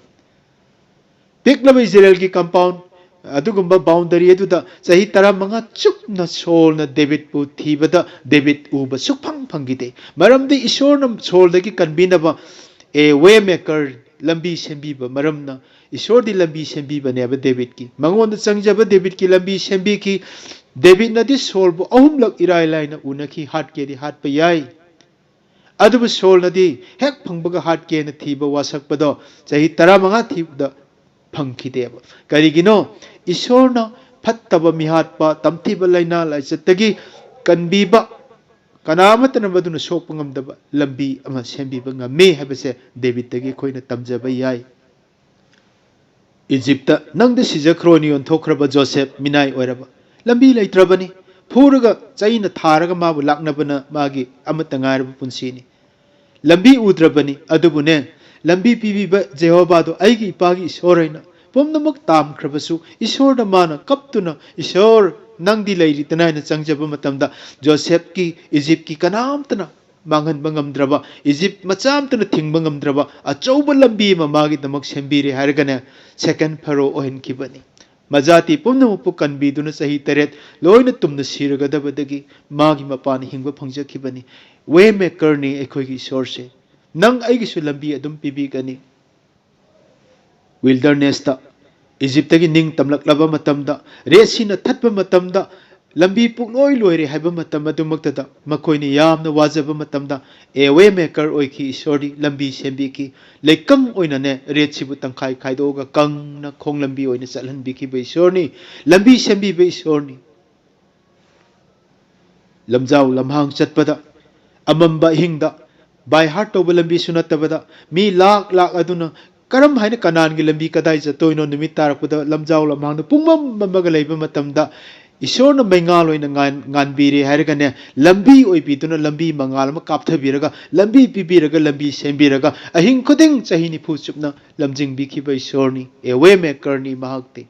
ꯄꯤꯛꯂꯕ ꯏꯖꯔꯦꯜꯒꯤ ꯀꯝꯄꯥꯎꯟ, ꯑꯗꯨꯒꯨꯝꯕ ꯕꯥꯎꯟꯗꯔꯤ ꯑꯗꯨꯗ ꯆꯍꯤ ꯇꯔꯥꯃꯉꯥ ꯆꯨꯞꯅ ꯁꯣꯜꯅ ꯗꯦꯕꯤꯠꯄꯨ ꯊꯤꯕꯗ ꯗꯦꯕꯤꯠ ꯎꯕ ꯁꯨꯛꯐꯪ ꯐꯪꯈꯤꯗꯦ꯫ ꯃꯔꯝꯗꯤ ꯏꯁꯣꯔꯅ ꯁꯣꯜꯗꯒꯤ ꯀꯟꯕꯤꯅꯕ ꯑꯦ ꯋꯦ ꯃꯦꯀꯔ, ꯂꯝꯕꯤ ꯁꯦꯝꯕꯤꯕ ꯃꯔꯝꯅ ꯏꯁꯣꯔꯗꯤ ꯂꯝꯕꯤ ꯁꯦꯝꯕꯤꯕꯅꯦꯕ ꯗꯦꯕꯤꯠꯀꯤ꯫ ꯃꯉꯣꯟꯗ ꯆꯪꯖꯕ ꯗꯦꯕꯤꯠꯀꯤ ꯂꯝꯕꯤ ꯁꯦꯝꯕꯤꯈꯤ꯫ ꯗꯦꯕꯤꯠꯅꯗꯤ ꯁꯣꯜꯕꯨ ꯑꯍꯨꯝꯂꯛ ꯏꯔꯥꯏ ꯂꯥꯏꯅ ꯎꯅꯈꯤ, ꯍꯥꯠꯀꯦꯗꯤ ꯍꯥꯠꯄ ꯌꯥꯏ꯫ ꯑꯗꯨꯕꯨ ꯁꯣꯜꯅꯗꯤ ꯍꯦꯛ ꯐꯪꯕꯒ ꯍꯥꯠꯀꯦꯅ ꯊꯤꯕ ꯋꯥꯁꯛꯄꯗꯣ ꯆꯍꯤ ꯇꯔꯥꯃꯉꯥ ꯊꯤꯕꯗ ꯐꯪꯈꯤꯗꯦꯕ꯫ ꯀꯔꯤꯒꯤꯅꯣ? ꯏꯁꯣꯔꯅ ꯐꯠꯇꯕ ꯃꯤꯍꯥꯠꯄ, ꯇꯝꯊꯤꯕ ꯂꯥꯏꯅꯥ ꯂꯥꯏꯆꯠꯇꯒꯤ ꯀꯟꯕꯤꯕ, ꯀꯅꯥ ꯑꯃꯠꯇꯅ ꯃꯗꯨꯅ ꯁꯣꯛꯄ ꯉꯝꯗꯕ ꯂꯝꯕꯤ ꯑꯃ ꯁꯦꯝꯕꯤꯕ ꯉꯝꯃꯤ ꯍꯥꯏꯕꯁꯦ ꯗꯦꯕꯤꯠꯇꯒꯤ ꯑꯩꯈꯣꯏꯅ ꯇꯝꯖꯕ ꯌꯥꯏ꯫ ꯏꯖꯤꯞꯇ ꯅꯪꯗꯤ ꯁꯤꯖꯈ꯭ꯔꯣꯅ ꯌꯣꯟꯊꯣꯛꯈ꯭ꯔꯕ ꯖꯣꯁꯦꯞ ꯃꯤꯅꯥꯏ ꯑꯣꯏꯔꯕ, ꯂꯝꯕꯤ ꯂꯩꯇ꯭ꯔꯕꯅꯤ꯫ ꯐꯨꯔꯒ ꯆꯩꯅ ꯊꯥꯔꯒ ꯃꯥꯕꯨ ꯂꯥꯛꯅꯕꯅ ꯃꯥꯒꯤ ꯑꯃꯠꯇ ꯉꯥꯏꯔꯕ ꯄꯨꯟꯁꯤꯅꯤ꯫ ꯂꯝꯕꯤ ꯎꯗ꯭ꯔꯕꯅꯤ꯫ ꯑꯗꯨꯕꯨꯅꯦ, ꯂꯝꯕꯤ ꯄꯤꯕꯤꯕ ꯖꯦꯍꯣꯕꯥꯗꯣ ꯑꯩꯒꯤ ꯏꯄꯥꯒꯤ ꯏꯁꯣꯔ ꯍꯥꯏꯅ ꯄꯨꯝꯅꯃꯛ ꯇꯥꯝꯈ꯭ꯔꯕꯁꯨ ꯏꯁꯣꯔꯗ ꯃꯥꯅ ꯀꯞꯇꯨꯅ, "ꯏꯁꯣꯔ, ꯅꯪꯗꯤ ꯂꯩꯔꯤꯗꯅ" ꯍꯥꯏꯅ ꯆꯪꯖꯕ ꯃꯇꯝꯗ ꯖꯣꯁꯦꯞꯀꯤ, ꯏꯖꯤꯞꯀꯤ ꯀꯅꯥꯝꯇꯅ ꯃꯥꯡꯍꯟꯕ ꯉꯝꯗ꯭ꯔꯕ, ꯏꯖꯤꯞ ꯃꯆꯥ ꯑꯃꯇꯅ ꯊꯤꯡꯕ ꯉꯝꯗ꯭ꯔꯕ ꯑꯆꯧꯕ ꯂꯝꯕꯤ ꯑꯃ ꯃꯥꯒꯤꯗꯃꯛ ꯁꯦꯝꯕꯤꯔꯦ ꯍꯥꯏꯔꯒꯅꯦ, ꯁꯦꯀꯦꯟ ꯐꯔꯣ ꯑꯣꯏꯍꯟꯈꯤꯕꯅꯤ꯫ ꯃꯖꯥꯇꯤ ꯄꯨꯝꯅꯃꯛꯄꯨ ꯀꯟꯕꯤꯗꯨꯅ ꯆꯍꯤ ꯇꯔꯦꯠ ꯂꯣꯏꯅ ꯇꯨꯝꯅ ꯁꯤꯔꯒꯗꯕꯗꯒꯤ ꯃꯥꯒꯤ ꯃꯄꯥꯟ ꯍꯤꯡꯕ ꯐꯪꯖꯈꯤꯕꯅꯤ꯫ ꯋꯦ ꯃꯦꯀꯔꯅꯤ ꯑꯩꯈꯣꯏꯒꯤ ꯏꯁꯣꯔꯁꯦ꯫ ꯅꯪ ꯑꯩꯒꯤꯁꯨ ꯂꯝꯕꯤ ꯑꯗꯨꯝ ꯄꯤꯕꯤꯒꯅꯤ꯫ ꯋꯤꯜꯗꯔꯅꯦꯁꯇ ꯏꯖꯤꯞꯇꯒꯤ ꯅꯤꯡ ꯇꯝꯂꯛꯂꯕ ꯃꯇꯝꯗ, ꯔꯦꯠ ꯁꯤꯅ ꯊꯠꯄ ꯃꯇꯝꯗ, ꯂꯝꯕꯤ ꯄꯨꯡꯂꯣꯏ ꯂꯣꯏꯔꯦ ꯍꯥꯏꯕ ꯃꯇꯝ ꯑꯗꯨꯃꯛꯇꯗ ꯃꯈꯣꯏꯅ ꯌꯥꯝꯅ ꯋꯥꯖꯕ ꯃꯇꯝꯗ ꯑꯦ ꯋꯦ ꯃꯦꯀꯔ ꯑꯣꯏꯈꯤ꯫ ꯏꯁꯣꯔꯗꯤ ꯂꯝꯕꯤ ꯁꯦꯝꯕꯤꯈꯤ꯫ ꯂꯩꯀꯪ ꯑꯣꯏꯅꯅꯦ, ꯔꯦꯠ ꯁꯤꯕꯨ ꯇꯪꯈꯥꯏ ꯈꯥꯏꯗꯣꯛꯑꯒ ꯀꯪꯅ ꯈꯣꯡ ꯂꯝꯕꯤ ꯑꯣꯏꯅ ꯆꯠꯍꯟꯕꯤꯈꯤꯕ ꯏꯁꯣꯔꯅꯤ꯫ ꯂꯝꯕꯤ ꯁꯦꯝꯕꯤꯕ ꯏꯁꯣꯔꯅꯤ꯫ ꯂꯝꯖꯥꯎ ꯂꯝꯍꯥꯡ ꯆꯠꯄꯗ, ꯑꯃꯝꯕ ꯑꯍꯤꯡꯗ, ꯕꯥꯏ ꯍꯥꯔꯠ ꯇꯧꯕ ꯂꯝꯕꯤꯁꯨ ꯅꯠꯇꯕꯗ, ꯃꯤ ꯂꯥꯛ ꯂꯥꯛ ꯑꯗꯨꯅ ꯀꯔꯝ ꯍꯥꯏꯅ ꯀꯅꯥꯟꯒꯤ ꯂꯝꯕꯤ ꯀꯗꯥꯏ ꯆꯠꯇꯣꯏꯅꯣ? ꯅꯨꯃꯤꯠ ꯇꯥꯔꯛꯄꯗ ꯂꯝꯖꯥꯎ ꯂꯝꯍꯥꯡꯗ ꯄꯨꯡꯃꯝ ꯃꯝꯃꯒ ꯂꯩꯕ ꯃꯇꯝꯗ, ꯏꯁꯣꯔꯅ ꯃꯩꯉꯥꯜ ꯑꯣꯏꯅ ꯉꯥꯟ-, ꯉꯥꯟꯕꯤꯔꯦ ꯍꯥꯏꯔꯒꯅꯦ, ꯂꯝꯕꯤ ꯑꯣꯏꯕꯤꯗꯨꯅ ꯂꯝꯕꯤ ꯃꯉꯥꯜ ꯑꯃ ꯀꯥꯞꯊꯕꯤꯔꯒ, ꯂꯝꯕꯤ ꯄꯤꯕꯤꯔꯒ, ꯂꯝꯕꯤ ꯁꯦꯝꯕꯤꯔꯒ, ꯑꯍꯤꯡ ꯈꯨꯗꯤꯡ ꯆꯍꯤ ꯅꯤꯐꯨ ꯆꯨꯞꯅ ꯂꯝꯖꯤꯡꯕꯤꯈꯤꯕ ꯏꯁꯣꯔꯅꯤ, ꯑꯦ ꯋꯦ ꯃꯦꯀꯔꯅꯤ ꯃꯍꯥꯛꯇꯤ꯫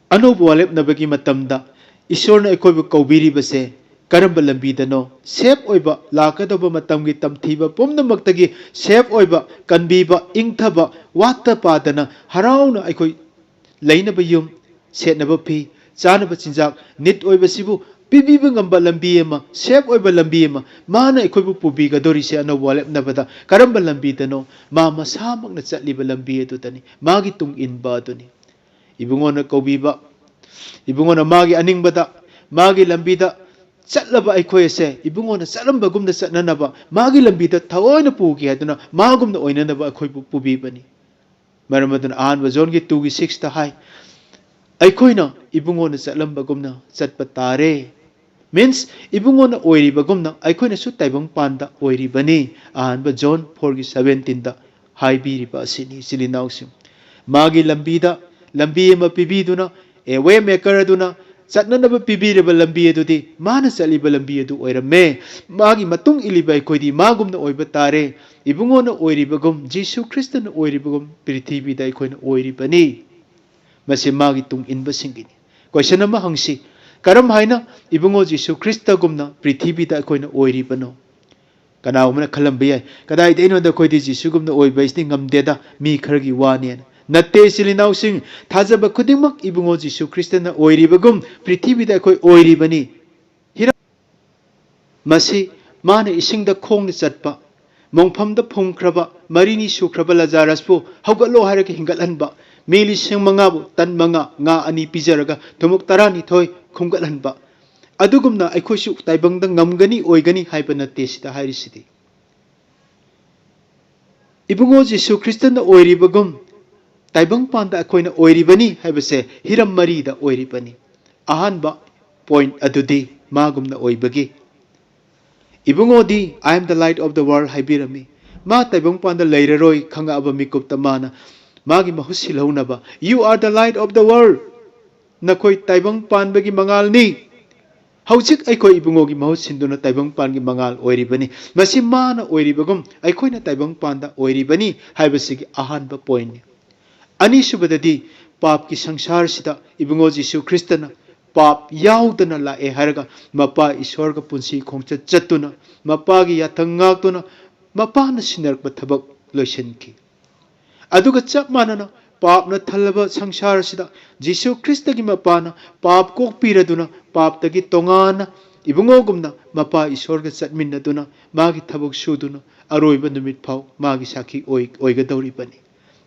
ꯑꯅꯧꯕ ꯋꯥꯔꯦꯞꯅꯕꯒꯤ ꯃꯇꯝꯗ ꯏꯁꯣꯔꯅ ꯑꯩꯈꯣꯏꯕꯨ ꯀꯧꯕꯤꯔꯤꯕꯁꯦ ꯀꯔꯝꯕ ꯂꯝꯕꯤꯗꯅꯣ? ꯁꯦꯐ ꯑꯣꯏꯕ, ꯂꯥꯛꯀꯗꯧꯕ ꯃꯇꯝꯒꯤ ꯇꯝꯊꯤꯕ ꯄꯨꯝꯅꯃꯛꯇꯒꯤ ꯁꯦꯐ ꯑꯣꯏꯕ, ꯀꯟꯕꯤꯕ, ꯏꯪꯊꯕ, ꯋꯥꯠꯇ ꯄꯥꯗꯅ ꯍꯔꯥꯎꯅ ꯑꯩꯈꯣꯏ ꯂꯩꯅꯕ ꯌꯨꯝ, ꯁꯦꯠꯅꯕ ꯐꯤ, ꯆꯥꯅꯕ ꯆꯤꯟꯖꯥꯛ, ꯅꯤꯠ ꯑꯣꯏꯕꯁꯤꯕꯨ ꯄꯤꯕꯤꯕ ꯉꯝꯕ ꯂꯝꯕꯤ ꯑꯃ, ꯁꯦꯐ ꯑꯣꯏꯕ ꯂꯝꯕꯤ ꯑꯃ, ꯃꯥꯅ ꯑꯩꯈꯣꯏꯕꯨ ꯄꯨꯕꯤꯒꯗꯧꯔꯤꯁꯦ ꯑꯅꯧꯕ ꯋꯥꯔꯦꯞꯅꯕꯗ ꯀꯔꯝꯕ ꯂꯝꯕꯤꯗꯅꯣ? ꯃꯥ ꯃꯁꯥꯃꯛꯅ ꯆꯠꯂꯤꯕ ꯂꯝꯕꯤ ꯑꯗꯨꯗꯅꯤ, ꯃꯥꯒꯤ ꯇꯨꯡ ꯏꯟꯕ ꯑꯗꯨꯅꯤ꯫ ꯏꯕꯨꯡꯉꯣꯅ ꯀꯧꯕꯤꯕ, ꯏꯕꯨꯡꯉꯣꯅ ꯃꯥꯒꯤ ꯑꯅꯤꯡꯕꯗ, ꯃꯥꯒꯤ ꯂꯝꯕꯤꯗ ꯆꯠꯂꯕ ꯑꯩꯈꯣꯏ ꯑꯁꯦ ꯏꯕꯨꯡꯉꯣꯅ ꯆꯠꯂꯝꯕꯒꯨꯝꯅ ꯆꯠꯅꯅꯕ, ꯃꯥꯒꯤ ꯂꯝꯕꯤꯗ ꯊꯑꯣꯏꯅ ꯄꯨꯒꯦ ꯍꯥꯏꯗꯨꯅ ꯃꯥꯒꯨꯝꯅ ꯑꯣꯏꯅꯅꯕ ꯑꯩꯈꯣꯏꯕꯨ ꯄꯨꯕꯤꯕꯅꯤ꯫ ꯃꯔꯝ ꯑꯗꯨꯅ ꯑꯍꯥꯟꯕ ꯖꯣꯟꯒꯤ ꯇꯨꯒꯤ ꯁꯤꯛꯁꯇ ꯍꯥꯏ, ꯑꯩꯈꯣꯏꯅ ꯏꯕꯨꯡꯉꯣꯅ ꯆꯠꯂꯝꯕꯒꯨꯝꯅ ꯆꯠꯄ ꯇꯥꯔꯦ꯫ ꯃꯤꯟꯁ, ꯏꯕꯨꯡꯉꯣꯅ ꯑꯣꯏꯔꯤꯕꯒꯨꯝꯅ ꯑꯩꯈꯣꯏꯅꯁꯨ ꯇꯥꯏꯕꯪꯄꯥꯟꯗ ꯑꯣꯏꯔꯤꯕꯅꯤ꯫ ꯑꯍꯥꯟꯕ ꯖꯣꯟ ꯐꯣꯔꯒꯤ ꯁꯕꯦꯟꯇꯤꯟꯗ ꯍꯥꯏꯕꯤꯔꯤꯕ ꯑꯁꯤꯅꯤ, ꯏꯆꯤꯜ ꯏꯅꯥꯎꯁꯤꯡ꯫ ꯃꯥꯒꯤ ꯂꯝꯕꯤꯗ, ꯂꯝꯕꯤ ꯑꯃ ꯄꯤꯕꯤꯗꯨꯅ, ꯑꯦ ꯋꯦ ꯃꯦꯀꯔ ꯑꯗꯨꯅ ꯆꯠꯅꯅꯕ ꯄꯤꯕꯤꯔꯤꯕ ꯂꯝꯕꯤ ꯑꯗꯨꯗꯤ ꯃꯥꯅ ꯆꯠꯂꯤꯕ ꯂꯝꯕꯤ ꯑꯗꯨ ꯑꯣꯏꯔꯝꯃꯦ꯫ ꯃꯥꯒꯤ ꯃꯇꯨꯡ ꯏꯜꯂꯤꯕ ꯑꯩꯈꯣꯏꯗꯤ ꯃꯥꯒꯨꯝꯅ ꯑꯣꯏꯕ ꯇꯥꯔꯦ꯫ ꯏꯕꯨꯡꯉꯣꯅ ꯑꯣꯏꯔꯤꯕꯒꯨꯝ, ꯖꯤꯁꯨ ꯈ꯭ꯔꯤꯁꯇꯅ ꯑꯣꯏꯔꯤꯕꯒꯨꯝ ꯄ꯭ꯔꯤꯊꯤꯕꯤꯗ ꯑꯩꯈꯣꯏꯅ ꯑꯣꯏꯔꯤꯕꯅꯤ꯫ ꯃꯁꯤ ꯃꯥꯒꯤ ꯇꯨꯡ ꯏꯟꯕꯁꯤꯡꯒꯤꯅꯤ꯫ ꯀꯣꯏꯁꯟ ꯑꯃ ꯍꯪꯁꯤ, ꯀꯔꯝ ꯍꯥꯏꯅ ꯏꯕꯨꯡꯉꯣ ꯖꯤꯁꯨ ꯈ꯭ꯔꯤꯁꯇꯒꯨꯝꯅ ꯄ꯭ꯔꯤꯊꯤꯕꯤꯗ ꯑꯩꯈꯣꯏꯅ ꯑꯣꯏꯔꯤꯕꯅꯣ? ꯀꯅꯥꯒꯨꯝꯕꯅ ꯈꯜꯂꯝꯕ ꯌꯥꯏ, "ꯀꯗꯥꯏꯗꯩꯅꯣꯗ, ꯑꯩꯈꯣꯏꯗꯤ ꯖꯤꯁꯨꯒꯨꯝꯅ ꯑꯣꯏꯕ ꯍꯥꯏꯁꯤꯗꯤ ꯉꯝꯗꯦꯗ, ꯃꯤ ꯈꯔꯒꯤ ꯋꯥꯅꯦꯅ"? ꯅꯠꯇꯦ, ꯏꯆꯤꯜ ꯏꯅꯥꯎꯁꯤꯡ, ꯊꯥꯖꯕ ꯈꯨꯗꯤꯡꯃꯛ ꯏꯕꯨꯡꯉꯣ ꯖꯤꯁꯨ ꯈ꯭ꯔꯤꯁꯇꯅ ꯑꯣꯏꯔꯤꯕꯒꯨꯝ ꯄ꯭ꯔꯤꯊꯤꯕꯤꯗ ꯑꯩꯈꯣꯏ ꯑꯣꯏꯔꯤꯕꯅꯤ꯫ ꯍꯤꯔꯝ ꯃꯁꯤ ꯃꯥꯅ ꯏꯁꯤꯡꯗ ꯈꯣꯡꯅ ꯆꯠꯄ, ꯃꯣꯡꯐꯝꯗ ꯐꯨꯝꯈ꯭ꯔꯕ, ꯃꯔꯤꯅꯤ ꯁꯨꯈ꯭ꯔꯕ ꯂꯖꯥꯔꯁꯄꯨ ꯍꯧꯒꯠꯂꯣ ꯍꯥꯏꯔꯒ ꯍꯤꯡꯒꯠꯍꯟꯕ, ꯃꯤ ꯂꯤꯁꯤꯡ ꯃꯉꯥꯕꯨ ꯇꯟ ꯃꯉꯥ, ꯉꯥ ꯑꯅꯤ ꯄꯤꯖꯔꯒ ꯊꯨꯝꯃꯣꯛ ꯇꯔꯥꯅꯤꯊꯣꯏ ꯈꯨꯝꯒꯠꯍꯟꯕ, ꯑꯗꯨꯒꯨꯝꯅ ꯑꯩꯈꯣꯏꯁꯨ ꯇꯥꯏꯕꯪꯗ ꯉꯝꯒꯅꯤ, ꯑꯣꯏꯒꯅꯤ ꯍꯥꯏꯕ ꯅꯠꯇꯦ ꯁꯤꯗ ꯍꯥꯏꯔꯤꯁꯤꯗꯤ꯫ ꯏꯕꯨꯡꯉꯣ ꯖꯤꯁꯨ ꯈ꯭ꯔꯤꯁꯇꯅ ꯑꯣꯏꯔꯤꯕꯒꯨꯝ ꯇꯥꯏꯕꯪꯄꯥꯟꯗ ꯑꯩꯈꯣꯏꯅ ꯑꯣꯏꯔꯤꯕꯅꯤ ꯍꯥꯏꯕꯁꯦ ꯍꯤꯔꯝ ꯃꯔꯤꯗ ꯑꯣꯏꯔꯤꯕꯅꯤ꯫ ꯑꯍꯥꯟꯕ ꯄꯣꯏꯟꯠ ꯑꯗꯨꯗꯤ ꯃꯥꯒꯨꯝꯅ ꯑꯣꯏꯕꯒꯤ꯫ ꯏꯕꯨꯡꯉꯣꯗꯤ "I am the light of the world" ꯍꯥꯏꯕꯤꯔꯝꯃꯤ꯫ ꯃꯥ ꯇꯥꯏꯕꯪꯄꯥꯟꯗ ꯂꯩꯔꯔꯣꯏ ꯈꯪꯉꯛꯑꯕ ꯃꯤꯀꯨꯞꯇ ꯃꯥꯅ ꯃꯥꯒꯤ ꯃꯍꯨꯠ ꯁꯤꯜꯍꯧꯅꯕ "You are the light of the world", ꯅꯈꯣꯏ ꯇꯥꯏꯕꯪ ꯄꯥꯟꯕꯒꯤ ꯃꯉꯥꯜꯅꯤ꯫ ꯍꯧꯖꯤꯛ ꯑꯩꯈꯣꯏ ꯏꯕꯨꯡꯉꯣꯒꯤ ꯃꯍꯨꯠ ꯁꯤꯟꯗꯨꯅ ꯇꯥꯏꯕꯪ ꯄꯥꯟꯒꯤ ꯃꯉꯥꯜ ꯑꯣꯏꯔꯤꯕꯅꯤ꯫ ꯃꯁꯤ ꯃꯥꯅ ꯑꯣꯏꯔꯤꯕꯒꯨꯝ ꯑꯩꯈꯣꯏꯅ ꯇꯥꯏꯕꯪ ꯄꯥꯟꯗ ꯑꯣꯏꯔꯤꯕꯅꯤ ꯍꯥꯏꯕꯁꯤꯒꯤ ꯑꯍꯥꯟꯕ ꯄꯣꯏꯟꯠꯅꯤ꯫ ꯑꯅꯤꯁꯨꯕꯗꯗꯤ, ꯄꯥꯞꯀꯤ ꯁꯪꯁꯥꯔꯁꯤꯗ ꯏꯕꯨꯡꯉꯣ ꯖꯤꯁꯨ ꯈ꯭ꯔꯤꯁꯇꯅ ꯄꯥꯞ ꯌꯥꯎꯗꯅ ꯂꯥꯛꯑꯦ ꯍꯥꯏꯔꯒ ꯃꯄꯥ ꯏꯁꯣꯔꯒ ꯄꯨꯟꯁꯤ ꯈꯣꯡꯆꯠ ꯆꯠꯇꯨꯅ, ꯃꯄꯥꯒꯤ ꯌꯥꯊꯪ ꯉꯥꯛꯇꯨꯅ, ꯃꯄꯥꯅ ꯁꯤꯟꯅꯔꯛꯄ ꯊꯕꯛ ꯂꯣꯏꯁꯤꯟꯈꯤ꯫ ꯑꯗꯨꯒ ꯆꯞ ꯃꯥꯟꯅꯅ ꯄꯥꯞꯅ ꯊꯜꯂꯕ ꯁꯪꯁꯥꯔ ꯑꯁꯤꯗ ꯖꯤꯁꯨ ꯈ꯭ꯔꯤꯁꯇꯒꯤ ꯃꯄꯥꯅ ꯄꯥꯞ ꯀꯣꯛꯄꯤꯔꯗꯨꯅ, ꯄꯥꯞꯇꯒꯤ ꯇꯣꯉꯥꯟꯅ ꯏꯕꯨꯡꯉꯣꯒꯨꯝꯅ ꯃꯄꯥ ꯏꯁꯣꯔꯒ ꯆꯠꯃꯤꯟꯅꯗꯨꯅ ꯃꯥꯒꯤ ꯊꯕꯛ ꯁꯨꯗꯨꯅ ꯑꯔꯣꯏꯕ ꯅꯨꯃꯤꯠ ꯐꯥꯎ ꯃꯥꯒꯤ ꯁꯥꯈꯤ ꯑꯣꯏ-, ꯑꯣꯏꯒꯗꯧꯔꯤꯕꯅꯤ꯫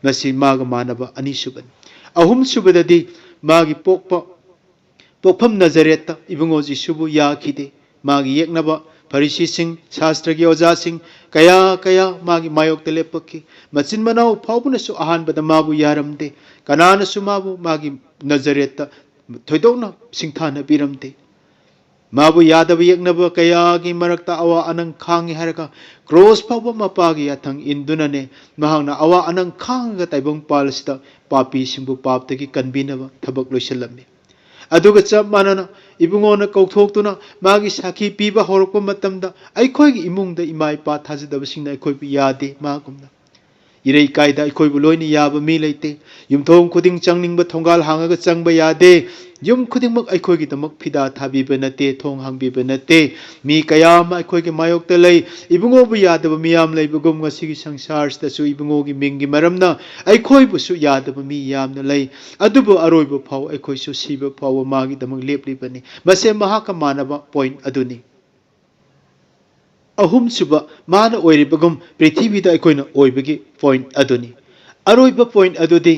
ꯃꯁꯤ ꯃꯥꯒ ꯃꯥꯟꯅꯕ ꯑꯅꯤꯁꯨꯕꯅꯤ꯫ ꯑꯍꯨꯝꯁꯨꯕꯗꯗꯤ ꯃꯥꯒꯤ ꯄꯣꯛꯄ ꯄꯣꯛꯐꯝ ꯅꯖꯔꯦꯠꯇ ꯏꯕꯨꯡꯉꯣ ꯖꯤꯁꯨꯕꯨ ꯌꯥꯈꯤꯗꯦ꯫ ꯃꯥꯒꯤ ꯌꯦꯛꯅꯕ ꯐꯔꯤꯁꯤꯁꯤꯡ, ꯁꯥꯁꯇ꯭ꯔꯒꯤ ꯑꯣꯖꯥꯁꯤꯡ ꯀꯌꯥ ꯀꯌꯥ ꯃꯥꯒꯤ ꯃꯥꯌꯣꯛꯇ ꯂꯦꯞꯄꯛꯈꯤ꯫ ꯃꯆꯤꯟ ꯃꯅꯥꯎ ꯐꯥꯎꯕꯅꯁꯨ ꯑꯍꯥꯟꯕꯗ ꯃꯥꯕꯨ ꯌꯥꯔꯝꯗꯦ꯫ ꯀꯅꯥꯅꯁꯨ ꯃꯥꯕꯨ ꯃꯥꯒꯤ ꯅꯖꯔꯦꯠꯇ ꯊꯣꯏꯗꯣꯛꯅ ꯁꯤꯡꯊꯥꯅꯕꯤꯔꯝꯗꯦ꯫ ꯃꯥꯕꯨ ꯌꯥꯗꯕ ꯌꯦꯛꯅꯕ ꯀꯌꯥꯒꯤ ꯃꯔꯛꯇ ꯑꯋꯥ ꯑꯅꯪ ꯈꯥꯡꯉꯤ ꯍꯥꯏꯔꯒ ꯀ꯭ꯔꯣꯁ ꯐꯥꯎꯕ ꯃꯄꯥꯒꯤ ꯌꯥꯊꯪ ꯏꯟꯗꯨꯅꯅꯦ ꯃꯍꯥꯛꯅ ꯑꯋꯥ ꯑꯅꯪ ꯈꯥꯡꯉꯒ ꯇꯥꯏꯕꯪ ꯄꯥꯜ ꯑꯁꯤꯗ ꯄꯥꯄꯤꯁꯤꯡꯕꯨ ꯄꯥꯞꯇꯒꯤ ꯀꯟꯕꯤꯅꯕ ꯊꯕꯛ ꯂꯣꯏꯁꯤꯜꯂꯝꯃꯤ꯫ ꯑꯗꯨꯒ ꯆꯞ ꯃꯥꯟꯅꯅ ꯏꯕꯨꯡꯉꯣꯅ ꯀꯧꯊꯣꯛꯇꯨꯅ ꯃꯥꯒꯤ ꯁꯥꯈꯤ ꯄꯤꯕ ꯍꯧꯔꯛꯄ ꯃꯇꯝꯗ ꯑꯩꯈꯣꯏꯒꯤ ꯏꯃꯨꯡꯗ ꯏꯃꯥ ꯏꯄꯥ ꯊꯥꯖꯗꯕꯁꯤꯡꯅ ꯑꯩꯈꯣꯏꯕꯨ ꯌꯥꯗꯦ꯫ ꯃꯥꯒꯨꯝꯅ ꯏꯔꯩ ꯀꯥꯏꯗ ꯑꯩꯈꯣꯏꯕꯨ ꯂꯣꯏꯅ ꯌꯥꯕ ꯃꯤ ꯂꯩꯇꯦ꯫ ꯌꯨꯝꯊꯣꯡ ꯈꯨꯗꯤꯡ ꯆꯪꯅꯤꯡꯕ ꯊꯣꯡꯒꯥꯜ ꯍꯥꯡꯉꯒ ꯆꯪꯕ ꯌꯥꯗꯦ꯫ ꯌꯨꯝ ꯈꯨꯗꯤꯡꯃꯛ ꯑꯩꯈꯣꯏꯒꯤꯗꯃꯛ ꯐꯤꯗꯥ ꯊꯥꯕꯤꯕ ꯅꯠꯇꯦ, ꯊꯣꯡ ꯍꯥꯡꯕꯤꯕ ꯅꯠꯇꯦ꯫ ꯃꯤ ꯀꯌꯥ ꯑꯃ ꯑꯩꯈꯣꯏꯒꯤ ꯃꯥꯌꯣꯛꯇ ꯂꯩ꯫ ꯏꯕꯨꯡꯉꯣꯕꯨ ꯌꯥꯗꯕ ꯃꯤꯌꯥꯝ ꯂꯩꯕꯒꯨꯝ ꯉꯁꯤꯒꯤ ꯁꯪꯁꯥꯔꯁꯤꯗꯁꯨ ꯏꯕꯨꯡꯉꯣꯒꯤ ꯃꯤꯡꯒꯤ ꯃꯔꯝꯅ ꯑꯩꯈꯣꯏꯕꯨꯁꯨ ꯌꯥꯗꯕ ꯃꯤ ꯌꯥꯝꯅ ꯂꯩ꯫ ꯑꯗꯨꯕꯨ ꯑꯔꯣꯏꯕ ꯐꯥꯎ ꯑꯩꯈꯣꯏꯁꯨ ꯁꯤꯕ ꯐꯥꯎꯕ ꯃꯥꯒꯤꯗꯃꯛ ꯂꯦꯞꯂꯤꯕꯅꯤ꯫ ꯃꯁꯦ ꯃꯍꯥꯛꯀ ꯃꯥꯟꯅꯕ ꯄꯣꯏꯟ ꯑꯗꯨꯅꯤ꯫ ꯑꯍꯨꯝꯁꯨꯕ, ꯃꯥꯅ ꯑꯣꯏꯔꯤꯕꯒꯨꯝ ꯄ꯭ꯔꯤꯊꯤꯕꯤꯗ ꯑꯩꯈꯣꯏꯅ ꯑꯣꯏꯕꯒꯤ ꯄꯣꯏꯟ ꯑꯗꯨꯅꯤ꯫ ꯑꯔꯣꯏꯕ ꯄꯣꯏꯟ ꯑꯗꯨꯗꯤ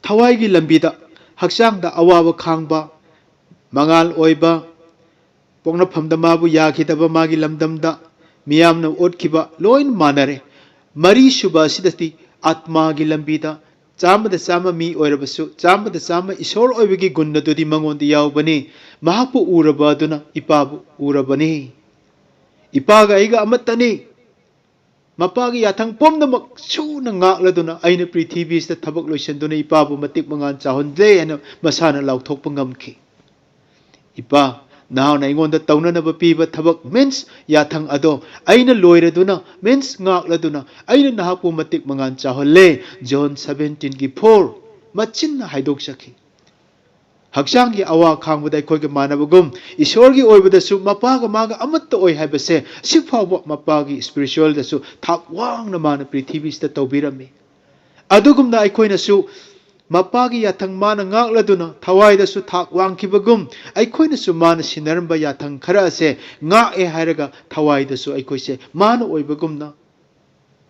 ꯊꯋꯥꯏꯒꯤ ꯂꯝꯕꯤꯗ ꯍꯛꯆꯥꯡꯗ ꯑꯋꯥꯕ ꯈꯥꯡꯕ, ꯃꯉꯥꯜ ꯑꯣꯏꯕ, ꯄꯣꯛꯅꯐꯝꯗ ꯃꯥꯕꯨ ꯌꯥꯈꯤꯗꯕ ꯃꯥꯒꯤ ꯂꯝꯗꯝꯗ ꯃꯤꯌꯥꯝꯅ ꯑꯣꯠꯈꯤꯕ ꯂꯣꯏꯅ ꯃꯥꯟꯅꯔꯦ꯫ ꯃꯔꯤꯁꯨꯕ ꯑꯁꯤꯗꯗꯤ ꯑꯥꯠꯃꯥꯒꯤ ꯂꯝꯕꯤꯗ ꯆꯥꯝꯃꯗ ꯆꯥꯝꯃ ꯃꯤ ꯑꯣꯏꯔꯕꯁꯨ, ꯆꯥꯝꯃꯗ ꯆꯥꯝꯃ ꯏꯁꯣꯔ ꯑꯣꯏꯕꯒꯤ ꯒꯨꯟ ꯑꯗꯨꯗꯤ ꯃꯉꯣꯟꯗ ꯌꯥꯎꯕꯅꯤ꯫ ꯃꯍꯥꯛꯄꯨ ꯎꯔꯕ ꯑꯗꯨꯅ ꯏꯄꯥꯕꯨ ꯎꯔꯕꯅꯤ꯫ ꯏꯄꯥꯒ ꯑꯩꯒ ꯑꯃꯠꯇꯅꯤ꯫ ꯃꯄꯥꯒꯤ ꯌꯥꯊꯪ ꯄꯨꯝꯅꯃꯛ ꯁꯨꯅ ꯉꯥꯛꯂꯗꯨꯅ ꯑꯩꯅ ꯄ꯭ꯔꯤꯊꯤꯕꯤꯁꯤꯗ ꯊꯕꯛ ꯂꯣꯏꯁꯤꯟꯗꯨꯅ ꯏꯄꯥꯕꯨ ꯃꯇꯤꯛ ꯃꯉꯥꯜ ꯆꯥꯎꯍꯟꯖꯩ ꯍꯥꯏꯅ ꯃꯁꯥꯅ ꯂꯥꯎꯊꯣꯛꯄ ꯉꯝꯈꯤ꯫ ꯏꯄꯥ, ꯅꯍꯥꯛꯅ ꯑꯩꯉꯣꯟꯗ ꯇꯧꯅꯅꯕ ꯄꯤꯕ ꯊꯕꯛ, ꯃꯤꯟꯁ ꯌꯥꯊꯪ ꯑꯗꯣ ꯑꯩꯅ ꯂꯣꯏꯔꯗꯨꯅ, ꯃꯤꯟꯁ ꯉꯥꯛꯂꯗꯨꯅ ꯑꯩꯅ ꯅꯍꯥꯛꯄꯨ ꯃꯇꯤꯛ ꯃꯉꯥꯜ ꯆꯥꯎꯍꯜꯂꯦ꯫ ꯖꯣꯟ ꯁꯕꯦꯟꯇꯤꯟꯒꯤ ꯐꯣꯔ꯫ ꯃꯆꯤꯟꯅ ꯍꯥꯏꯗꯣꯛꯆꯈꯤ꯫ ꯍꯛꯆꯥꯡꯒꯤ ꯑꯋꯥ ꯈꯥꯡꯕꯗ ꯑꯩꯈꯣꯏꯒ ꯃꯥꯟꯅꯕꯒꯨꯝ ꯏꯁꯣꯔꯒꯤ ꯑꯣꯏꯕꯗꯁꯨ ꯃꯄꯥꯒ ꯃꯥꯒ ꯑꯃꯠꯇ ꯑꯣꯏ ꯍꯥꯏꯕꯁꯦ ꯁꯤꯐꯥꯎꯕ ꯃꯄꯥꯒꯤ ꯏꯁꯄꯤꯔꯤꯆꯨꯋꯦꯜꯗꯁꯨ ꯊꯥꯛ ꯋꯥꯡꯅ ꯃꯥꯅ ꯄ꯭ꯔꯤꯊꯤꯕꯤꯁꯤꯗ ꯇꯧꯕꯤꯔꯝꯃꯤ꯫ ꯑꯗꯨꯒꯨꯝꯅ ꯑꯩꯈꯣꯏꯅꯁꯨ ꯃꯄꯥꯒꯤ ꯌꯥꯊꯪ ꯃꯥꯅ ꯉꯥꯛꯂꯗꯨꯅ ꯊꯋꯥꯏꯗꯁꯨ ꯊꯥꯛ ꯋꯥꯡꯈꯤꯕꯒꯨꯝ, ꯑꯩꯈꯣꯏꯅꯁꯨ ꯃꯥꯅ ꯁꯤꯟꯅꯔꯝꯕ ꯌꯥꯊꯪ ꯈꯔ ꯑꯁꯦ ꯉꯥꯛꯑꯦ ꯍꯥꯏꯔꯒ ꯊꯋꯥꯏꯗꯁꯨ ꯑꯩꯈꯣꯏꯁꯦ ꯃꯥꯅ ꯑꯣꯏꯕꯒꯨꯝꯅ,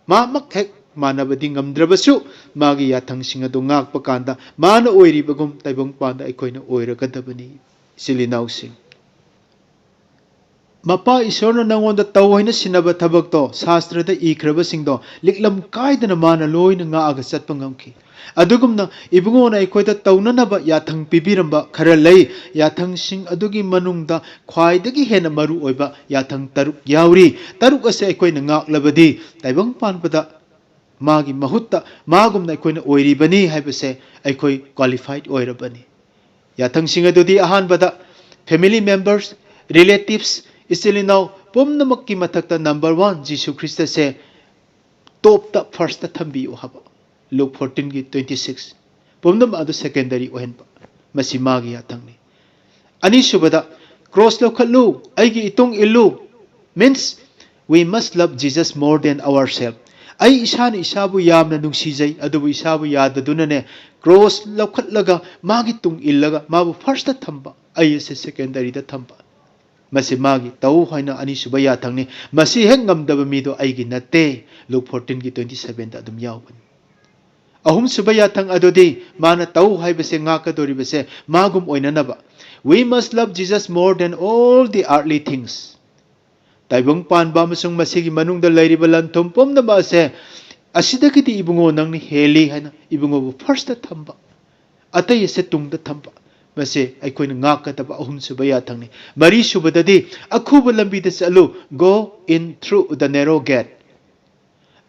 ꯃꯥꯃꯛ ꯍꯦꯛ ꯃꯥꯟꯅꯕꯗꯤ ꯉꯝꯗ꯭ꯔꯕꯁꯨ, ꯃꯥꯒꯤ ꯌꯥꯊꯪꯁꯤꯡ ꯑꯗꯨ ꯉꯥꯛꯄ ꯀꯥꯟꯗ ꯃꯥꯅ ꯑꯣꯏꯔꯤꯕꯒꯨꯝ ꯇꯥꯏꯕꯪꯄꯥꯟꯗ ꯑꯩꯈꯣꯏꯅ ꯑꯣꯏꯔꯒꯗꯕꯅꯤ꯫ ꯏꯆꯤꯜ ꯏꯅꯥꯎꯁꯤꯡ, ꯃꯄꯥ ꯏꯁꯣꯔꯅ ꯅꯉꯣꯟꯗ ꯇꯧ ꯍꯥꯏꯅ ꯁꯤꯟꯅꯕ ꯊꯕꯛꯇꯣ, ꯁꯥꯁꯇ꯭ꯔꯗ ꯏꯈ꯭ꯔꯕꯁꯤꯡꯗꯣ ꯂꯤꯛꯂꯝ ꯀꯥꯏꯗꯅ ꯃꯥꯅ ꯂꯣꯏꯅ ꯉꯥꯛꯑꯒ ꯆꯠꯄ ꯉꯝꯈꯤ꯫ ꯑꯗꯨꯒꯨꯝꯅ ꯏꯕꯨꯡꯉꯣꯅ ꯑꯩꯈꯣꯏꯗ ꯇꯧꯅꯅꯕ ꯌꯥꯊꯪ ꯄꯤꯕꯤꯔꯝꯕ ꯈꯔ ꯂꯩ꯫ ꯌꯥꯊꯪꯁꯤꯡ ꯑꯗꯨꯒꯤ ꯃꯅꯨꯡꯗ ꯈ꯭ꯋꯥꯏꯗꯒꯤ ꯍꯦꯟꯅ ꯃꯔꯨ ꯑꯣꯏꯕ ꯌꯥꯊꯪ ꯇꯔꯨꯛ ꯌꯥꯎꯔꯤ꯫ ꯇꯔꯨꯛ ꯑꯁꯦ ꯑꯩꯈꯣꯏꯅ ꯉꯥꯛꯂꯕꯗꯤ, ꯇꯥꯏꯕꯪ ꯄꯥꯟꯕꯗ ꯃꯥꯒꯤ ꯃꯍꯨꯠꯇ ꯃꯥꯒꯨꯝꯅ ꯑꯩꯈꯣꯏꯅ ꯑꯣꯏꯔꯤꯕꯅꯤ ꯍꯥꯏꯕꯁꯦ ꯑꯩꯈꯣꯏ qualified ꯑꯣꯏꯔꯕꯅꯤ꯫ ꯌꯥꯊꯪꯁꯤꯡ ꯑꯗꯨꯗꯤ ꯑꯍꯥꯟꯕꯗ family members, relatives, ꯏꯆꯤꯜ ꯏꯅꯥꯎ ꯄꯨꯝꯅꯃꯛꯀꯤ ꯃꯊꯛꯇ number one ꯖꯤꯁꯨ ꯈ꯭ꯔꯤꯁꯇꯁꯦ ꯇꯣꯞꯇ, ꯐꯥꯔꯁꯇ ꯊꯝꯕꯤꯌꯨ ꯍꯥꯏꯕ꯫ ꯂꯨꯛ ꯐꯣꯔꯇꯤꯟꯒꯤ ꯇ꯭ꯋꯦꯟꯇꯤ ꯁꯤꯛꯁ꯫ ꯄꯨꯝꯅꯃꯛ ꯑꯗꯨ ꯁꯦꯀꯦꯟꯗꯔꯤ ꯑꯣꯏꯍꯟꯕ, ꯃꯁꯤ ꯃꯥꯒꯤ ꯌꯥꯊꯪꯅꯤ꯫ ꯑꯅꯤꯁꯨꯕꯗ, ꯀ꯭ꯔꯣꯁ ꯂꯧꯈꯠꯂꯨ, ꯑꯩꯒꯤ ꯏꯇꯨꯡ ꯏꯜꯂꯨ꯫ Means, we must love Jesus more than ourselves. ꯑꯩ ꯏꯁꯥꯅ ꯏꯁꯥꯕꯨ ꯌꯥꯝꯅ ꯅꯨꯡꯁꯤꯖꯩ, ꯑꯗꯨꯕꯨ ꯏꯁꯥꯕꯨ ꯌꯥꯗꯗꯨꯅꯅꯦ, ꯀ꯭ꯔꯣꯁ ꯂꯧꯈꯠꯂꯒ ꯃꯥꯒꯤ ꯇꯨꯡ ꯏꯜꯂꯒ ꯃꯥꯕꯨ ꯐꯥꯔꯁꯇ ꯊꯝꯕ, ꯑꯩ ꯑꯁꯦ ꯁꯦꯀꯦꯟꯗꯔꯤꯗ ꯊꯝꯕ꯫ ꯃꯁꯤ ꯃꯥꯒꯤ ꯇꯧ ꯍꯥꯏꯅ ꯑꯅꯤꯁꯨꯕ ꯌꯥꯊꯪꯅꯤ꯫ ꯃꯁꯤ ꯍꯦꯛ ꯉꯝꯗꯕ ꯃꯤꯗꯣ ꯑꯩꯒꯤ ꯅꯠꯇꯦ꯫ ꯂꯨꯛ ꯐꯣꯔꯇꯤꯟꯒꯤ ꯇ꯭ꯋꯦꯟꯇꯤ ꯁꯚꯦꯟꯗ ꯑꯗꯨꯝ ꯌꯥꯎꯕꯅꯤ꯫ ꯑꯍꯨꯝꯁꯨꯕ ꯌꯥꯊꯪ ꯑꯗꯨꯗꯤ ꯃꯥꯅ ꯇꯧ ꯍꯥꯏꯕꯁꯦ ꯉꯥꯛꯀꯗꯧꯔꯤꯕꯁꯦ ꯃꯥꯒꯨꯝ ꯑꯣꯏꯅꯅꯕ꯫ We must love Jesus more than all the earthly things. ꯇꯥꯏꯕꯪ ꯄꯥꯟꯕ ꯑꯃꯁꯨꯡ ꯃꯁꯤꯒꯤ ꯃꯅꯨꯡꯗ ꯂꯩꯔꯤꯕ ꯂꯟ ꯊꯨꯝ ꯄꯨꯝꯅꯃꯛ ꯑꯁꯦ, ꯑꯁꯤꯗꯒꯤꯗꯤ ꯏꯕꯨꯡꯉꯣ ꯅꯪꯅ ꯍꯦꯜꯂꯤ ꯍꯥꯏꯅ ꯏꯕꯨꯡꯉꯣꯕꯨ ꯐꯥꯔꯁꯇ ꯊꯝꯕ, ꯑꯇꯩ ꯑꯁꯦ ꯇꯨꯡꯗ ꯊꯝꯕ, ꯃꯁꯦ ꯑꯩꯈꯣꯏꯅ ꯉꯥꯛꯀꯗꯕ ꯑꯍꯨꯝꯁꯨꯕ ꯌꯥꯊꯪꯅꯤ꯫ ꯃꯔꯤꯁꯨꯕꯗꯗꯤ, ꯑꯈꯨꯕ ꯂꯝꯕꯤꯗ ꯆꯠꯂꯨ, go in through the narrow gate.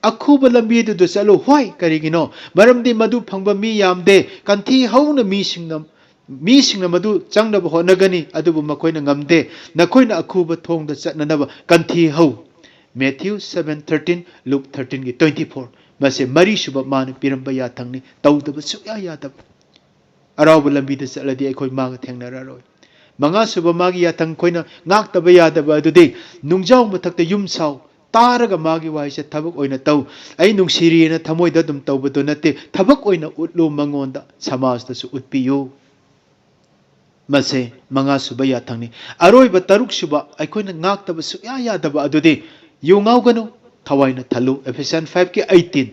ꯑꯈꯨꯕ ꯂꯝꯕꯤꯗꯨꯗ ꯆꯠꯂꯨ꯫ ꯍꯣꯏ, ꯀꯔꯤꯒꯤꯅꯣ? ꯃꯔꯝꯗꯤ ꯃꯗꯨ ꯐꯪꯕ ꯃꯤ ꯌꯥꯝꯗꯦ꯫ ꯀꯟꯊꯤ ꯍꯧꯅ ꯃꯤꯁꯤꯡꯅ, ꯃꯤꯁꯤꯡꯅ ꯃꯗꯨ ꯆꯪꯅꯕ ꯍꯣꯠꯅꯒꯅꯤ, ꯑꯗꯨꯕꯨ ꯃꯈꯣꯏꯅ ꯉꯝꯗꯦ꯫ ꯅꯈꯣꯏꯅ ꯑꯈꯨꯕ ꯊꯣꯡꯗ ꯆꯠꯅꯅꯕ ꯀꯟꯊꯤ ꯍꯧ꯫ Matthew seven thirteen, Luke thirteen ꯒꯤ twenty four꯫ ꯃꯁꯦ ꯃꯔꯤꯁꯨꯕ ꯃꯥꯅ ꯄꯤꯔꯝꯕ ꯌꯥꯊꯪꯅꯤ, ꯇꯧꯗꯕ ꯁꯨꯛꯌꯥ ꯌꯥꯗꯕ꯫ ꯑꯔꯥꯎꯕ ꯂꯝꯕꯤꯗ ꯆꯠꯂꯗꯤ ꯑꯩꯈꯣꯏ ꯃꯥꯒ ꯊꯦꯡꯅꯔꯔꯣꯏ꯫ ꯃꯉꯥꯁꯨꯕ ꯃꯥꯒꯤ ꯌꯥꯊꯪ ꯑꯩꯈꯣꯏꯅ ꯉꯥꯛꯇꯕ ꯌꯥꯗꯕ ꯑꯗꯨꯗꯤ, ꯅꯨꯡꯖꯥꯎ ꯃꯊꯛꯇ ꯌꯨꯝ ꯁꯥꯎ, ꯇꯥꯔꯒ ꯃꯥꯒꯤ ꯋꯥꯍꯩꯁꯦ ꯊꯕꯛ ꯑꯣꯏꯅ ꯇꯧ꯫ "ꯑꯩ ꯅꯨꯡꯁꯤꯔꯤꯅ ꯊꯃꯣꯏꯗ ꯑꯗꯨꯝ ꯇꯧꯕꯗꯨ ꯅꯠꯇꯦ, ꯊꯕꯛ ꯑꯣꯏꯅ ꯎꯠꯂꯨ, ꯃꯉꯣꯟꯗ ꯁꯃꯥꯖꯇꯁꯨ ꯎꯠꯄꯤꯌꯨ"꯫ ꯃꯁꯦ ꯃꯉꯥꯁꯨꯕ ꯌꯥꯊꯪꯅꯤ꯫ ꯑꯔꯣꯏꯕ ꯇꯔꯨꯛꯁꯨꯕ ꯑꯩꯈꯣꯏꯅ ꯉꯥꯛꯇꯕ ꯁꯨꯛꯌꯥ ꯌꯥꯗꯕ ꯑꯗꯨꯗꯤ, "ꯌꯨ ꯉꯥꯎꯒꯅꯨ, ꯊꯋꯥꯏꯅ ꯊꯜꯂꯨ", Ephesians five ꯀꯤ eighteen꯫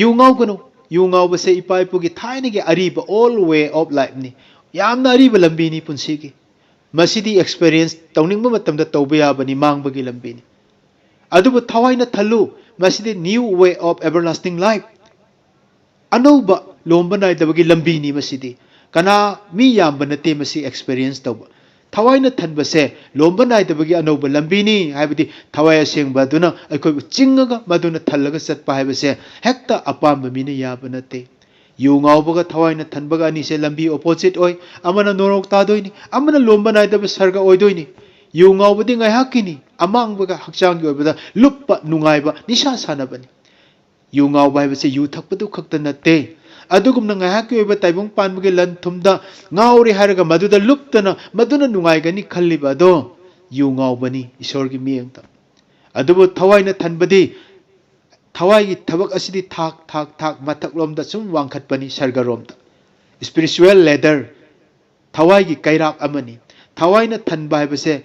"ꯌꯨ ꯉꯥꯎꯒꯅꯨ"꯫ ꯌꯨ ꯉꯥꯎꯕꯁꯦ ꯏꯄꯥ ꯏꯄꯨꯒꯤ ꯊꯥꯏꯅꯒꯤ ꯑꯔꯤꯕ old way of life ꯅꯤ꯫ ꯌꯥꯝꯅ ꯑꯔꯤꯕ ꯂꯝꯕꯤꯅꯤ ꯄꯨꯟꯁꯤꯒꯤ꯫ ꯃꯁꯤꯗꯤ experience ꯇꯧꯅꯤꯡꯕ ꯃꯇꯝꯗ ꯇꯧꯕ ꯌꯥꯕꯅꯤ, ꯃꯥꯡꯕꯒꯤ ꯂꯝꯕꯤꯅꯤ꯫ ꯑꯗꯨꯕꯨ ꯊꯋꯥꯏꯅ ꯊꯜꯂꯨ, ꯃꯁꯤꯗꯤ new way of everlasting life꯫ ꯑꯅꯧꯕ ꯂꯣꯝꯕ ꯅꯥꯏꯗꯕꯒꯤ ꯂꯝꯕꯤꯅꯤ ꯃꯁꯤꯗꯤ꯫ ꯀꯅꯥ, ꯃꯤ ꯌꯥꯝꯕ ꯅꯠꯇꯦ ꯃꯁꯤ experience ꯇꯧꯕ꯫ ꯊꯋꯥꯏꯅ ꯊꯟꯕꯁꯦ ꯂꯣꯝꯕ ꯅꯥꯏꯗꯕꯒꯤ ꯑꯅꯧꯕ ꯂꯝꯕꯤꯅꯤ, ꯍꯥꯏꯕꯗꯤ ꯊꯋꯥꯏ ꯑꯁꯦꯡꯕ ꯑꯗꯨꯅ ꯑꯩꯈꯣꯏꯕꯨ ꯆꯤꯡꯉꯒ ꯃꯗꯨꯅ ꯊꯜꯂꯒ ꯆꯠꯄ ꯍꯥꯏꯕꯁꯦ ꯍꯦꯛꯇ ꯑꯄꯥꯝꯕ ꯃꯤꯅ ꯌꯥꯕ ꯅꯠꯇꯦ꯫ ꯌꯨ ꯉꯥꯎꯕꯒ ꯊꯋꯥꯏꯅ ꯊꯟꯕꯒ ꯑꯅꯤꯁꯦ ꯂꯝꯕꯤ opposite ꯑꯣꯏ, ꯑꯃꯅ ꯅꯣꯔꯣꯛ ꯇꯥꯗꯣꯏꯅꯤ, ꯑꯃꯅ ꯂꯣꯝꯕ ꯅꯥꯏꯗꯕ ꯁꯔꯒ ꯑꯣꯏꯗꯣꯏꯅꯤ꯫ ꯌꯨ ꯉꯥꯎꯕꯗꯤ ꯉꯥꯏꯍꯥꯛꯀꯤꯅꯤ, ꯑꯃꯥꯡꯕꯒ ꯍꯛꯆꯥꯡꯒꯤ ꯑꯣꯏꯕꯗ ꯂꯨꯞꯄ ꯅꯨꯡꯉꯥꯏꯕ ꯅꯤꯁꯥ ꯁꯥꯟꯅꯕꯅꯤ꯫ ꯌꯨ ꯉꯥꯎꯕ ꯍꯥꯏꯕꯁꯤ ꯌꯨ ꯊꯛꯄꯗꯨ ꯈꯛꯇ ꯅꯠꯇꯦ꯫ ꯑꯗꯨꯒꯨꯝꯅ ꯉꯥꯏꯍꯥꯛꯀꯤ ꯑꯣꯏꯕ ꯇꯥꯏꯕꯪ ꯄꯥꯟꯕꯒꯤ ꯂꯟ ꯊꯨꯝꯗ ꯉꯥꯎꯔꯦ ꯍꯥꯏꯔꯒ ꯃꯗꯨꯗ ꯂꯨꯞꯇꯅ ꯃꯗꯨꯅ ꯅꯨꯡꯉꯥꯏꯒꯅꯤ ꯈꯜꯂꯤꯕ ꯑꯗꯣ ꯌꯨ ꯉꯥꯎꯕꯅꯤ ꯏꯁꯣꯔꯒꯤ ꯃꯤꯠꯌꯦꯡꯗ꯫ ꯑꯗꯨꯕꯨ ꯊꯋꯥꯏꯅ ꯊꯟꯕꯗꯤ, ꯊꯋꯥꯏꯒꯤ ꯊꯕꯛ ꯑꯁꯤꯗꯤ ꯊꯥꯛ, ꯊꯥꯛ, ꯊꯥꯛ ꯃꯊꯛꯂꯣꯝꯗ ꯁꯨꯝ ꯋꯥꯡꯈꯠꯄꯅꯤ, ꯁꯔꯒꯔꯣꯝꯗ꯫ Spiritual ladder, ꯊꯋꯥꯏꯒꯤ ꯀꯩꯔꯥꯛ ꯑꯃꯅꯤ꯫ ꯊꯋꯥꯏꯅ ꯊꯟꯕ ꯍꯥꯏꯕꯁꯦ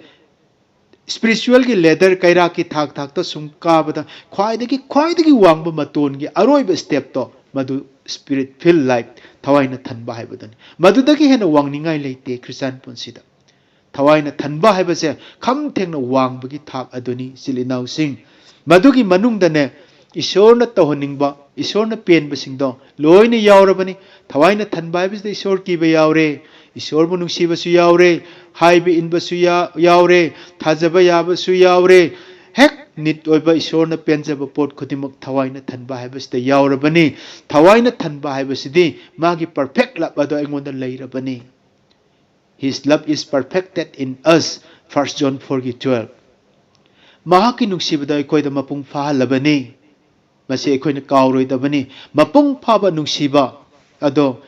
spiritualꯒꯤ ladder, ꯀꯩꯔꯥꯛꯀꯤ ꯊꯥꯛ ꯊꯥꯛꯇ ꯁꯨꯝ ꯀꯥꯕꯗ ꯈ꯭ꯋꯥꯏꯗꯒꯤ, ꯈ꯭ꯋꯥꯏꯗꯒꯤ ꯋꯥꯡꯕ ꯃꯇꯣꯟꯒꯤ ꯑꯔꯣꯏꯕ stepꯇꯣ ꯃꯗꯨ spirit filled life, ꯊꯋꯥꯏꯅ ꯊꯟꯕ ꯍꯥꯏꯕꯗꯨꯅꯤ꯫ ꯃꯗꯨꯗꯒꯤ ꯍꯦꯟꯅ ꯋꯥꯡꯅꯤꯡꯉꯥꯏ ꯂꯩꯇꯦ ꯈ꯭ꯔꯤꯁꯇꯥꯟ ꯄꯨꯟꯁꯤꯗ꯫ ꯊꯋꯥꯏꯅ ꯊꯟꯕ ꯍꯥꯏꯕꯁꯦ ꯈꯝ ꯊꯦꯡꯅ ꯋꯥꯡꯕꯒꯤ ꯊꯥꯛ ꯑꯗꯨꯅꯤ, ꯏꯆꯤꯜ ꯏꯅꯥꯎꯁꯤꯡ꯫ ꯃꯗꯨꯒꯤ ꯃꯅꯨꯡꯗꯅꯦ, ꯏꯁꯣꯔꯅ ꯇꯧꯍꯟꯅꯤꯡꯕ, ꯏꯁꯣꯔꯅ ꯄꯦꯟꯕꯁꯤꯡꯗꯣ ꯂꯣꯏꯅ ꯌꯥꯎꯔꯕꯅꯤ꯫ ꯊꯋꯥꯏꯅ ꯊꯟꯕ ꯍꯥꯏꯕꯁꯤꯗ ꯏꯁꯣꯔ ꯀꯤꯕ ꯌꯥꯎꯔꯦ, ꯏꯁꯣꯔꯕꯨ ꯅꯨꯡꯁꯤꯕꯁꯨ ꯌꯥꯎꯔꯦ, ꯍꯥꯏꯕ ꯏꯟꯕꯁꯨ ꯌꯥ-, ꯌꯥꯎꯔꯦ, ꯊꯥꯖꯕ ꯌꯥꯕꯁꯨ ꯌꯥꯎꯔꯦ꯫ ꯍꯦꯛ ꯅꯤꯠ ꯑꯣꯏꯕ ꯏꯁꯣꯔꯅ ꯄꯦꯟꯖꯕ ꯄꯣꯠ ꯈꯨꯗꯤꯡꯃꯛ ꯊꯋꯥꯏꯅ ꯊꯟꯕ ꯍꯥꯏꯕꯁꯤꯗ ꯌꯥꯎꯔꯕꯅꯤ꯫ ꯊꯋꯥꯏꯅ ꯊꯟꯕ ꯍꯥꯏꯕꯁꯤꯗꯤ ꯃꯥꯒꯤ perfect love ꯑꯗꯣ ꯑꯩꯉꯣꯟꯗ ꯂꯩꯔꯕꯅꯤ꯫ His love is perfected in us, First John fourꯒꯤ twelve꯫ ꯃꯍꯥꯛꯀꯤ ꯅꯨꯡꯁꯤꯕꯗ ꯑꯩꯈꯣꯏꯗ ꯃꯄꯨꯡ ꯐꯥꯍꯜꯂꯕꯅꯤ꯫ ꯃꯁꯤ ꯑꯩꯈꯣꯏꯅ ꯀꯥꯎꯔꯣꯏꯗꯕꯅꯤ꯫ ꯃꯄꯨꯡ ꯐꯥꯕ ꯅꯨꯡꯁꯤꯕ ꯑꯗꯣ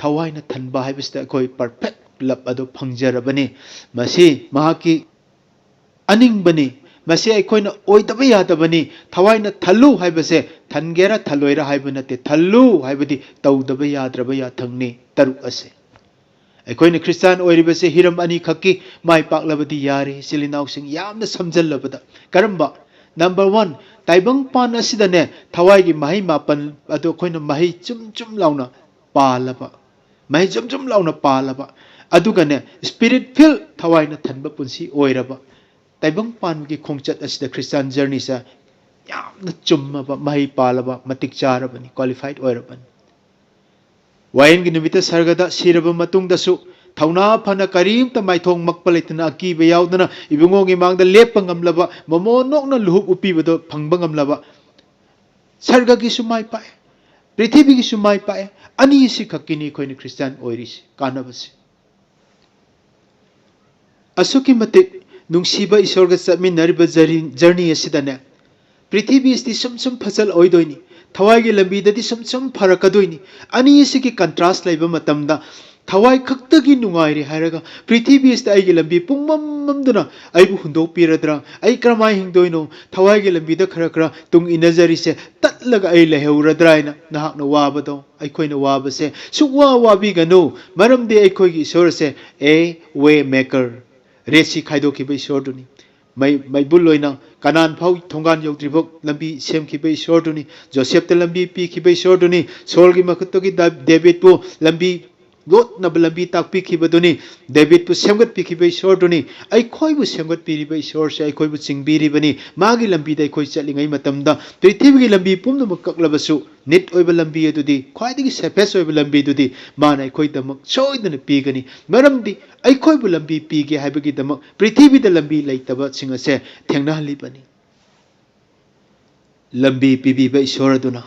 ꯊꯋꯥꯏꯅ ꯊꯟꯕ ꯍꯥꯏꯕꯁꯤꯗ ꯑꯩꯈꯣꯏ perfect love ꯑꯗꯣ ꯐꯪꯖꯔꯕꯅꯤ꯫ ꯃꯁꯤ ꯃꯍꯥꯛꯀꯤ ꯑꯅꯤꯡꯕꯅꯤ꯫ ꯃꯁꯤ ꯑꯩꯈꯣꯏꯅ ꯑꯣꯏꯗꯕ ꯌꯥꯗꯕꯅꯤ꯫ ꯊꯋꯥꯏꯅ ꯊꯜꯂꯨ ꯍꯥꯏꯕꯁꯦ ꯊꯟꯒꯦꯔꯥ ꯊꯜꯂꯣꯏꯔꯥ ꯍꯥꯏꯕ ꯅꯠꯇꯦ, ꯊꯜꯂꯨ ꯍꯥꯏꯕꯗꯤ ꯇꯧꯗꯕ ꯌꯥꯗ꯭ꯔꯕ ꯌꯥꯊꯪꯅꯤ꯫ ꯇꯔꯨꯛ ꯑꯁꯦ ꯑꯩꯈꯣꯏꯅ ꯈ꯭ꯔꯤꯁꯇꯥꯟ ꯑꯣꯏꯔꯤꯕꯁꯦ ꯍꯤꯔꯝ ꯑꯅꯤꯈꯛꯀꯤ ꯃꯥꯏ ꯄꯥꯛꯂꯕꯗꯤ ꯌꯥꯔꯦ, ꯏꯆꯤꯜ ꯏꯅꯥꯎꯁꯤꯡ, ꯌꯥꯝꯅ ꯁꯝꯖꯜꯂꯕꯗ꯫ ꯀꯔꯝꯕ? ꯅꯝꯕꯔ ꯋꯥꯟ, ꯇꯥꯏꯕꯪꯄꯥꯟ ꯑꯁꯤꯗꯅꯦ ꯊꯋꯥꯏꯒꯤ ꯃꯍꯩ ꯃꯥꯄꯟ ꯑꯗꯨ ꯑꯩꯈꯣꯏꯅ ꯃꯍꯩ ꯆꯨꯝ ꯆꯨꯝ ꯂꯥꯎꯅ ꯄꯥꯜꯂꯕ, ꯃꯍꯩ ꯆꯨꯝ ꯆꯨꯝ ꯂꯥꯎꯅ ꯄꯥꯜꯂꯕ, ꯑꯗꯨꯒꯅꯦ ꯁ꯭ꯄꯤꯔꯤꯠ ꯐꯤꯜ, ꯊꯋꯥꯏꯅ ꯊꯟꯕ ꯄꯨꯟꯁꯤ ꯑꯣꯏꯔꯕ, ꯇꯥꯏꯕꯪꯄꯥꯟꯒꯤ ꯈꯣꯡꯆꯠ ꯑꯁꯤꯗ ꯈ꯭ꯔꯤꯁꯇꯥꯟ ꯖꯔꯅꯤꯁꯦ ꯌꯥꯝꯅ ꯆꯨꯝꯃꯕ, ꯃꯍꯩ ꯄꯥꯜꯂꯕ, ꯃꯇꯤꯛ ꯆꯥꯔꯕꯅꯤ, ꯀ꯭ꯋꯥꯂꯤꯐꯥꯏꯠ ꯑꯣꯏꯔꯕꯅꯤ꯫ ꯋꯥꯌꯦꯜꯒꯤ ꯅꯨꯃꯤꯠꯇ ꯁꯔꯒꯗ ꯁꯤꯔꯕ ꯃꯇꯨꯡꯗꯁꯨ ꯊꯧꯅꯥ ꯐꯅ ꯀꯔꯤꯝꯇ ꯃꯥꯏꯊꯣꯡ ꯃꯛꯄ ꯂꯩꯇꯅ ꯑꯀꯤꯕ ꯌꯥꯎꯗꯅ ꯏꯕꯨꯡꯉꯣꯒꯤ ꯃꯥꯡꯗ ꯂꯦꯞꯄ ꯉꯝꯂꯕ, ꯃꯃꯣꯟ ꯅꯣꯛꯅ ꯂꯨꯍꯨꯞ ꯎꯞꯄꯤꯕꯗꯣ ꯐꯪꯕ ꯉꯝꯂꯕ, ꯁꯔꯒꯒꯤꯁꯨ ꯃꯥꯏ ꯄꯥꯛꯑꯦ, ꯄ꯭ꯔꯤꯊꯤꯕꯤꯒꯤꯁꯨ ꯃꯥꯏ ꯄꯥꯛꯑꯦ꯫ ꯑꯅꯤ ꯑꯁꯤ ꯈꯛꯀꯤꯅꯤ ꯑꯩꯈꯣꯏꯅ ꯈ꯭ꯔꯤꯁꯇꯥꯟ ꯑꯣꯏꯔꯤꯁꯤ, ꯀꯥꯟꯅꯕꯁꯤ꯫ ꯑꯁꯨꯛꯀꯤ ꯃꯇꯤꯛ ꯅꯨꯡꯁꯤꯕ ꯏꯁꯣꯔꯒ ꯆꯠꯃꯤꯟꯅꯔꯤꯕ ꯖꯔꯤ-, ꯖꯔꯅꯤ ꯑꯁꯤꯗꯅꯦ, ꯄ꯭ꯔꯤꯊꯤꯕꯤ ꯑꯁꯤꯗꯤ ꯁꯨꯝ ꯁꯨꯝ ꯐꯖꯜ ꯑꯣꯏꯗꯣꯏꯅꯤ, ꯊꯋꯥꯏꯒꯤ ꯂꯝꯕꯤꯗꯗꯤ ꯁꯨꯝ ꯁꯨꯝ ꯐꯔꯛꯀꯗꯣꯏꯅꯤ꯫ ꯑꯅꯤ ꯑꯁꯤꯒꯤ ꯀꯟꯇ꯭ꯔꯥꯁ ꯂꯩꯕ ꯃꯇꯝꯗ ꯊꯋꯥꯏ ꯈꯛꯇꯒꯤ ꯅꯨꯡꯉꯥꯏꯔꯦ ꯍꯥꯏꯔꯒ ꯄ꯭ꯔꯤꯊꯤꯕꯤ ꯑꯁꯤꯗ ꯑꯩꯒꯤ ꯂꯝꯕꯤ ꯄꯨꯡꯃꯝ ꯃꯝꯗꯨꯅ ꯑꯩꯕꯨ ꯍꯨꯟꯗꯣꯛꯄꯤꯔꯗ꯭ꯔꯥ? ꯑꯩ ꯀꯔꯝꯍꯥꯏꯅ ꯍꯤꯡꯗꯣꯏꯅꯣ? ꯊꯋꯥꯏꯒꯤ ꯂꯝꯕꯤꯗ ꯈꯔ ꯈꯔ ꯇꯨꯡ ꯏꯟꯅꯖꯔꯤꯁꯦ ꯇꯠꯂꯒ ꯑꯩ ꯂꯩꯍꯧꯔꯗ꯭ꯔꯥ ꯍꯥꯏꯅ ꯅꯍꯥꯛꯅ ꯋꯥꯕꯗꯣ, ꯑꯩꯈꯣꯏꯅ ꯋꯥꯕꯁꯦ ꯁꯨꯛꯋꯥ ꯋꯥꯕꯤꯒꯅꯨ꯫ ꯃꯔꯝꯗꯤ ꯑꯩꯈꯣꯏꯒꯤ ꯏꯁꯣꯔꯁꯦ a way maker, ꯔꯦꯠ ꯁꯤ ꯈꯥꯏꯗꯣꯛꯈꯤꯕ ꯏꯁꯣꯔꯗꯨꯅꯤ꯫ ꯃꯩ-, ꯃꯩꯕꯨꯜ ꯑꯣꯏꯅ ꯀꯅꯥꯟ ꯐꯥꯎ ꯊꯣꯡꯒꯥꯟ ꯌꯧꯗ꯭ꯔꯤꯐꯥꯎ ꯂꯝꯕꯤ ꯁꯦꯝꯈꯤꯕ ꯏꯁꯣꯔꯗꯨꯅꯤ꯫ ꯖꯣꯁꯦꯞꯇ ꯂꯝꯕꯤ ꯄꯤꯈꯤꯕ ꯏꯁꯣꯔꯗꯨꯅꯤ꯫ ꯁꯣꯜꯒꯤ ꯃꯈꯨꯠꯇꯒꯤ ꯗꯥ-, ꯗꯦꯕꯤꯠꯄꯨ ꯂꯝꯕꯤ ꯂꯣꯠꯅꯕ ꯂꯝꯕꯤ ꯇꯥꯛꯄꯤꯈꯤꯕꯗꯨꯅꯤ꯫ ꯗꯦꯕꯤꯠꯄꯨ ꯁꯦꯝꯒꯠꯄꯤꯈꯤꯕ ꯏꯁꯣꯔꯗꯨꯅꯤ꯫ ꯑꯩꯈꯣꯏꯕꯨ ꯁꯦꯝꯒꯠꯄꯤꯔꯤꯕ ꯏꯁꯣꯔꯁꯦ ꯑꯩꯈꯣꯏꯕꯨ ꯆꯤꯡꯕꯤꯔꯤꯕꯅꯤ꯫ ꯃꯥꯒꯤ ꯂꯝꯕꯤꯗ ꯑꯩꯈꯣꯏ ꯆꯠꯂꯤꯉꯩ ꯃꯇꯝꯗ ꯄ꯭ꯔꯤꯊꯤꯕꯤꯒꯤ ꯂꯝꯕꯤ ꯄꯨꯝꯅꯃꯛ ꯀꯛꯂꯕꯁꯨ, ꯅꯤꯠ ꯑꯣꯏꯕ ꯂꯝꯕꯤ ꯑꯗꯨꯗꯤ, ꯈ꯭ꯋꯥꯏꯗꯒꯤ ꯁꯦꯐꯦꯁ ꯑꯣꯏꯕ ꯂꯝꯕꯤꯗꯨꯗꯤ ꯃꯥꯅ ꯑꯩꯈꯣꯏꯗꯃꯛ ꯁꯣꯏꯗꯅ ꯄꯤꯒꯅꯤ꯫ ꯃꯔꯝꯗꯤ ꯑꯩꯈꯣꯏꯕꯨ ꯂꯝꯕꯤ ꯄꯤꯒꯦ ꯍꯥꯏꯕꯒꯤꯗꯃꯛ ꯄ꯭ꯔꯤꯊꯤꯕꯤꯗ ꯂꯝꯕꯤ ꯂꯩꯇꯕꯁꯤꯡ ꯑꯁꯦ ꯊꯦꯡꯅꯍꯜꯂꯤꯕꯅꯤ꯫ ꯂꯝꯕꯤ ꯄꯤꯕꯤꯕ ꯏꯁꯣꯔ ꯑꯗꯨꯅ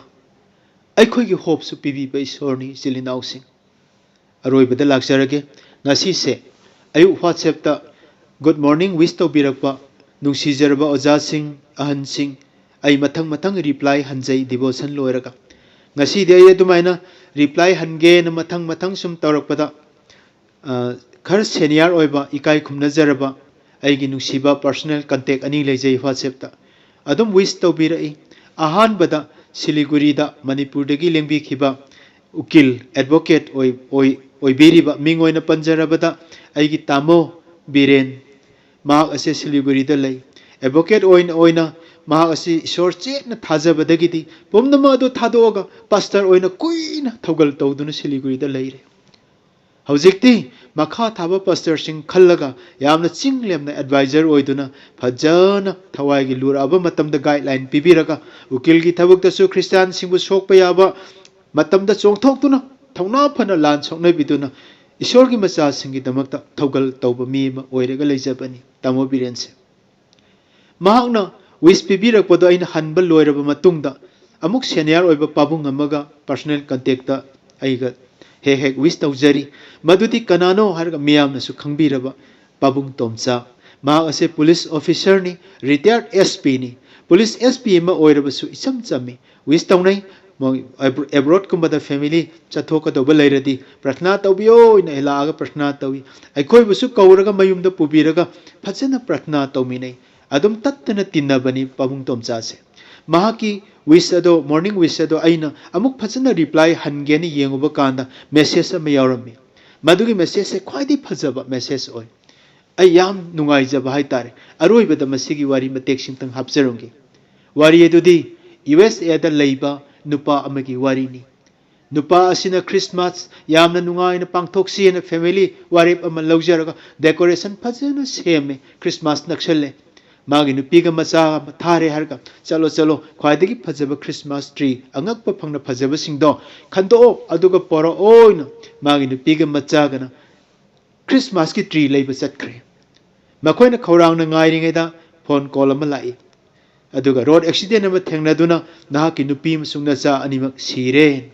ꯑꯩꯈꯣꯏꯒꯤ ꯍꯣꯞꯁꯨ ꯄꯤꯕꯤꯕ ꯏꯁꯣꯔꯅꯤ, ꯏꯆꯤꯜ ꯏꯅꯥꯎꯁꯤꯡ꯫ ꯑꯔꯣꯏꯕꯗ ꯂꯥꯛꯆꯔꯒꯦ꯫ ꯉꯁꯤꯁꯦ ꯑꯌꯨꯛ WhatsApp-ꯇ good morning wish ꯇꯧꯕꯤꯔꯛꯄ ꯅꯨꯡꯁꯤꯖꯔꯕ ꯑꯣꯖꯥꯁꯤꯡ, ꯑꯍꯟꯁꯤꯡ, ꯑꯩ ꯃꯊꯪ ꯃꯊꯪ reply ꯍꯟꯖꯩ devotion ꯂꯣꯏꯔꯒ꯫ ꯉꯁꯤꯗꯤ ꯑꯩ ꯑꯗꯨꯃꯥꯏꯅ reply ꯍꯟꯒꯦꯅ ꯃꯊꯪ ꯃꯊꯪ ꯁꯨꯝ ꯇꯧꯔꯛꯄꯗ, ꯑ, ꯈꯔ senior ꯑꯣꯏꯕ, ꯏꯀꯥꯏ ꯈꯨꯝꯅꯖꯔꯕ ꯑꯩꯒꯤ ꯅꯨꯡꯁꯤꯕ personal contact ꯑꯅꯤ ꯂꯩꯖꯩ WhatsApp-ꯇ꯫ ꯑꯗꯨꯝ wish ꯇꯧꯕꯤꯔꯛꯏ꯫ ꯑꯍꯥꯟꯕꯗ ꯁꯤꯂꯤꯒꯨꯔꯤꯗ ꯃꯅꯤꯄꯨꯔꯗꯒꯤ ꯂꯦꯡꯕꯤꯈꯤꯕ ꯎꯀꯤꯜ, advocate ꯑꯣꯏ-, ꯑꯣꯏ-, ꯑꯣꯏꯕꯤꯔꯤꯕ ꯃꯤꯡ ꯑꯣꯏꯅ ꯄꯟꯖꯔꯕꯗ ꯑꯩꯒꯤ ꯇꯥꯃꯣ ꯕꯤꯔꯦꯟ, ꯃꯍꯥꯛ ꯑꯁꯤ ꯁꯤꯂꯤꯒꯨꯔꯤꯗ ꯂꯩ꯫ Advocate ꯑꯣꯏꯅ, ꯑꯣꯏꯅ ꯃꯍꯥꯛ ꯑꯁꯤ ꯏꯁꯣꯔ ꯆꯦꯠꯅ ꯊꯥꯖꯕꯗꯒꯤꯗꯤ ꯄꯨꯝꯅꯃꯛ ꯑꯗꯨ ꯊꯥꯗꯣꯛꯑꯒ pastor ꯑꯣꯏꯅ ꯀꯨꯏꯅ ꯊꯧꯒꯜ ꯇꯧꯗꯨꯅ ꯁꯤꯂꯤꯒꯨꯔꯤꯗ ꯂꯩꯔꯦ꯫ ꯍꯧꯖꯤꯛꯇꯤ ꯃꯈꯥ ꯊꯥꯕ pastor-ꯁꯤꯡ ꯈꯜꯂꯒ ꯌꯥꯝꯅ ꯆꯤꯡ ꯂꯦꯝꯅ advisor ꯑꯣꯏꯗꯨꯅ ꯐꯖꯅ ꯊꯋꯥꯏꯒꯤ ꯂꯨꯔꯛꯑꯕ ꯃꯇꯝꯗ guideline ꯄꯤꯕꯤꯔꯒ ꯎꯀꯤꯜꯒꯤ ꯊꯕꯛꯇꯁꯨ ꯈ꯭ꯔꯤꯁꯇꯤꯌꯥꯟꯁꯤꯡꯕꯨ ꯁꯣꯛꯄ ꯌꯥꯕ ꯃꯇꯝꯗ ꯆꯣꯡꯊꯣꯛꯇꯨꯅ ꯊꯧꯅꯥ ꯐꯅ ꯂꯥꯟ ꯁꯣꯛꯅꯕꯤꯗꯨꯅ ꯏꯁꯣꯔꯒꯤ ꯃꯆꯥꯁꯤꯡꯒꯤꯗꯃꯛꯇ ꯊꯧꯒꯜ ꯇꯧꯕ ꯃꯤ ꯑꯃ ꯑꯣꯏꯔꯒ ꯂꯩꯖꯕꯅꯤ ꯇꯥꯃꯣ ꯕꯤꯔꯦꯟꯁꯦ꯫ ꯃꯍꯥꯛꯅ wish ꯄꯤꯕꯤꯔꯛꯄꯗꯣ ꯑꯩꯅ ꯍꯟꯕ ꯂꯣꯏꯔꯕ ꯃꯇꯨꯡꯗ ꯑꯃꯨꯛ senior ꯑꯣꯏꯕ ꯄꯥꯕꯨꯡ ꯑꯃꯒ personal contact-ꯇ ꯑꯩꯒ ꯍꯦꯛ ꯍꯦꯛ wish ꯇꯧꯖꯔꯤ꯫ ꯃꯗꯨꯗꯤ ꯀꯅꯥꯅꯣ ꯍꯥꯏꯔꯒ ꯃꯤꯌꯥꯝꯅꯁꯨ ꯈꯪꯕꯤꯔꯕ ꯄꯥꯕꯨꯡ ꯇꯣꯝꯆꯥ꯫ ꯃꯍꯥꯛ ꯑꯁꯦ police officer-ꯅꯤ, retired S P-ꯅꯤ꯫ Police S P ꯑꯃ ꯑꯣꯏꯔꯕꯁꯨ ꯏꯆꯝ ꯆꯝꯃꯤ꯫ Wish ꯇꯧꯅꯩ꯫ ꯃꯣꯏ ꯑꯦꯕ꯭ꯔꯣ-, abroad-ꯀꯨꯝꯕꯗ family ꯆꯠꯊꯣꯛꯀꯗꯧꯕ ꯂꯩꯔꯗꯤ ꯄ꯭ꯔꯊꯅꯥ ꯇꯧꯕꯤꯌꯣ ꯍꯥꯏꯅ ꯂꯥꯛꯑꯒ ꯄ꯭ꯔꯊꯅꯥ ꯇꯧꯏ꯫ ꯑꯩꯈꯣꯏꯕꯨꯁꯨ ꯀꯧꯔꯒ ꯃꯌꯨꯝꯗ ꯄꯨꯕꯤꯔꯒ ꯐꯖꯅ ꯄ꯭ꯔꯊꯅꯥ ꯇꯧꯃꯤꯟꯅꯩ꯫ ꯑꯗꯨꯝ ꯇꯠꯇꯅ ꯇꯤꯟꯅꯕꯅꯤ ꯄꯥꯕꯨꯡ ꯇꯣꯝꯆꯥꯁꯦ꯫ ꯃꯍꯥꯛꯀꯤ wish ꯑꯗꯣ, morning wish ꯑꯗꯣ ꯑꯩꯅ ꯑꯃꯨꯛ ꯐꯖꯅ reply ꯍꯟꯒꯦꯅ ꯌꯦꯡꯉꯨꯕ ꯀꯥꯟꯗ message ꯑꯃ ꯌꯥꯎꯔꯝꯃꯤ꯫ ꯃꯗꯨꯒꯤ message-ꯁꯦ ꯈ꯭ꯋꯥꯏꯗꯒꯤ ꯐꯖꯕ message ꯑꯣꯏ꯫ ꯑꯩ ꯌꯥꯝ ꯅꯨꯡꯉꯥꯏꯖꯕ ꯍꯥꯏꯇꯥꯔꯦ꯫ ꯑꯔꯣꯏꯕꯗ ꯃꯁꯤꯒꯤ ꯋꯥꯔꯤ ꯃꯇꯦꯛꯁꯤꯡꯇꯪ ꯍꯥꯞꯆꯔꯝꯒꯦ꯫ ꯋꯥꯔꯤ ꯑꯗꯨꯗꯤ U S A-ꯗ ꯂꯩꯕ ꯅꯨꯄꯥ ꯑꯃꯒꯤ ꯋꯥꯔꯤꯅꯤ꯫ ꯅꯨꯄꯥ ꯑꯁꯤꯅ Christmas ꯌꯥꯝꯅ ꯅꯨꯡꯉꯥꯏꯅ ꯄꯥꯡꯊꯣꯛꯁꯤ ꯍꯥꯏꯅ family ꯋꯥꯔꯦꯞ ꯑꯃ ꯂꯧꯖꯔꯒ decoration ꯐꯖꯅ ꯁꯦꯝꯃꯦ꯫ Christmas ꯅꯛꯁꯜꯂꯦ꯫ ꯃꯥꯒꯤ ꯅꯨꯄꯤꯒ ꯃꯆꯥ ꯑꯃ ꯊꯥꯔꯦ ꯍꯥꯏꯔꯒ, "ꯆꯠꯂꯣ, ꯆꯠꯂꯣ, ꯈ꯭ꯋꯥꯏꯗꯒꯤ ꯐꯖꯕ Christmas tree, ꯑꯉꯛꯄ ꯐꯪꯅ ꯐꯖꯕꯁꯤꯡꯗꯣ ꯈꯟꯗꯣꯛꯑꯣ, ꯑꯗꯨꯒ ꯄꯣꯔꯛꯑꯣꯅ" ꯃꯥꯒꯤ ꯅꯨꯄꯤꯒ ꯃꯆꯥꯒꯅ Christmas-ꯀꯤ tree ꯂꯩꯕ ꯆꯠꯈ꯭ꯔꯦ꯫ ꯃꯈꯣꯏꯅ ꯈꯧꯔꯥꯡꯅ ꯉꯥꯏꯔꯤꯉꯩꯗ phone call ꯑꯃ ꯂꯥꯛꯏ꯫ ꯑꯗꯨꯒ road accident ꯑꯃ ꯊꯦꯡꯅꯗꯨꯅ ꯅꯍꯥꯛꯀꯤ ꯅꯨꯄꯤ ꯑꯃꯁꯨꯡ ꯅꯆꯥ ꯑꯅꯤꯃꯛ ꯁꯤꯔꯦ꯫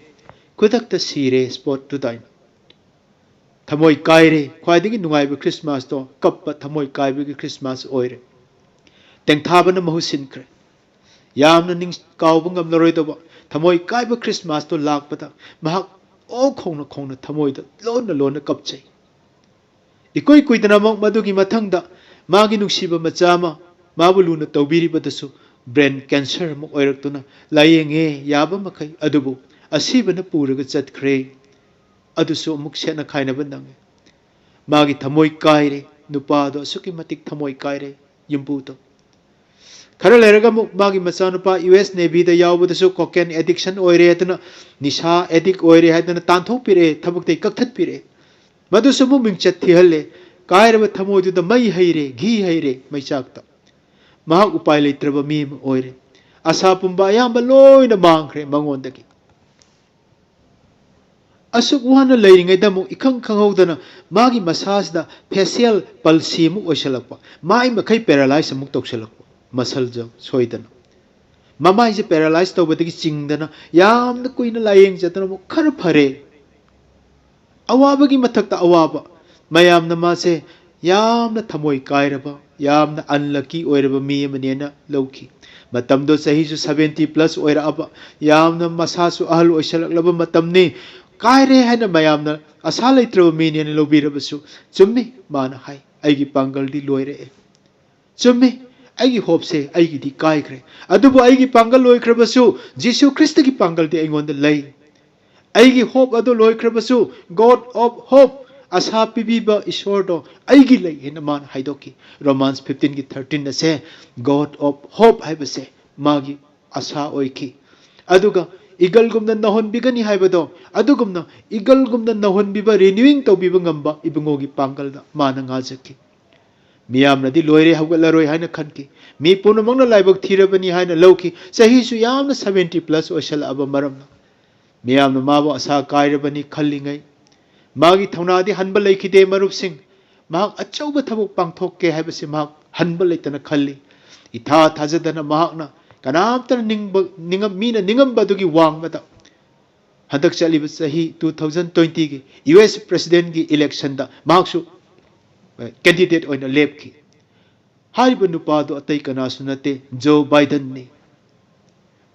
ꯈꯨꯗꯛꯇ ꯁꯤꯔꯦ spot-ꯇꯨꯗ ꯑꯩꯅ꯫ ꯊꯃꯣꯏ ꯀꯥꯏꯔꯦ꯫ ꯈ꯭ꯋꯥꯏꯗꯒꯤ ꯅꯨꯡꯉꯥꯏꯕ Christmas-ꯇꯣ ꯀꯞꯄ ꯊꯃꯣꯏ ꯀꯥꯏꯕꯒꯤ Christmas ꯑꯣꯏꯔꯦ꯫ ꯇꯦꯡꯊꯥꯕꯅ ꯃꯍꯨꯠ ꯁꯤꯟꯈ꯭ꯔꯦ꯫ ꯌꯥꯝꯅ ꯅꯤꯡ-, ꯀꯥꯎꯕ ꯉꯝꯂꯔꯣꯏꯗꯕ ꯊꯃꯣꯏ ꯀꯥꯏꯕ Christmas-ꯇꯣ ꯂꯥꯛꯄꯗ ꯃꯍꯥꯛ ꯑꯣ ꯈꯣꯡꯅ ꯈꯣꯡꯅ ꯊꯃꯣꯏꯗ ꯂꯣꯟꯅ ꯂꯣꯟꯅ ꯀꯞꯆꯩ꯫ ꯏꯀꯨꯏ ꯀꯨꯏꯗꯅ ꯑꯃꯨꯛ ꯃꯗꯨꯒꯤ ꯃꯊꯪꯗ ꯃꯥꯒꯤ ꯅꯨꯡꯁꯤꯕ ꯃꯆꯥ ꯑꯃ ꯃꯥꯕꯨ ꯂꯨꯅ ꯇꯧꯕꯤꯔꯤꯕꯗꯁꯨ brain cancer ꯑꯃ ꯑꯣꯏꯔꯛꯇꯨꯅ ꯂꯥꯌꯦꯡꯉꯦ ꯌꯥꯕ ꯃꯈꯩ, ꯑꯗꯨꯕꯨ ꯑꯁꯤꯕꯅ ꯄꯨꯔꯒ ꯆꯠꯈ꯭ꯔꯦ꯫ ꯑꯗꯨꯁꯨ ꯑꯃꯨꯛ ꯁꯦꯠꯅ ꯈꯥꯏꯅꯕ ꯅꯪꯉꯦ꯫ ꯃꯥꯒꯤ ꯊꯃꯣꯏ ꯀꯥꯏꯔꯦ꯫ ꯅꯨꯄꯥꯗꯣ ꯑꯁꯨꯛꯀꯤ ꯃꯇꯤꯛ ꯊꯃꯣꯏ ꯀꯥꯏꯔꯦ, ꯌꯨꯝꯕꯨꯗꯣ꯫ ꯈꯔ ꯂꯩꯔꯒ ꯑꯃꯨꯛ ꯃꯥꯒꯤ ꯃꯆꯥꯅꯨꯄꯥ U S Navy ꯗ ꯌꯥꯎꯕꯗꯁꯨ cocaine addiction ꯑꯣꯏꯔꯦ ꯍꯥꯏꯗꯅ, ꯅꯤꯁꯥ addict ꯑꯣꯏꯔꯦ ꯍꯥꯏꯗꯅ ꯇꯥꯟꯊꯣꯛꯄꯤꯔꯛꯑꯦ, ꯊꯕꯛꯇꯩ ꯀꯛꯊꯠꯄꯤꯔꯛꯑꯦ꯫ ꯃꯗꯨꯁꯨ ꯑꯃꯨꯛ ꯃꯤꯡꯆꯠ ꯊꯤꯍꯜꯂꯦ꯫ ꯀꯥꯏꯔꯕ ꯊꯃꯣꯏꯗꯨꯗ ꯃꯩ ꯍꯩꯔꯦ, ꯘꯤ ꯍꯩꯔꯦ ꯃꯩꯆꯥꯛꯇ꯫ ꯃꯍꯥꯛ ꯎꯄꯥꯏ ꯂꯩꯇ꯭ꯔꯕ ꯃꯤ ꯑꯃ ꯑꯣꯏꯔꯦ꯫ ꯑꯁꯥ ꯄꯨꯝꯕ ꯑꯌꯥꯝꯕ ꯂꯣꯏꯅ ꯃꯥꯡꯈ꯭ꯔꯦ ꯃꯉꯣꯟꯗꯒꯤ꯫ ꯑꯁꯨꯛ ꯋꯥꯅ ꯂꯩꯔꯤꯉꯩꯗ ꯑꯃꯨꯛ ꯏꯈꯪ ꯈꯪꯍꯧꯗꯅ ꯃꯥꯒꯤ ꯃꯁꯥꯁꯤꯗ facial palsy ꯑꯃꯨꯛ ꯑꯣꯏꯁꯜꯂꯛꯄ, ꯃꯥꯏ ꯃꯈꯩ paralyze ꯑꯃꯨꯛ ꯇꯧꯁꯜꯂꯛꯄ, muscle ꯁꯣꯏꯗꯅ꯫ ꯃꯃꯥꯏꯁꯦ paralyze ꯇꯧꯕꯗꯒꯤ ꯆꯤꯡꯗꯅ ꯌꯥꯝꯅ ꯀꯨꯏꯅ ꯂꯥꯌꯦꯡ ꯆꯠꯇꯅ ꯑꯃꯨꯛ ꯈꯔ ꯐꯔꯦ꯫ ꯑꯋꯥꯕꯒꯤ ꯃꯊꯛꯇ ꯑꯋꯥꯕ꯫ ꯃꯌꯥꯝꯅ ꯃꯥꯁꯦ ꯌꯥꯝꯅ ꯊꯃꯣꯏ ꯀꯥꯏꯔꯕ, ꯌꯥꯝꯅ unlucky ꯑꯣꯏꯔꯕ ꯃꯤ ꯑꯃꯅꯦꯅ ꯂꯧꯈꯤ꯫ ꯃꯇꯝꯗꯣ ꯆꯍꯤꯁꯨ seventy plus ꯑꯣꯏꯔꯛꯑꯕ, ꯌꯥꯝꯅ ꯃꯁꯥꯁꯨ ꯑꯍꯜ ꯑꯣꯏꯁꯜꯂꯛꯂꯕ ꯃꯇꯝꯅꯤ꯫ ꯀꯥꯏꯔꯦ ꯍꯥꯏꯅ ꯃꯌꯥꯝꯅ ꯑꯁꯥ ꯂꯩꯇ꯭ꯔꯕ ꯃꯤꯅꯦꯅ ꯂꯧꯕꯤꯔꯕꯁꯨ, ꯆꯨꯝꯃꯤ, ꯃꯥꯅ ꯍꯥꯏ, "ꯑꯩꯒꯤ ꯄꯥꯡꯒꯜꯗꯤ ꯂꯣꯏꯔꯛꯑꯦ꯫ ꯆꯨꯝꯃꯤ, ꯑꯩꯒꯤ hope ꯁꯦ ꯑꯩꯒꯤꯗꯤ ꯀꯥꯏꯈ꯭ꯔꯦ꯫ ꯑꯗꯨꯕꯨ ꯑꯩꯒꯤ ꯄꯥꯡꯒꯜ ꯂꯣꯏꯈ꯭ꯔꯕꯁꯨ, ꯖꯤꯁꯨ ꯈ꯭ꯔꯤꯁꯇꯒꯤ ꯄꯥꯡꯒꯜꯗꯤ ꯑꯩꯉꯣꯟꯗ ꯂꯩ꯫ ꯑꯩꯒꯤ hope ꯑꯗꯨ ꯂꯣꯏꯈ꯭ꯔꯕꯁꯨ, God of hope, ꯑꯁꯥ ꯄꯤꯕꯤꯕ ꯏꯁꯣꯔꯗꯣ ꯑꯩꯒꯤ ꯂꯩ" ꯍꯥꯏꯅ ꯃꯥꯅ ꯍꯥꯏꯗꯣꯛꯈꯤ꯫ Romans fifteen ꯒꯤ thirteen ꯑꯁꯦ God of hope ꯍꯥꯏꯕꯁꯦ ꯃꯥꯒꯤ ꯑꯁꯥ ꯑꯣꯏꯈꯤ꯫ ꯑꯗꯨꯒ eagle ꯒꯨꯝꯅ ꯅꯧꯍꯟꯕꯤꯒꯅꯤ ꯍꯥꯏꯕꯗꯣ, ꯑꯗꯨꯒꯨꯝꯅ eagle ꯒꯨꯝꯅ ꯅꯧꯍꯟꯕꯤꯕ, renewing ꯇꯧꯕꯤꯕ ꯉꯝꯕ ꯏꯕꯨꯡꯉꯣꯒꯤ ꯄꯥꯡꯒꯜꯗ ꯃꯥꯅ ꯉꯥꯖꯈꯤ꯫ ꯃꯤꯌꯥꯝꯅꯗꯤ ꯂꯣꯏꯔꯦ, ꯍꯧꯒꯠꯂꯔꯣꯏ ꯍꯥꯏꯅ ꯈꯟꯈꯤ꯫ ꯃꯤ ꯄꯨꯝꯅꯃꯛꯅ ꯂꯥꯏꯕꯛ ꯊꯤꯔꯕꯅꯤ ꯍꯥꯏꯅ ꯂꯧꯈꯤ꯫ ꯆꯍꯤꯁꯨ ꯌꯥꯝꯅ seventy plus ꯑꯣꯏꯁꯜꯂꯛꯑꯕ ꯃꯔꯝꯅ꯫ ꯃꯤꯌꯥꯝꯅ ꯃꯥꯕꯨ ꯑꯁꯥ ꯀꯥꯏꯔꯕꯅꯤ ꯈꯜꯂꯤꯉꯩ, ꯃꯥꯒꯤ ꯊꯧꯅꯥꯗꯤ ꯍꯟꯕ ꯂꯩꯈꯤꯗꯦ, ꯃꯔꯨꯞꯁꯤꯡ꯫ ꯃꯍꯥꯛ ꯑꯆꯧꯕ ꯊꯕꯛ ꯄꯥꯡꯊꯣꯛꯀꯦ ꯍꯥꯏꯕꯁꯤ ꯃꯍꯥꯛ ꯍꯟꯕ ꯂꯩꯇꯅ ꯈꯜꯂꯤ꯫ ꯏꯊꯥ ꯊꯥꯖꯗꯅ ꯃꯍꯥꯛꯅ ꯀꯅꯥꯝꯇꯅ ꯅꯤꯡꯕ, ꯅꯤꯡꯉꯝ-, ꯃꯤꯅ ꯅꯤꯡꯉꯝꯕ ꯑꯗꯨꯒꯤ ꯋꯥꯡꯃꯗ ꯍꯟꯗꯛ ꯆꯠꯂꯤꯕ ꯆꯍꯤ two thousand twenty ꯒꯤ U S president ꯀꯤ election ꯗ ꯃꯍꯥꯛꯁꯨ, ꯑ, candidate ꯑꯣꯏꯅ ꯂꯦꯞꯈꯤ꯫ ꯍꯥꯏꯔꯤꯕ ꯅꯨꯄꯥꯗꯨ ꯑꯇꯩ ꯀꯅꯥꯁꯨ ꯅꯠꯇꯦ, ꯖꯣ ꯕꯥꯏꯗꯟꯅꯤ꯫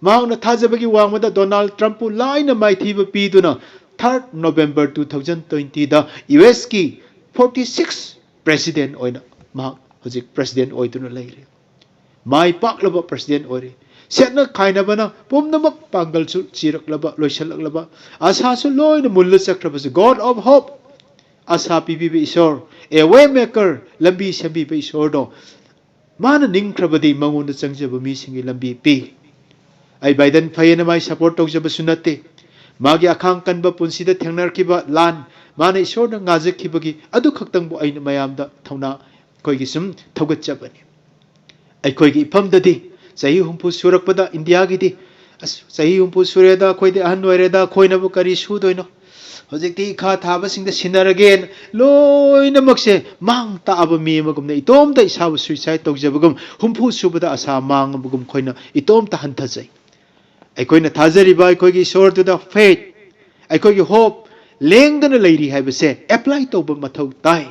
ꯃꯍꯥꯛꯅ ꯊꯥꯖꯕꯒꯤ ꯋꯥꯡꯃꯗ ꯗꯣꯅꯥꯜꯗ ꯇ꯭ꯔꯝꯞꯄꯨ ꯂꯥꯏꯅ ꯃꯥꯏꯊꯤꯕ ꯄꯤꯗꯨꯅ third November two thousand twenty ꯗ U S ꯀꯤ forty six president ꯑꯣꯏꯅ ꯃꯍꯥꯛ ꯍꯧꯖꯤꯛ ꯄ꯭ꯔꯦꯁꯤꯗꯦꯟ ꯑꯣꯏꯗꯨꯅ ꯂꯩꯔꯦ꯫ ꯃꯥꯏ ꯄꯥꯛꯂꯕ ꯄ꯭ꯔꯦꯁꯤꯗꯦꯟ ꯑꯣꯏꯔꯦ꯫ ꯁꯦꯠꯅ ꯈꯥꯏꯅꯕꯅ ꯄꯨꯝꯅꯃꯛ ꯄꯥꯡꯒꯜꯁꯨ ꯆꯤꯔꯛꯂꯕ, ꯂꯣꯏꯁꯤꯜꯂꯛꯂꯕ, ꯑꯁꯥꯁꯨ ꯂꯣꯏꯅ ꯃꯨꯜꯂ ꯆꯠꯈ꯭ꯔꯕꯁꯦ꯫ God of hope, ꯑꯁꯥ ꯄꯤꯕꯤꯕ ꯏꯁꯣꯔ, a way maker, ꯂꯝꯕꯤ ꯁꯦꯝꯕꯤꯕ ꯏꯁꯣꯔꯗꯣ, ꯃꯥꯅ ꯅꯤꯡꯈ꯭ꯔꯕꯗꯤ ꯃꯉꯣꯟꯗ ꯆꯪꯖꯕ ꯃꯤꯁꯤꯡꯒꯤ ꯂꯝꯕꯤ ꯄꯤ꯫ ꯑꯩ ꯕꯥꯏꯗꯟ ꯐꯩꯌꯦꯅ ꯃꯥꯏ ꯁꯄꯣꯔꯠ ꯇꯧꯖꯕꯁꯨ ꯅꯠꯇꯦ꯫ ꯃꯥꯒꯤ ꯑꯈꯥꯡ ꯀꯟꯕ ꯄꯨꯟꯁꯤꯗ ꯊꯦꯡꯅꯔꯛꯈꯤꯕ ꯂꯥꯟ, ꯃꯥꯅ ꯏꯁꯣꯔꯅ ꯉꯥꯖꯈꯤꯕꯒꯤ ꯑꯗꯨ ꯈꯛꯇꯪꯕꯨ ꯑꯩꯅ ꯃꯌꯥꯝꯗ ꯊꯧꯅꯥ ꯑꯩꯈꯣꯏꯒꯤ ꯁꯨꯝ ꯊꯧꯒꯠꯆꯕꯅꯤ꯫ ꯑꯩꯈꯣꯏꯒꯤ ꯏꯐꯝꯗꯗꯤ ꯆꯍꯤ ꯍꯨꯝꯐꯨ ꯁꯨꯔꯛꯄꯗ ꯏꯟꯗꯤꯌꯥꯒꯤꯗꯤ, "ꯑꯁ, ꯆꯍꯤ ꯍꯨꯝꯐꯨ ꯁꯨꯔꯦꯗ, ꯑꯩꯈꯣꯏꯗꯤ ꯑꯍꯟ ꯑꯣꯏꯔꯦꯗ, ꯑꯩꯈꯣꯏꯅꯕꯨ ꯀꯔꯤ ꯁꯨꯗꯣꯏꯅꯣ? ꯍꯧꯖꯤꯛꯇꯤ ꯏꯈꯥ ꯊꯥꯕꯁꯤꯡꯗ ꯁꯤꯟꯅꯔꯒꯦꯅ" ꯂꯣꯏꯅꯃꯛꯁꯦ ꯃꯥꯡ ꯇꯥꯛꯑꯕ ꯃꯤ ꯑꯃꯒꯨꯝꯅ ꯏꯇꯣꯝꯇ ꯏꯁꯥꯕꯨ ꯁꯨꯏꯁꯥꯏꯠ ꯇꯧꯖꯕꯒꯨꯝ, ꯍꯨꯝꯐꯨ ꯁꯨꯕꯗ ꯑꯁꯥ ꯃꯥꯡꯉꯕꯒꯨꯝ ꯑꯩꯈꯣꯏꯅ ꯏꯇꯣꯝꯇ ꯍꯟꯊꯖꯩ꯫ ꯑꯩꯈꯣꯏꯅ ꯊꯥꯖꯔꯤꯕ ꯑꯩꯈꯣꯏꯒꯤ ꯏꯁꯣꯔꯗꯨꯗ ꯐꯦꯠ, ꯑꯩꯈꯣꯏꯒꯤ ꯍꯣꯞ ꯂꯦꯡꯗꯅ ꯂꯩꯔꯤ ꯍꯥꯏꯕꯁꯦ ꯑꯦꯄ꯭ꯂꯥꯏ ꯇꯧꯕ ꯃꯊꯧ ꯇꯥꯏ꯫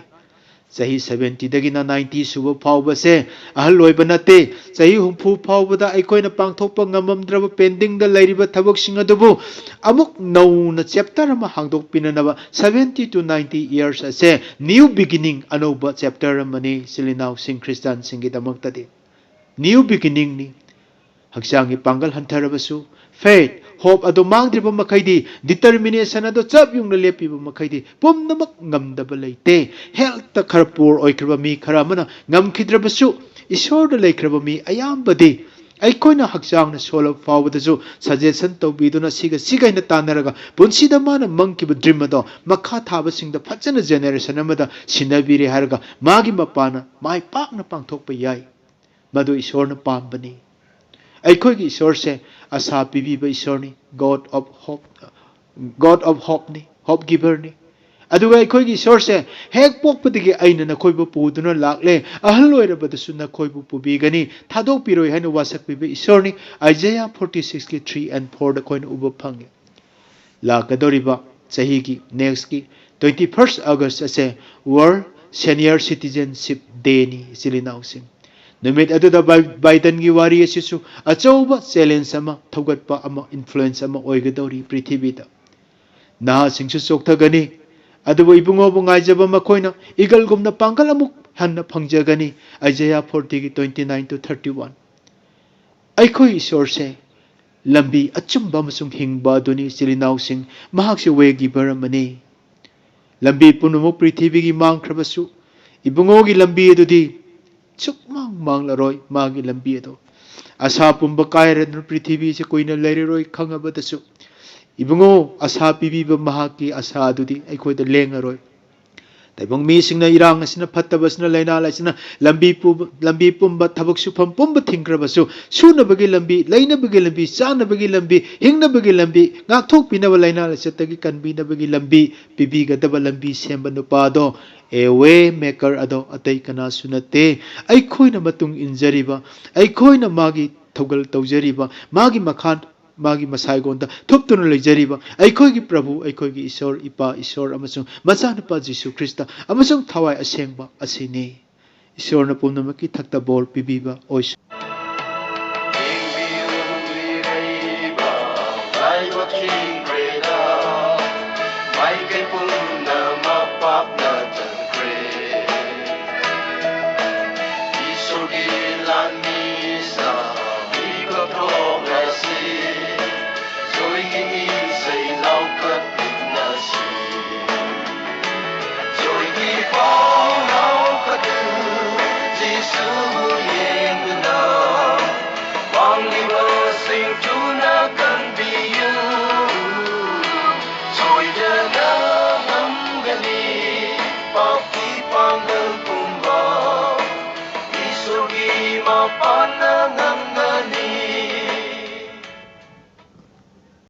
ꯆꯍꯤ ꯁꯚꯦꯟꯇꯤꯗꯒꯤꯅ ꯅꯥꯏꯟꯇꯤ ꯁꯨꯕ ꯐꯥꯎꯕꯁꯦ ꯑꯍꯜ ꯑꯣꯏꯕ ꯅꯠꯇꯦ꯫ ꯆꯍꯤ ꯍꯨꯝꯐꯨ ꯐꯥꯎꯕꯗ ꯑꯩꯈꯣꯏꯅ ꯄꯥꯡꯊꯣꯛꯄ ꯉꯝꯃꯝꯗ꯭ꯔꯕ ꯄꯦꯟꯗꯤꯡꯗ ꯂꯩꯔꯤꯕ ꯊꯕꯛꯁꯤꯡ ꯑꯗꯨꯕꯨ ꯑꯃꯨꯛ ꯅꯧꯅ ꯆꯦꯞꯇꯔ ꯑꯃ ꯍꯥꯡꯗꯣꯛꯄꯤꯅꯅꯕ, seventy to ninety years ꯑꯁꯦ ꯅ꯭ꯌꯨ ꯕꯤꯒꯤꯅꯤꯡ, ꯑꯅꯧꯕ ꯆꯦꯞꯇꯔ ꯑꯃꯅꯤ ꯏꯆꯤꯜ ꯏꯅꯥꯎꯁꯤꯡ ꯈ꯭ꯔꯤꯁꯇꯥꯟꯁꯤꯡꯒꯤꯗꯃꯛꯇꯗꯤ꯫ ꯅ꯭ꯌꯨ ꯕꯤꯒꯤꯅꯤꯡꯅꯤ꯫ ꯍꯛꯆꯥꯡꯒꯤ ꯄꯥꯡꯒꯜ ꯍꯟꯊꯔꯕꯁꯨ, ꯐꯦꯠ, ꯍꯣꯞ ꯑꯗꯨ ꯃꯥꯡꯗ꯭ꯔꯤꯕ ꯃꯈꯩꯗꯤ, ꯗꯤꯇꯔꯃꯤꯅꯦꯁꯟ ꯑꯗꯨ ꯆꯞ ꯌꯨꯡꯅ ꯂꯦꯞꯄꯤꯕ ꯃꯈꯩꯗꯤ, ꯄꯨꯝꯅꯃꯛ ꯉꯝꯗꯕ ꯂꯩꯇꯦ꯫ ꯍꯦꯜꯠꯇ ꯈꯔ ꯄꯨꯋꯔ ꯑꯣꯏꯈ꯭ꯔꯕ ꯃꯤ ꯈꯔ ꯑꯃꯅ ꯉꯝꯈꯤꯗ꯭ꯔꯕꯁꯨ, ꯏꯁꯣꯔꯗ ꯂꯩꯈ꯭ꯔꯕ ꯃꯤ ꯑꯌꯥꯝꯕꯗꯤ ꯑꯩꯈꯣꯏꯅ ꯍꯛꯆꯥꯡꯅ ꯁꯣꯜꯂꯕ ꯐꯥꯎꯕꯗꯁꯨ ꯁꯖꯦꯁꯟ ꯇꯧꯕꯤꯗꯨꯅ, ꯁꯤꯒ ꯁꯤꯒ ꯍꯥꯏꯅ ꯇꯥꯟꯅꯔꯒ, ꯄꯨꯟꯁꯤꯗ ꯃꯥꯅ ꯃꯪꯈꯤꯕ ꯗ꯭ꯔꯤꯝ ꯑꯗꯣ ꯃꯈꯥ ꯊꯥꯕꯁꯤꯡꯗ ꯐꯖꯅ ꯖꯦꯅꯦꯔꯦꯁꯟ ꯑꯃꯗ ꯁꯤꯟꯅꯕꯤꯔꯦ ꯍꯥꯏꯔꯒ, ꯃꯥꯒꯤ ꯃꯄꯥꯅ ꯃꯥꯏ ꯄꯥꯛꯅ ꯄꯥꯡꯊꯣꯛꯄ ꯌꯥꯏ꯫ ꯃꯗꯨ ꯏꯁꯣꯔꯅ ꯄꯥꯝꯕꯅꯤ꯫ ꯑꯩꯈꯣꯏꯒꯤ ꯏꯁꯣꯔꯁꯦ ꯑꯁꯥ ꯄꯤꯕꯤꯕ ꯏꯁꯣꯔꯅꯤ, God of hope, God of hopeꯅꯤ, ꯍꯣꯞ ꯒꯤꯚꯔꯅꯤ꯫ ꯑꯗꯨꯒ ꯑꯩꯈꯣꯏꯒꯤ ꯏꯁꯣꯔꯁꯦ, "ꯍꯦꯛ ꯄꯣꯛꯄꯗꯒꯤ ꯑꯩꯅ ꯅꯈꯣꯏꯕꯨ ꯄꯨꯗꯨꯅ ꯂꯥꯛꯂꯦ, ꯑꯍꯜ ꯑꯣꯏꯔꯕꯗꯁꯨ ꯅꯈꯣꯏꯕꯨ ꯄꯨꯕꯤꯒꯅꯤ, ꯊꯥꯗꯣꯛꯄꯤꯔꯣꯏ" ꯍꯥꯏꯅ ꯋꯥꯁꯛꯄꯤꯕ ꯏꯁꯣꯔꯅꯤ꯫ ꯑꯥꯏꯖꯌꯥ forty sixꯀꯤ three and fourꯗ ꯑꯩꯈꯣꯏꯅ ꯎꯕ ꯐꯪꯉꯤ꯫ ꯂꯥꯛꯀꯗꯧꯔꯤꯕ ꯆꯍꯤꯒꯤ, ꯅꯦꯛꯁꯀꯤ twenty first August ꯑꯁꯦ World Senior Citizenship Dayꯅꯤ, ꯏꯆꯤꯜ ꯏꯅꯥꯎꯁꯤꯡ꯫ ꯅꯨꯃꯤꯠ ꯑꯗꯨꯗ ꯕꯥꯏ-, ꯕꯥꯏꯗꯟꯒꯤ ꯋꯥꯔꯤ ꯑꯁꯤꯁꯨ ꯑꯆꯧꯕ ꯆꯦꯂꯦꯟꯖ ꯑꯃ, ꯊꯧꯒꯠꯄ ꯑꯃ, ꯏꯟꯐ꯭ꯂꯨꯑꯦꯟꯁ ꯑꯃ ꯑꯣꯏꯒꯗꯧꯔꯤ ꯄ꯭ꯔꯤꯊꯤꯕꯤꯗ꯫ ꯅꯍꯥꯁꯤꯡꯁꯨ ꯆꯣꯛꯊꯒꯅꯤ, ꯑꯗꯨꯕꯨ ꯏꯕꯨꯡꯉꯣꯕꯨ ꯉꯥꯏꯖꯕ ꯃꯈꯣꯏꯅ ꯏꯒꯜꯒꯨꯝꯅ ꯄꯥꯡꯒꯜ ꯑꯃꯨꯛ ꯍꯟꯅ ꯐꯪꯖꯒꯅꯤ꯫ Isaiah forty ꯒꯤ twenty nine to thirty one꯫ ꯑꯩꯈꯣꯏ ꯏꯁꯣꯔꯁꯦ ꯂꯝꯕꯤ ꯑꯆꯨꯝꯕ ꯑꯃꯁꯨꯡ ꯍꯤꯡꯕ ꯑꯗꯨꯅꯤ꯫ ꯏꯆꯤꯜ ꯏꯅꯥꯎꯁꯤꯡ, ꯃꯍꯥꯛꯁꯦ way giver ꯑꯃꯅꯤ꯫ ꯂꯝꯕꯤ ꯄꯨꯝꯅꯃꯛ ꯄ꯭ꯔꯤꯊꯤꯕꯤꯒꯤ ꯃꯥꯡꯈ꯭ꯔꯕꯁꯨ, ꯏꯕꯨꯡꯉꯣꯒꯤ ꯂꯝꯕꯤ ꯑꯗꯨꯗꯤ ꯁꯨꯛꯃꯥꯡ ꯃꯥꯡꯂꯔꯣꯏ꯫ ꯃꯥꯒꯤ ꯂꯝꯕꯤ ꯑꯗꯣ ꯑꯁꯥ ꯄꯨꯝꯕ ꯀꯥꯏꯔꯗꯨꯅ ꯄ꯭ꯔꯤꯊꯤꯕꯤꯁꯦ ꯀꯨꯏꯅ ꯂꯩꯔꯔꯣꯏ ꯈꯪꯉꯕꯗꯁꯨ, ꯏꯕꯨꯡꯉꯣ, ꯑꯁꯥ ꯄꯤꯕꯤꯕ ꯃꯍꯥꯛꯀꯤ ꯑꯁꯥ ꯑꯗꯨꯗꯤ ꯑꯩꯈꯣꯏꯗ ꯂꯦꯡꯉꯔꯣꯏ꯫ ꯇꯥꯏꯕꯪ ꯃꯤꯁꯤꯡꯅ ꯏꯔꯥꯡ ꯑꯁꯤꯅ, ꯐꯠꯇꯕ ꯑꯁꯤꯅ, ꯂꯥꯏꯅꯥ ꯑꯁꯤꯅ ꯂꯝꯕꯤ ꯄꯨꯕ, ꯂꯝꯕꯤ ꯄꯨꯝꯕ, ꯊꯕꯛ ꯁꯨꯐꯝ ꯄꯨꯝꯕ ꯊꯤꯡꯈ꯭ꯔꯕꯁꯨ, ꯁꯨꯅꯕꯒꯤ ꯂꯝꯕꯤ, ꯂꯩꯅꯕꯒꯤ ꯂꯝꯕꯤ, ꯆꯥꯅꯕꯒꯤ ꯂꯝꯕꯤ, ꯍꯤꯡꯅꯕꯒꯤ ꯂꯝꯕꯤ, ꯉꯥꯛꯊꯣꯛꯄꯤꯅꯕ, ꯂꯥꯏꯅꯥ ꯂꯥꯏꯆꯠꯇꯒꯤ ꯀꯟꯕꯤꯅꯕꯒꯤ ꯂꯝꯕꯤ ꯄꯤꯕꯤꯒꯗꯕ ꯂꯝꯕꯤ ꯁꯦꯝꯕ ꯅꯨꯄꯥꯗꯣ, a way maker ꯑꯗꯣ ꯑꯇꯩ ꯀꯅꯥꯁꯨ ꯅꯠꯇꯦ꯫ ꯑꯩꯈꯣꯏꯅ ꯃꯇꯨꯡ ꯏꯟꯖꯔꯤꯕ, ꯑꯩꯈꯣꯏꯅ ꯃꯥꯒꯤ ꯊꯧꯒꯜ ꯇꯧꯖꯔꯤꯕ, ꯃꯥꯒꯤ ꯃꯈꯥ, ꯃꯥꯒꯤ ꯃꯁꯥꯏꯒꯣꯟꯗ ꯊꯨꯞꯇꯨꯅ ꯂꯩꯖꯔꯤꯕ ꯑꯩꯈꯣꯏꯒꯤ ꯄ꯭ꯔꯚꯨ, ꯑꯩꯈꯣꯏꯒꯤ ꯏꯁꯣꯔ, ꯏꯄꯥ ꯏꯁꯣꯔ ꯑꯃꯁꯨꯡ ꯃꯆꯥꯅꯨꯄꯥ ꯖꯤꯁꯨ ꯈ꯭ꯔꯤꯁꯇ ꯑꯃꯁꯨꯡ ꯊꯋꯥꯏ ꯑꯁꯦꯡꯕ ꯑꯁꯤꯅꯤ꯫ ꯏꯁꯣꯔꯅ ꯄꯨꯝꯅꯃꯛꯀꯤ ꯊꯛꯇ ꯕꯣꯔ ꯄꯤꯕꯤꯕ ꯑꯣꯏꯁꯅꯨ꯫ ꯌꯦꯡꯕꯤꯌꯨ, ꯃꯤꯔꯩꯕꯥꯛ ꯂꯥꯏꯕꯛ ꯊꯤꯈ꯭ꯔꯦꯗ, ꯃꯥꯏꯀꯩ ꯄꯨꯝꯅꯃꯛ ꯄꯥꯞꯅ ꯆꯟꯈ꯭ꯔꯦ꯫ ꯏꯁꯣꯔꯒꯤ ꯂꯥꯟꯃꯤ ꯁꯥꯕꯤꯕ ꯊꯣꯡ ꯑꯁꯤ, ꯖꯣꯏꯒꯤ ꯏꯁꯩ ꯂꯥꯎꯈꯠꯃꯤꯟꯅꯁꯤ꯫ ꯖꯣꯏꯒꯤ ꯄꯥꯎ ꯂꯥꯎꯈꯠꯂꯨ, ꯖꯤꯁꯨꯕꯨ ꯌꯦꯡꯗꯨꯅ, ꯄꯥꯡꯂꯤꯕꯁꯤꯡ ꯊꯨꯅ ꯀꯟꯕꯤꯌꯨ꯫ ꯁꯣꯏꯗꯅ ꯉꯝꯒꯅꯤ ꯄꯥꯞꯀꯤ ꯄꯥꯡꯒꯜ ꯄꯨꯝꯕ, ꯏꯁꯣꯔꯒꯤ ꯃꯄꯥꯟꯅ